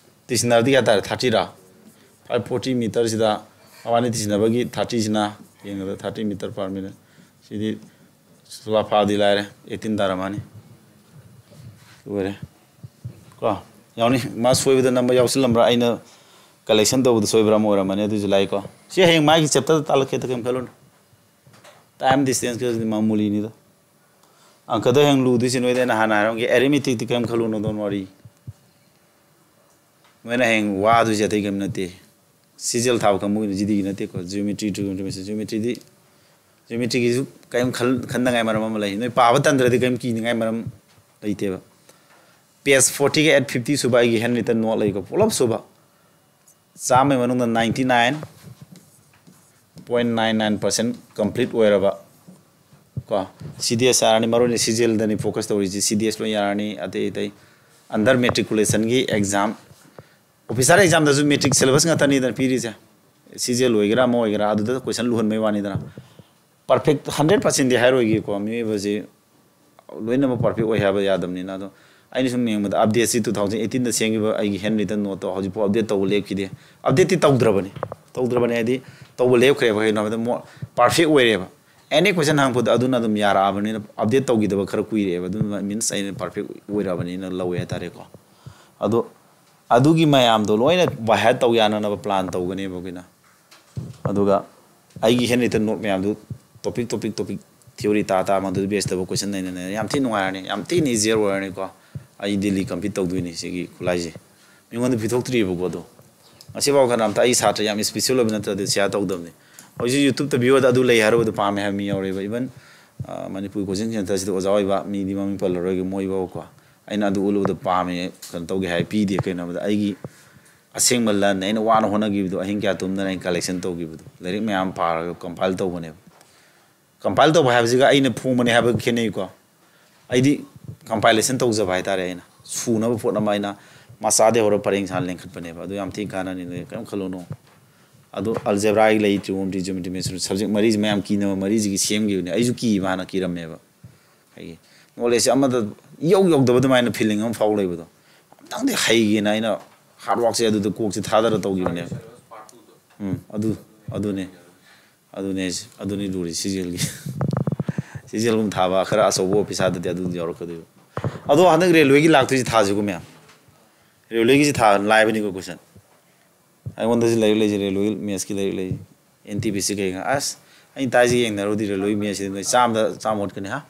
ꯇꯤꯁꯤꯟꯅꯔꯗꯤ ꯀꯌꯥ ꯇꯥꯔꯦ? Thirty ꯔꯥ? Five forty meter ꯁꯤꯗ ꯃꯕꯥꯅꯤ ꯇꯤꯁꯤꯟꯅꯕꯒꯤ thirty ꯁꯤꯅ ꯌꯦꯡꯕꯗ thirty meter per minute꯫ ꯁꯤꯗꯤ ꯁꯨꯂꯥ ꯐꯥꯗꯤ ꯂꯥꯏꯔꯦ, eighteen ꯇꯥꯔꯝꯃꯅꯤ꯫ ꯂꯣꯏꯔꯦ꯫ ꯀꯣ? ꯌꯥꯎꯅꯤ꯫ ꯃꯥ ꯁꯣꯏꯕꯗ ꯅꯝꯕ ꯌꯥꯎꯁꯤꯜꯂꯝꯕ꯭ꯔꯥ? ꯑꯩꯅ collection ꯇꯧꯕꯗ ꯁꯣꯏꯕ꯭ꯔꯥ ꯑꯃ ꯑꯣꯏꯔꯝꯃꯅꯤ꯫ ꯑꯗꯨꯏꯁꯨ ꯂꯥꯛꯏꯀꯣ? ꯁꯤ ꯍꯌꯦꯡ ꯃꯥꯒꯤ chapter ꯗ ꯇꯥꯛꯂꯛꯀꯦꯗ, ꯀꯩꯝ ꯈꯜꯂꯨꯅꯨ꯫ Time distance ꯀꯁꯤꯗꯤ ꯃꯥꯃꯨꯂꯤꯅꯤꯗ꯫ ꯑꯪꯀꯗ ꯍꯌꯦꯡ ꯂꯨꯗꯣꯏꯁꯤ ꯅꯣꯏꯗ ꯑꯩꯅ ꯍꯥꯟꯅ ꯍꯥꯏꯔꯝꯒꯦ꯫ Arithmetic ꯇꯤ ꯀꯩꯝ ꯈꯜꯂꯨꯅꯨ, don't worry꯫ ꯅꯣꯏꯅ ꯍꯌꯦꯡ ꯋꯥꯗꯣꯏꯁꯦ ꯑꯇꯩ ꯀꯩꯝ ꯅꯠꯇꯦ꯫ ꯁꯤꯖꯦꯜ ꯊꯥꯕ ꯀꯥꯡꯕꯨꯒꯤꯅꯤ, ꯖꯤ ꯗꯤꯒꯤ ꯅꯠꯇꯦꯀꯣ꯫ Geometry, trigonometry, geometry ꯗꯤ, geometry ꯒꯤꯁꯨ ꯀꯩꯝ ꯈꯜ-, ꯈꯟꯅꯉꯥꯏ ꯃꯔꯝ ꯑꯃ ꯂꯩ꯫ ꯅꯣꯏ ꯄꯥꯕ ꯇꯟꯗ꯭ꯔꯗꯤ ꯀꯩꯝ ꯀꯤꯅꯤꯡꯉꯥꯏ ꯃꯔꯝ ꯂꯩꯇꯦꯕ꯫ Page forty ꯒ eight fifty ꯁꯨꯕ ꯑꯩꯒꯤ handwritten note ꯂꯩꯀꯣ, ꯄꯨꯂꯞ ꯁꯨꯕ꯫ ꯆꯥꯝꯃꯒꯤ ꯃꯅꯨꯡꯗ ninety nine point nine nine percent complete ꯑꯣꯏꯔꯕ ꯀꯣ, ꯁꯤ ꯗꯤ ꯑꯦꯁ ꯌꯥꯔꯅꯤ꯫ ꯃꯔꯨ ꯑꯣꯏꯅ ꯁꯤꯖꯦꯜꯗꯅꯤ focus ꯇꯧꯔꯤꯁꯤ꯫ ꯁꯤ ꯗꯤ ꯑꯦꯁ ꯂꯣꯏ ꯌꯥꯔꯅꯤ꯫ ꯑꯇꯩ ꯑꯇꯩ under matriculation ꯒꯤ exam, officer exam ꯗꯁꯨ matric syllabus ꯉꯥꯛꯇꯅꯤꯗꯅ ꯄꯤꯔꯤꯁꯦ꯫ ꯁꯤꯖꯦꯜ ꯑꯣꯏꯒꯦꯔꯥ ꯑꯃ ꯑꯣꯏꯒꯦꯔꯥ, ꯑꯗꯨꯗ question ꯂꯨꯍꯟꯕꯩ ꯋꯥꯅꯤꯗꯅ꯫ Perfect hundred percent ꯗꯤ ꯍꯥꯏꯔꯣꯏꯒꯦꯀꯣ, ꯃꯤꯑꯣꯏꯕꯁꯤ ꯂꯣꯏꯅꯃꯛ perfect ꯑꯣꯏ ꯍꯥꯏꯕ ꯌꯥꯗꯕꯅꯤꯅ꯫ ꯑꯗꯣ ꯑꯩꯅ ꯁꯨꯝ ꯌꯦꯡꯕꯗ update ꯁꯤ two thousand eighteen ꯗ ꯁꯦꯝꯈꯤꯕ ꯑꯩꯒꯤ handwritten note ꯇꯣ ꯍꯧꯖꯤꯛꯐꯥꯎ update ꯇꯧꯕ ꯂꯦꯞꯈꯤꯗꯦ꯫ Update T ꯇꯧꯗ꯭ꯔꯕꯅꯤ꯫ ꯇꯧꯗ꯭ꯔꯕꯅꯤ ꯍꯥꯏꯗꯤ ꯇꯧꯕ ꯂꯦꯞꯈ꯭ꯔꯦꯕ꯫ ꯀꯩꯒꯤꯅꯣ ꯍꯥꯏꯕꯗ ꯃꯣ-, perfect ꯑꯣꯏꯔꯦꯕ꯫ Any question ꯍꯪꯉꯛꯄꯗ ꯑꯗꯨꯅ ꯑꯗꯨꯝ ꯌꯥꯔꯛꯑꯕꯅꯤꯅ, update ꯇꯧꯈꯤꯗꯕ ꯈꯔ ꯀꯨꯏꯔꯛꯑꯦꯕ꯫ ꯑꯗꯨꯅ means ꯑꯩꯅ perfect ꯑꯣꯏꯔꯛꯑꯕꯅꯤꯅ ꯂꯧꯋꯦ ꯍꯥꯏꯇꯥꯔꯦꯀꯣ꯫ ꯑꯗꯣ ꯑꯗꯨꯒꯤ ꯃꯌꯥꯝꯗꯣ ꯂꯣꯏꯅ by heart ꯇꯧ ꯌꯥꯅꯅꯕ plan ꯇꯧꯒꯅꯦꯕ ꯑꯩꯈꯣꯏꯅ꯫ ꯑꯗꯨꯒ ꯑꯩꯒꯤ handwritten note ꯃꯌꯥꯝꯗꯨ topic, topic, topic, theory ꯇꯥ ꯇꯥ ꯃꯗꯨꯗ base ꯇꯧꯕ question ꯅꯩꯅꯅ ꯌꯥꯝ ꯊꯤ ꯅꯨꯡꯉꯥꯏꯔꯅꯤ, ꯌꯥꯝ ꯊꯤꯅ easier ꯑꯣꯏꯔꯅꯤꯀꯣ꯫ ꯑꯩ Delhi compete ꯇꯧꯗꯣꯏꯅꯤ ꯁꯤꯒꯤ ꯈꯨꯠꯂꯥꯏꯁꯦ꯫ ꯃꯤꯉꯣꯟꯗ ꯄꯤꯊꯣꯛꯇ꯭ꯔꯤꯕꯀꯣ ꯑꯗꯣ꯫ ꯉꯁꯤꯐꯥꯎ ꯀꯅꯥꯝꯇ ꯑꯩ ꯁꯥꯇ꯭ꯔ ꯌꯥꯝ special ꯑꯣꯏꯕ ꯅꯠꯇ꯭ꯔꯗꯤ share ꯇꯧꯗꯕꯅꯤ꯫ ꯍꯧꯖꯤꯛ YouTube-ꯇ view-ꯗ ꯑꯗꯨ ꯂꯩ ꯍꯥꯏꯔꯨꯕꯗ ꯄꯥꯝꯃꯦ ꯍꯥꯏꯕ ꯃꯤ ꯌꯥꯎꯔꯦꯕ꯫ Even, ꯑ, ꯃꯅꯤꯄꯨꯔ coaching centre-ꯁꯤꯗ ꯑꯣꯖꯥ ꯑꯣꯏꯕ ꯃꯤꯗꯤ ꯃꯃꯤꯡ ꯄꯜꯂꯔꯣꯏꯒꯦ, ꯃꯣꯏꯐꯥꯎꯀꯣ꯫ ꯑꯩꯅ ꯑꯗꯨ ꯎꯠꯂꯨꯕꯗ ꯄꯥꯝꯃꯦ, ꯀꯩꯅꯣ ꯇꯧꯒꯦ ꯍꯥꯏ, ꯄꯤꯗꯦ꯫ ꯀꯩꯅꯣ ꯍꯥꯏꯕꯗ ꯑꯩꯒꯤ ꯑꯁꯦꯡꯕ ꯂꯟꯅꯦ꯫ ꯑꯩꯅ ꯋꯥꯅ ꯍꯣꯠꯅꯈꯤꯕꯗꯣ, ꯑꯍꯤꯡ ꯀꯌꯥ ꯇꯨꯝꯗꯅ ꯑꯩꯅ collection ꯇꯧꯈꯤꯕꯗꯣ, ꯂꯥꯏꯔꯤꯛ ꯃꯌꯥꯝ ꯄꯥꯔꯒ compile ꯇꯧꯕꯅꯦꯕ꯫ Compile ꯇꯧꯕ ꯍꯥꯏꯕꯁꯤꯒ ꯑꯩꯅ ꯐꯣꯡꯕꯅꯦ ꯍꯥꯏꯕꯒ ꯈꯦꯠꯅꯩꯀꯣ꯫ ꯑꯩꯗꯤ compilation ꯇꯧꯖꯕ ꯍꯥꯏꯇꯥꯔꯦ꯫ ꯑꯩꯅ ꯁꯨꯅꯕ ꯄꯣꯠ ꯑꯃ ꯑꯩꯅ ꯃꯆꯥꯗꯩ ꯍꯧꯔ ꯄꯔꯦꯡ ꯁꯥꯅ ꯂꯤꯡꯈꯠꯄꯅꯦꯕ꯫ ꯑꯗꯨ ꯌꯥꯝ ꯊꯤ ꯀꯥꯟꯅꯅꯤ, ꯅꯣꯏ ꯀꯔꯤꯝ ꯈꯜꯂꯨꯅꯨ꯫ ꯑꯗꯨ algebra-ꯒꯤ ꯂꯩ, trigonometry, geometry, maths, subject ꯃꯔꯤꯁꯤ ꯃꯌꯥꯝ ꯀꯤꯅꯕ ꯃꯔꯤꯁꯤꯒꯤ ꯁꯦꯝꯈꯤꯕꯅꯦ꯫ ꯑꯩꯁꯨ ꯀꯤꯕ ꯍꯥꯟꯅ ꯀꯤꯔꯝꯃꯦꯕ꯫ ꯑꯩꯒꯤ knowledge-ꯁꯦ ꯑꯃꯗ ꯏꯌꯧ ꯌꯧꯗꯕ ꯑꯗꯨꯃꯥꯏꯅ feeling ꯑꯃ ꯐꯥꯎ ꯂꯩꯕꯗꯣ꯫ ꯑꯝꯇꯪꯗꯤ ꯍꯩꯒꯦꯅ ꯑꯩꯅ hard work-ꯁꯦ ꯑꯗꯨꯗ ꯀꯣꯛꯁꯦ ꯊꯥꯗꯔ ꯇꯧꯈꯤꯕꯅꯦꯕ꯫ ꯎꯝ, ꯑꯗꯨ, ꯑꯗꯨꯅꯦ꯫ ꯑꯗꯨꯅꯦ ꯍꯥꯏꯁꯦ꯫ ꯑꯗꯨꯅꯤ ꯂꯨꯔꯤ CGL-ꯒꯤ꯫ CGL-ꯒꯨꯝꯕ ꯊꯥꯕ ꯈꯔ ꯑꯆꯧꯕ officer-ꯗꯗꯤ ꯑꯗꯨ ꯌꯥꯎꯔꯛꯀꯗꯣꯏꯕ꯫ ꯑꯗꯣ ꯍꯟꯗꯛ railway-ꯒꯤ ꯂꯥꯛꯇꯣꯏꯁꯦ ꯊꯥꯁꯤꯀꯣ ꯃꯌꯥꯝ꯫ Railway-ꯒꯤꯁꯤ ꯊꯥ ꯂꯥꯏꯕꯅꯤꯀꯣ question꯫ ꯑꯩꯉꯣꯟꯗꯁꯨ ꯂꯥꯏꯔꯤꯛ ꯂꯩꯁꯦ, railway maths-ꯀꯤ ꯂꯥꯏꯔꯤꯛ ꯂꯩ, NTPC ꯀꯩꯀꯥ꯫ ꯑꯁ, ꯑꯩꯅ ꯇꯥꯏꯁꯤ ꯌꯦꯡꯅꯔꯨꯗꯤ railway maths-ꯁꯤꯗꯤ ꯅꯣꯏ ꯆꯥꯝꯗ ꯆꯥꯝꯃ ꯍꯣꯠꯀꯅꯤ, ꯍꯥ?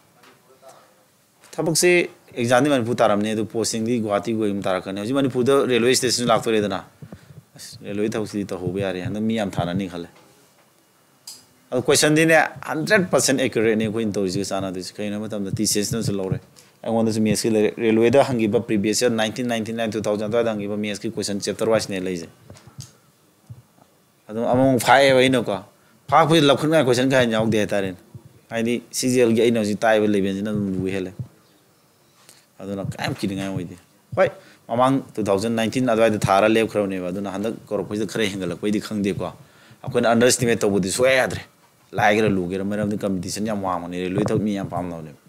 ꯊꯕꯛꯁꯦ exam-ꯗꯤ ꯃꯅꯤꯄꯨꯔ ꯇꯥꯔꯝꯅꯤ, ꯑꯗꯨ posting-ꯗꯤ ꯒꯨꯋꯥꯍꯥꯇꯤꯒꯨꯝꯕ ꯇꯥꯔꯛꯀꯅꯤ꯫ ꯍꯧꯖꯤꯛ ꯃꯅꯤꯄꯨꯔꯗ railway station ꯂꯥꯛꯇꯣꯔꯦꯗꯅ꯫ ꯑꯁ, railway ꯊꯕꯛꯁꯤꯗꯤ ꯇꯧꯍꯧꯕ ꯌꯥꯔꯦ, ꯍꯟꯗꯛ ꯃꯤ ꯌꯥꯝ ꯊꯥꯅꯅꯤ ꯈꯜꯂꯦ꯫ ꯑꯗꯣ question-ꯗꯤꯅꯦ, hundred percent accurate-ꯅꯤ ꯑꯩꯈꯣꯏꯅ ꯇꯧꯔꯤꯁꯤꯒ ꯆꯥꯟꯅꯗꯣꯏꯁꯦ꯫ ꯀꯩꯒꯤꯅꯣ ꯍꯥꯏꯕ ꯃꯇꯝꯗ TCS-ꯅꯁꯨ ꯂꯧꯔꯦ꯫ ꯑꯩꯉꯣꯟꯗꯁꯨ maths-ꯀꯤ ꯂꯩꯔꯦ꯫ Railway-ꯗ ꯍꯪꯈꯤꯕ previous year nineteen ninety-nine, two thousand ꯑꯗꯨꯋꯥꯏꯗ ꯍꯪꯈꯤꯕ maths-ꯀꯤ question chapter wise-ꯅꯦ ꯂꯩꯁꯦ꯫ ꯑꯗꯨꯝ ꯑꯃꯃꯨꯛ ꯐꯥꯛꯑꯦꯕ ꯑꯩꯅꯀꯣ꯫ ꯐꯥꯛꯄꯁꯤ ꯂꯧꯈꯠꯅꯤꯡꯉꯥꯏ question ꯀꯌꯥ ꯌꯥꯎꯗꯦ ꯍꯥꯏꯇꯥꯔꯦꯅꯦ꯫ ꯍꯥꯏꯗꯤ CGL-ꯒꯤ ꯑꯩꯅ ꯍꯧꯖꯤꯛ ꯇꯥꯛꯏꯕ level-ꯁꯤꯅ ꯑꯗꯨꯝ ꯂꯨ ꯍꯦꯜꯂꯦ꯫ ꯑꯗꯨꯅ ꯀꯌꯥꯝ ꯀꯤꯅꯤꯡꯉꯥꯏ ꯑꯣꯏꯗꯦ꯫ ꯍꯣꯏ, ꯃꯃꯥꯡ two thousand nineteen ꯑꯗꯨꯋꯥꯏꯗ ꯊꯥꯔ ꯂꯦꯞꯈ꯭ꯔꯕꯅꯦꯕ꯫ ꯑꯗꯨꯅ ꯍꯟꯗꯛ ꯀꯧꯔꯛꯄꯁꯤꯗ ꯈꯔ ꯍꯦꯟꯒꯠꯂꯛꯄꯩꯗꯤ ꯈꯪꯗꯦꯀꯣ꯫ ꯑꯩꯈꯣꯏꯅ underestimate ꯇꯧꯕꯗꯤ ꯁꯨꯡꯌꯥ ꯌꯥꯗ꯭ꯔꯦ꯫ ꯂꯥꯏꯒꯦꯔꯥ ꯂꯨꯒꯦꯔꯥ, ꯃꯔꯝꯗꯤ competition ꯌꯥꯝ ꯋꯥꯡꯕꯅꯦ꯫ Railway ꯊꯕꯛ ꯃꯤ ꯌꯥꯝ ꯄꯥꯝꯅꯕꯅꯦꯕ꯫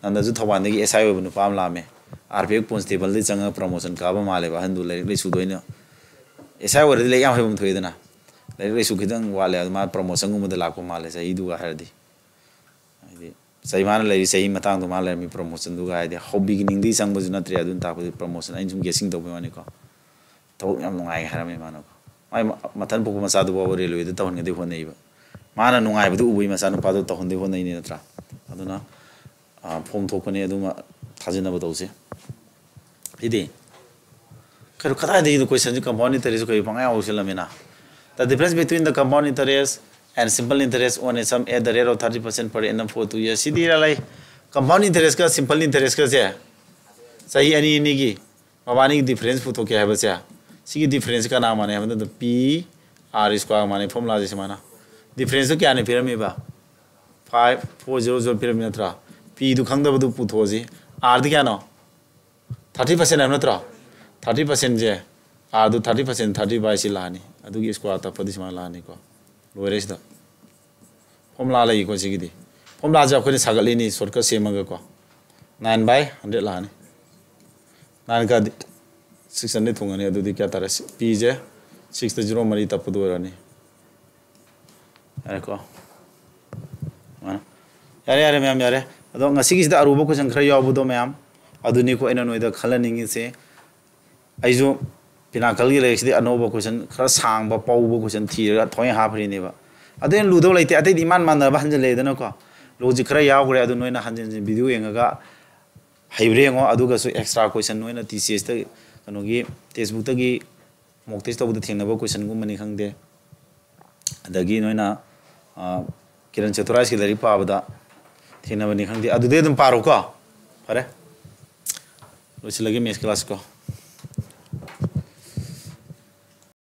ꯍꯟꯗꯛꯁꯨ ꯊꯧꯕꯥꯜꯗꯒꯤ SI ꯑꯣꯏꯕ ꯅꯨꯄꯥ ꯑꯃ ꯂꯥꯛꯑꯝꯃꯦ꯫ RPF constable-ꯗꯒꯤ ꯆꯪꯉꯒ promotion ꯀꯥꯕ ꯃꯥꯜꯂꯦꯕ꯫ ꯑꯍꯟꯗꯨ ꯂꯥꯏꯔꯤꯛ ꯂꯥꯏꯁꯨꯗ ꯑꯣꯏꯅ, SI ꯑꯣꯏꯔꯗꯤ ꯂꯥꯏꯔꯤꯛ ꯌꯥꯝ ꯍꯩꯐꯝ ꯊꯣꯛꯏꯗꯅ꯫ ꯂꯥꯏꯔꯤꯛ ꯂꯥꯏꯁꯨ ꯈꯤꯇꯪ ꯋꯥꯠꯂꯦ꯫ ꯑꯗꯨ ꯃꯥ promotion-ꯒꯨꯝꯕꯗ ꯂꯥꯛꯄ ꯃꯥꯜꯂꯦ ꯆꯍꯤꯗꯨꯒ ꯍꯥꯏꯔꯗꯤ꯫ ꯍꯥꯏꯗꯤ ꯆꯍꯤ ꯃꯥꯅ ꯂꯩꯔꯤ ꯆꯍꯤ ꯃꯇꯥꯡꯗꯣ ꯃꯥ ꯂꯩꯔꯝꯃꯤ promotionꯗꯨꯒ ꯍꯥꯏꯗꯤ ꯍꯧꯕꯤꯒꯤꯅꯤꯡꯗꯤ ꯆꯪꯕꯁꯨ ꯅꯠꯇ꯭ꯔꯦ꯫ ꯑꯗꯨꯅ ꯇꯥꯛꯄꯗꯤ promotion ꯑꯩꯅ ꯁꯨꯝ guessing ꯇꯧꯕꯩ ꯋꯥꯅꯤꯀꯣ꯫ ꯊꯕꯛ ꯌꯥꯝ ꯅꯨꯡꯉꯥꯏ ꯍꯥꯏꯔꯝꯃꯤ ꯃꯥꯅꯀꯣ꯫ ꯃꯥꯏ ꯃ-, ꯃꯊꯟ ꯄꯣꯛꯄ ꯃꯆꯥꯗꯨ ꯐꯥꯎꯕ railwayꯗ ꯇꯧꯍꯟꯒꯗꯤ ꯍꯣꯠꯅꯩꯕ꯫ ꯃꯥꯅ ꯅꯨꯡꯉꯥꯏꯕꯗꯨ ꯎꯕꯒꯤ ꯃꯆꯥꯅꯨꯄꯥꯗꯨ ꯇꯧꯍꯟꯗꯤ ꯍꯣꯠꯅꯩꯅꯤ ꯅꯠꯇ꯭ꯔꯥ? ꯑꯗꯨꯅ, ꯑ, form ꯊꯣꯛꯄꯅꯤ, ꯑꯗꯨꯃ ꯊꯥꯖꯅꯕ ꯇꯧꯁꯤ꯫ ꯁꯤꯗꯤ ꯀꯩꯅꯣ, ꯀꯗꯥꯏꯗꯒꯤꯅꯣ questionꯁꯤ compound interest ꯀꯩ ꯄꯪꯉꯥꯏ ꯍꯧꯁꯤꯜꯂꯝꯃꯤꯅ? The difference between the compound interest and simple interest on a sum at the rate of thirty percent per annum for two years. ꯁꯤꯗꯤ ꯏꯔꯥꯏ ꯂꯥꯏ꯫ Compound interestꯀ simple interestꯀꯁꯦ ꯆꯍꯤ ꯑꯅꯤ ꯑꯅꯤꯒꯤ ꯃꯕꯥꯅꯤꯒꯤ difference ꯄꯨꯊꯣꯛꯀꯦ ꯍꯥꯏꯕꯁꯦ, ꯁꯤꯒꯤ difference ꯀꯅꯥ ꯃꯥꯟꯅꯩ ꯍꯥꯏꯕ ꯃꯇꯝꯗ P R square ꯃꯥꯟꯅꯩ꯫ Formulaꯁꯦ ꯁꯨꯃꯥꯏꯅ, differenceꯇꯣ ꯀꯌꯥꯅꯤ ꯄꯤꯔꯝꯃꯤꯕ? Five four zero zero ꯄꯤꯔꯝꯃꯤ ꯅꯠꯇ꯭ꯔꯥ? Pꯗꯨ ꯈꯪꯗꯕꯗꯨ ꯄꯨꯊꯣꯛꯑꯁꯤ꯫ Rꯗꯤ ꯀꯌꯥꯅꯣ? Thirty percent ꯍꯥꯏꯕ ꯅꯠꯇ꯭ꯔꯣ? Thirty percentꯁꯦ, Rꯗꯨ thirty percent, thirty by ꯁꯤ ꯂꯥꯛꯑꯅꯤ, ꯑꯗꯨꯒꯤ square ꯇꯞꯄꯗꯤ ꯁꯨꯃꯥꯏꯅ ꯂꯥꯛꯑꯅꯤꯀꯣ꯫ ꯂꯣꯏꯔꯦ ꯁꯤꯗ꯫ Formula ꯂꯩꯀꯣ ꯁꯤꯒꯤꯗꯤ꯫ Formulaꯁꯦ ꯑꯩꯈꯣꯏꯅ ꯁꯥꯒꯠꯂꯤꯅꯤ shortcut ꯁꯦꯝꯃꯒꯀꯣ꯫ Nine by hundred ꯂꯥꯛꯑꯅꯤ꯫ Nineꯒ six hundred ꯊꯨꯡꯉꯅꯤ, ꯑꯗꯨꯗꯤ ꯀꯌꯥ ꯇꯥꯔꯦ? Pꯁꯦ sixꯇ zero ꯃꯔꯤ ꯇꯞꯄꯗꯨ ꯑꯣꯏꯔꯅꯤ꯫ ꯌꯥꯔꯦꯀꯣ? ꯑ, ꯌꯥꯔꯦ, ꯌꯥꯔꯦ ꯃꯌꯥꯝ, ꯌꯥꯔꯦ꯫ ꯑꯗꯣ ꯉꯁꯤꯒꯤꯁꯤꯗ ꯑꯔꯨꯕ question ꯈꯔ ꯌꯥꯎꯕꯗꯣ ꯃꯌꯥꯝ, ꯑꯗꯨꯅꯤꯀꯣ ꯑꯩꯅ ꯅꯣꯏꯗ ꯈꯜꯍꯟꯅꯤꯡꯉꯤꯁꯦ꯫ ꯑꯩꯁꯨ Pinnacleꯒꯤ ꯂꯥꯏꯔꯤꯛꯁꯤꯗꯤ ꯑꯅꯧꯕ question ꯈꯔ ꯁꯥꯡꯕ ꯄꯧꯕ question ꯊꯤꯔꯒ ꯊꯋꯥꯏ ꯍꯥꯞꯈ꯭ꯔꯤꯅꯦꯕ꯫ ꯑꯗꯨ ꯍꯦꯟꯅ ꯂꯨꯗꯧ ꯂꯩꯇꯦ, ꯑꯇꯩꯗꯤ ꯏꯃꯥꯟ ꯃꯥꯟꯅꯕ ꯍꯟꯖꯜꯂꯛꯑꯦꯗꯅꯀꯣ꯫ Logic ꯈꯔ ꯌꯥꯎꯈ꯭ꯔꯦ, ꯑꯗꯨ ꯅꯣꯏꯅ ꯍꯟꯖꯤꯟ ꯍꯟꯖꯤꯟ video ꯌꯦꯡꯉꯒ ꯍꯩꯕ꯭ꯔꯥ ꯌꯦꯡꯉꯣ꯫ ꯑꯗꯨꯒꯁꯨ extra question ꯅꯣꯏꯅ TCSꯇ, ꯀꯩꯅꯣꯒꯤ, textbookꯇꯒꯤ mock test ꯇꯧꯕꯗ ꯊꯦꯡꯅꯕ questionꯒꯨꯝꯕꯅꯤ ꯈꯪꯗꯦ, ꯑꯗꯒꯤ ꯅꯣꯏꯅ, ꯑ, Kiran Chaturajꯀꯤ ꯂꯥꯏꯔꯤꯛ ꯄꯥꯕꯗ ꯊꯦꯡꯅꯕꯅꯤ ꯈꯪꯗꯦ, ꯑꯗꯨꯗꯩ ꯑꯗꯨꯝ ꯄꯥꯔꯣꯀꯣ꯫ ꯐꯔꯦ, ꯂꯣꯏꯁꯤꯜꯂꯒꯦ maths class ꯀꯣ꯫